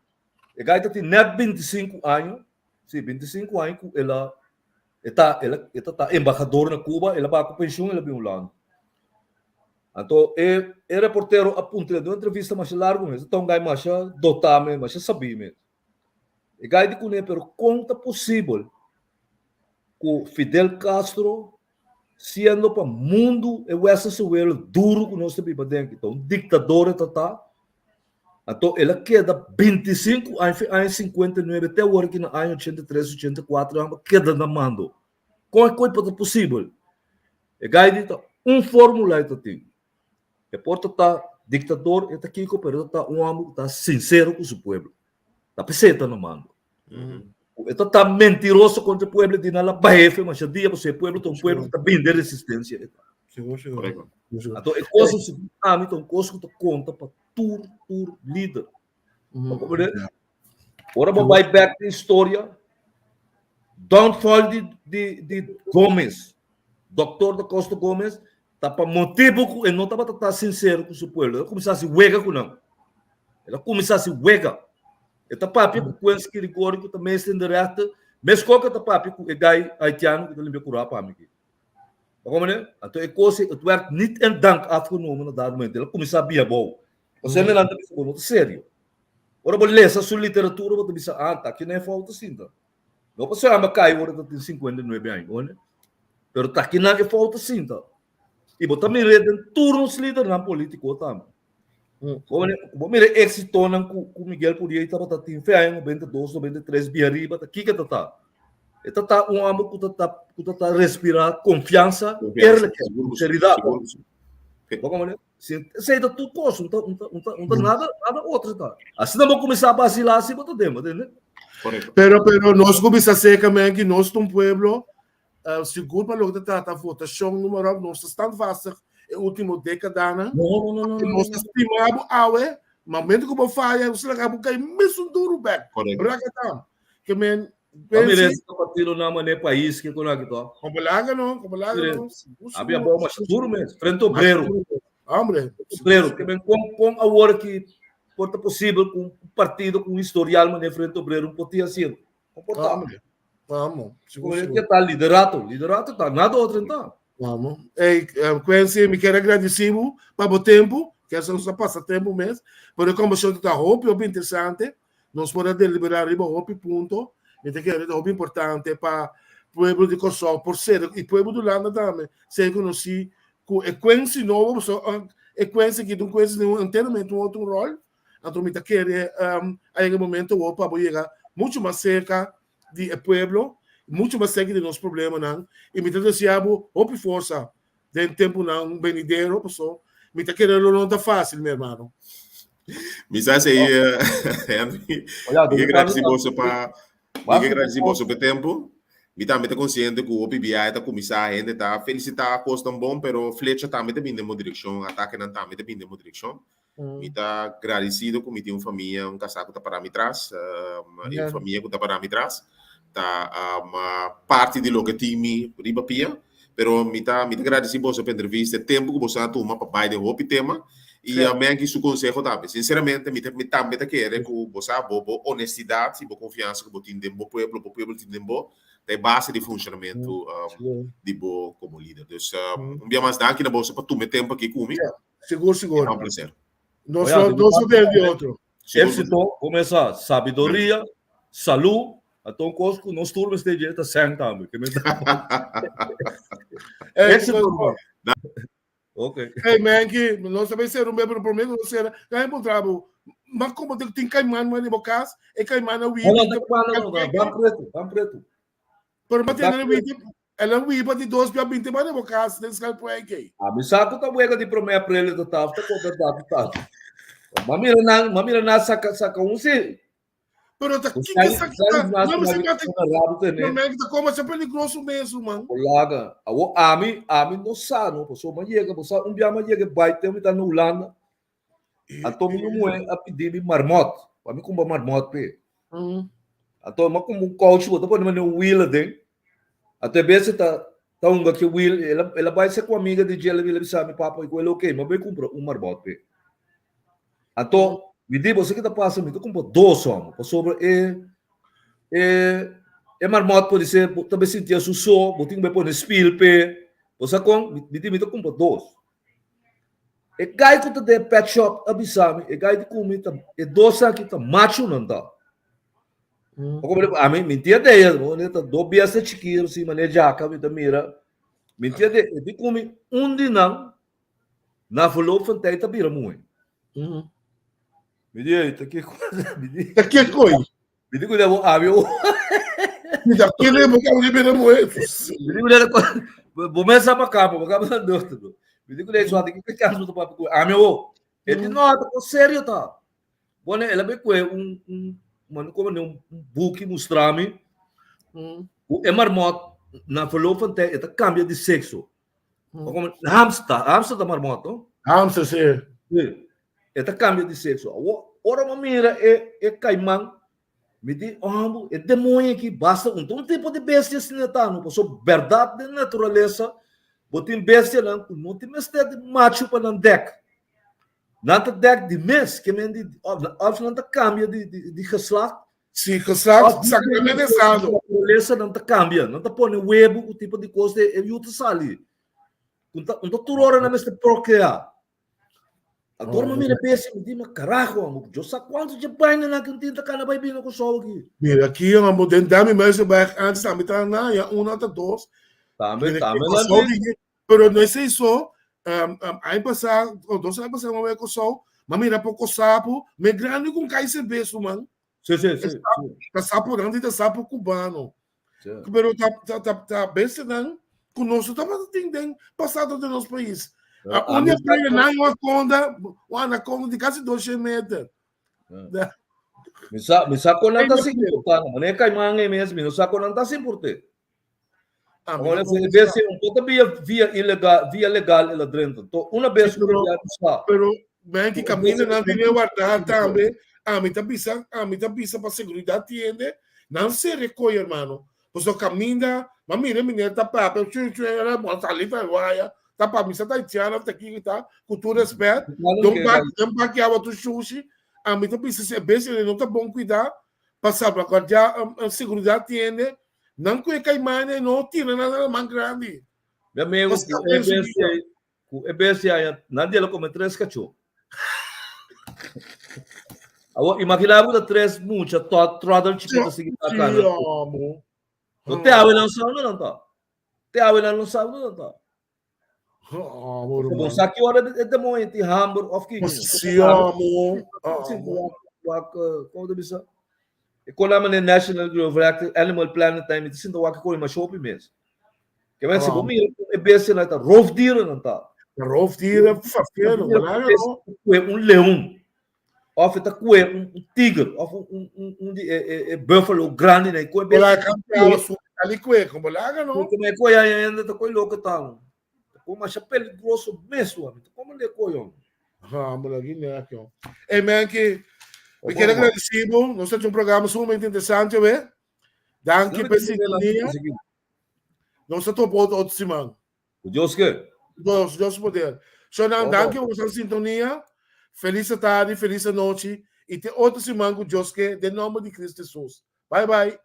e gai ta tin nèt 25 año, si 25 año ku el a e ta el a e ta ta embahador na Cuba, el a baha ku penshun el a bin Hulanda. Anto e e reportero a puntr'el den un entrevista masha largu mes, e ta un gai masha dotá mes, masha sabí mes. E gai di kuné, pero kon ta posibel ku Fidel Castro siendo pa mundu e westerse wereld duru ku nos ta biba den aki, ta un diktador e ta ta, anto el a keda 25 aña, fin aña 59 te awor aki na aña 83, 84 a keda na mando. Kon e koi por ta posibel? E gai di ta un formula e ta tin. E por ta ta dictador, e ta kiko, pero e ta ta un homber ku ta sincero ku su pueblo. Ta p'esei e ta na mando. E ta ta mentiroso kontra e pueblo, di nan la bahefe masha dia, pasobra e pueblo ta un pueblo ku ta bini den resistencia. E ta. Sigur, sigur. Correcto. Anto e kos segun ami ta un kos ku ta konta pa tur, tur lider. Bo comprende? Ora bo bai back den historia, downfall di, di, di Gomez, Doctor da Costa Gomez, ta pa motibu ku e no tabata ta sincero ku su pueblo. El a kuminsá hasi wega ku nan. El a kuminsá hasi wega. E ta papia ku Quincy Girigory ku ta meester in de rechten, meskos ku e ta papia ku e gai haitiano ku ta limpia kurá pa mi aki. Bo comprende? Anto e kos ei, het werd niet in dank afgenomen na dat momento. El a kuminsá bia bou. Pasobra e nan ta bisa bo no ta serio. Ora bo lesa su literatura bo ta bisa, ah, ta aki nan e fout sinta. No pasobra amba kai ora ta tin 59 aña, oye. Pero ta aki nan e fout sinta. I bo ta mira den tur nos lidernan politico tambe. Bo mira e éxitonan ku ku Miguel Puriey tabata tin fe aña 92, 93 bia riba ta kiko ta ta? E ta ta un homber ku ta ta ku ta ta respira konfiansa, eerlijkheid, sinceridad. Bo komprende? Si esei ta tur kos, un ta, un ta, un ta, un ta nada, nada otro ta. Asina bo kuminsá basilá así bo ta den, bo tende? Correcto. Pero, pero nos kuminsá seka men ki nos ta un pueblo, eh, sigur pa loke ta trata votashon numero op, nos ta standvastig e último dékadanan. No, no, no, no, no, Nos ta no. stima bo awe, ma momento ku bo faya, nos ta laga bo kai mesun duru bèk. Correcto. Brakatam. Ke men, Pa mira Pensi. esse partido na mané país que con aqui to. Como laga no, como laga Mire, no. Sigur, Había sigur. bom mas duro mesmo, frente obrero. Hombre. Obrero, que ben com com agora que porta possível com um partido com um historial mané frente obrero um potia assim. Comportar. Hombre. Vamos. Sigur, Como sigur. que tá liderato, liderato tá nada outro então. Vamos. Hey, Quincy, mi quero agradecer pa bo tempo, que essa nos passa tempo mesmo, pero a conversação está hopi, hopi interessante. Nos por a deliberá riba hopi punto, mi ta kere ta hopi importante pa pueblo di Kòrsou por ser i pueblo di Hulanda tambe ser konosí ku e Quincy nobo pasobra e Quincy aki ta un Quincy den enteramente un otro ròl. Anto mi ta kere a yega e momento awor pa bo yega muchu mas serka di e pueblo, muchu mas serka di nos problemanan i mi ta desea bo hopi forsa den tempunan benidero paso mi ta kere lo no ta fácil mi hermano. Mi sa sei Henry, mi ke gradisi boso pa mi ke gradisi boso pa e tempu. Mi tambe ta konsiente ku hopi biahe ta kuminsá hende ta felisitá kosnan bon pero flecha tambe ta bini den bo direkshon, atakenan tambe ta bini den bo direkshon. Mi ta gradisido ku mi tin un famia, un kasá ku ta pará mi tras, i un famia ku ta pará mi tras. Ta parti di loke tin mi riba pia. Pero mi ta mi ta gradisí boso pa entrevista, e tempu ku boso a tuma pa bai den hopi tema i Menki su konseho tambe. Sinseramente mi ta mi tambe ta kere ku bo sa bo bo honestidat i bo konfiansa ku bo tin den bo pueblo, bo pueblo tin den bo, ta e base di funshonamentu di bo komo lider. Dus un bia mas danki na boso pa tuma e tempu aki ku mi. Sigur, sigur. Ta un placer. Nos lo, nos lo den di otro. Éxito, comienza sabiduria, salud, anto un cos cu nos tur mester dje ta sèn tambe. Que me Éxito, hermano. Ok. Hey, Menki, nos ta bay ser un bebé, pero promé cu nos sera, kan encontra bo. Ma como te tin caiman man riba cas, e caiman a No, wiri. no, no, no, no, ban preto, ban preto. Pero ma tene wiri. El a wiba di dos bia binti banda bo kas den Schelpwijk ei. Ami sa ku ta wega di promé aprel e ta taf ta ku bèrdat ta taf. Ma mira nan, ma mira nan saka saka un si. Pero ta kiko esaki ta? No mi sa mati. No me ta koma sa peligroso mes man. Olaga, awo ami, ami no sa no, paso ma yega, bo sa un bia ma yega bai te mi ta na Hulanda. Anto mi muhé a pidi mi marmot, pa mi kumpra marmot p'e. Anto mi a kumpra un kouchi ku ta pone manera un wiel aden. Anto e bes e ta ta hunga ku e wiel, el a el a bai ser ku amiga di dje, el a bisa mi papa, ku el oke, mi a bai kumpra un marmot p'e. Anto mi di, bo sa ki ta pasa, mi ta kumpra dos hòmber, pasobra e e e marmot podi ser bo ta bai sinti su so, bo tin ku bai pone spil p'e, bo sa kon? Mi di mi ta kumpra dos. E guy ku ta den e pet shop a bisa mi, e guy di ku mi ta e dos aki ta machunan ta. Ami mi tin idea, ta do biesta chikito si mane djaka mi ta mira. Mi tin idea, e di ku mi un di nan na verloop van tijd ta bira muhe. Mi di, ey, ta ke mi di. Ta ke koi? Mi di ku bo abi o. Mi ta kere bo ka bira muhe. Mi di ku bo mesa pa kapa, bo kapa na dokter. Mi di ku le so ke kans bo ta papia ku ami o. E di no, ta ko serio ta. Bone el a be kue un un mano como un buki mustrami. Ku e marmot na verloop van tijd e ta cambia di sexo. Como hamster, hamster ta marmot, no? Hamster, sí. Sí. E ta cambia di sexo. Awo, ora mi mira e, e caiman, mi di, oh, e demonio aqui, basta un, un tipo di bestia asina ta, no? Paso berdad den naturalesa, bo tin bestianan ku no tin mester di macho pa nan dek. Nan ta dek di mes, ke men di, of nan ta cambia di, di, di geslacht. Si, geslacht, exactamente esado. Naturalesa nan ta cambia, nan ta pone webu ku tipo di kos, e yu ta sali. Un ta, un ta tur ora nan mester procrear. Agora mi mira besi, mi di, ma carajo, amo, yo sa cuanto je baina na que tinta cana bai bina com sol aqui. Mira aqui, amo, den dami Muizenberg antes tambe ta na, ya una ta dos. Tambe, tambe na Pero no es eso, um, um, aña pasá, o dos aña pasá, mama Kòrsou, ma mira poko sapo, me grande com kai cerveja, man. Sí, sí, sí. Ta sapo grande, ta sapo cubano. Pero ta ta ta ta bestianan ku nos no tabata tin den pasado den nos pais. A un dia prega nan un anaconda, un anaconda di kasi 200 meter. Mi sa, mi sa kon nan ta sin porta, mane kaiman e mes, mi no sa kon nan ta sin porte. Ahora se bestia un poco via via ilegal, via legal el adrenta. To una vez pero, pero ben que camina nan tiene guardar tambe, a mi ta bisa, a mi ta bisa pa seguridad tiende, nan se recoge hermano. Pues no caminda, ma mire meneer ta papia, chu chu era mo sali pa waya, ta pa mi sa ta haitiano ta ki ta, ku tu respet, don pa don pa ki awa tu shushi, a mi ta bisa se bestia no ta bon cuidar, pa salvaguardia seguridad tiende, Nan ku e kaimane no tira nan na laman grandi. Mi amigo, ku e bestia, ku e bestia ya, nan dia lo come tres kachó. Awor, imagina bo ta tres mucha tot trottle chikito sigui ta kana. Amo. No te awe nan sa nan ta. Te awe nan no sa nan ta. Amo, Bo sa ki ora e demonio ti hamber of ki. Sí, amo. Wak, como te bisa? E kola mane National Geographic, Animal Planet time, ti sinta wak ko ima shopi mes. Ke men si bo mira e bestia na ta roofdieren nan ta. Roofdieren, fafero, wala no. Kue un leon. Of ta kue un tiger, of un un un di e e buffalo grandi na kue bestia. Bola su ali kue, como laga no. Como e kue ya enda ta kue loke ta. Como masha peligroso mes wa. Como le kue yo. Ha, bola gi ne kyo. Hey man ki mi quiero agradecer bo. Nos ta un programa sumamente interesante we. Danki pa sintonia. Nos ta topa otro siman. Ku Dios ke. Dios, Dios poder. Shonan, danki pa boso sintonia. Felis tardi, felis anochi. I te otro siman ku Dios ke, den nomber di Cristo Jesus. Bye bye.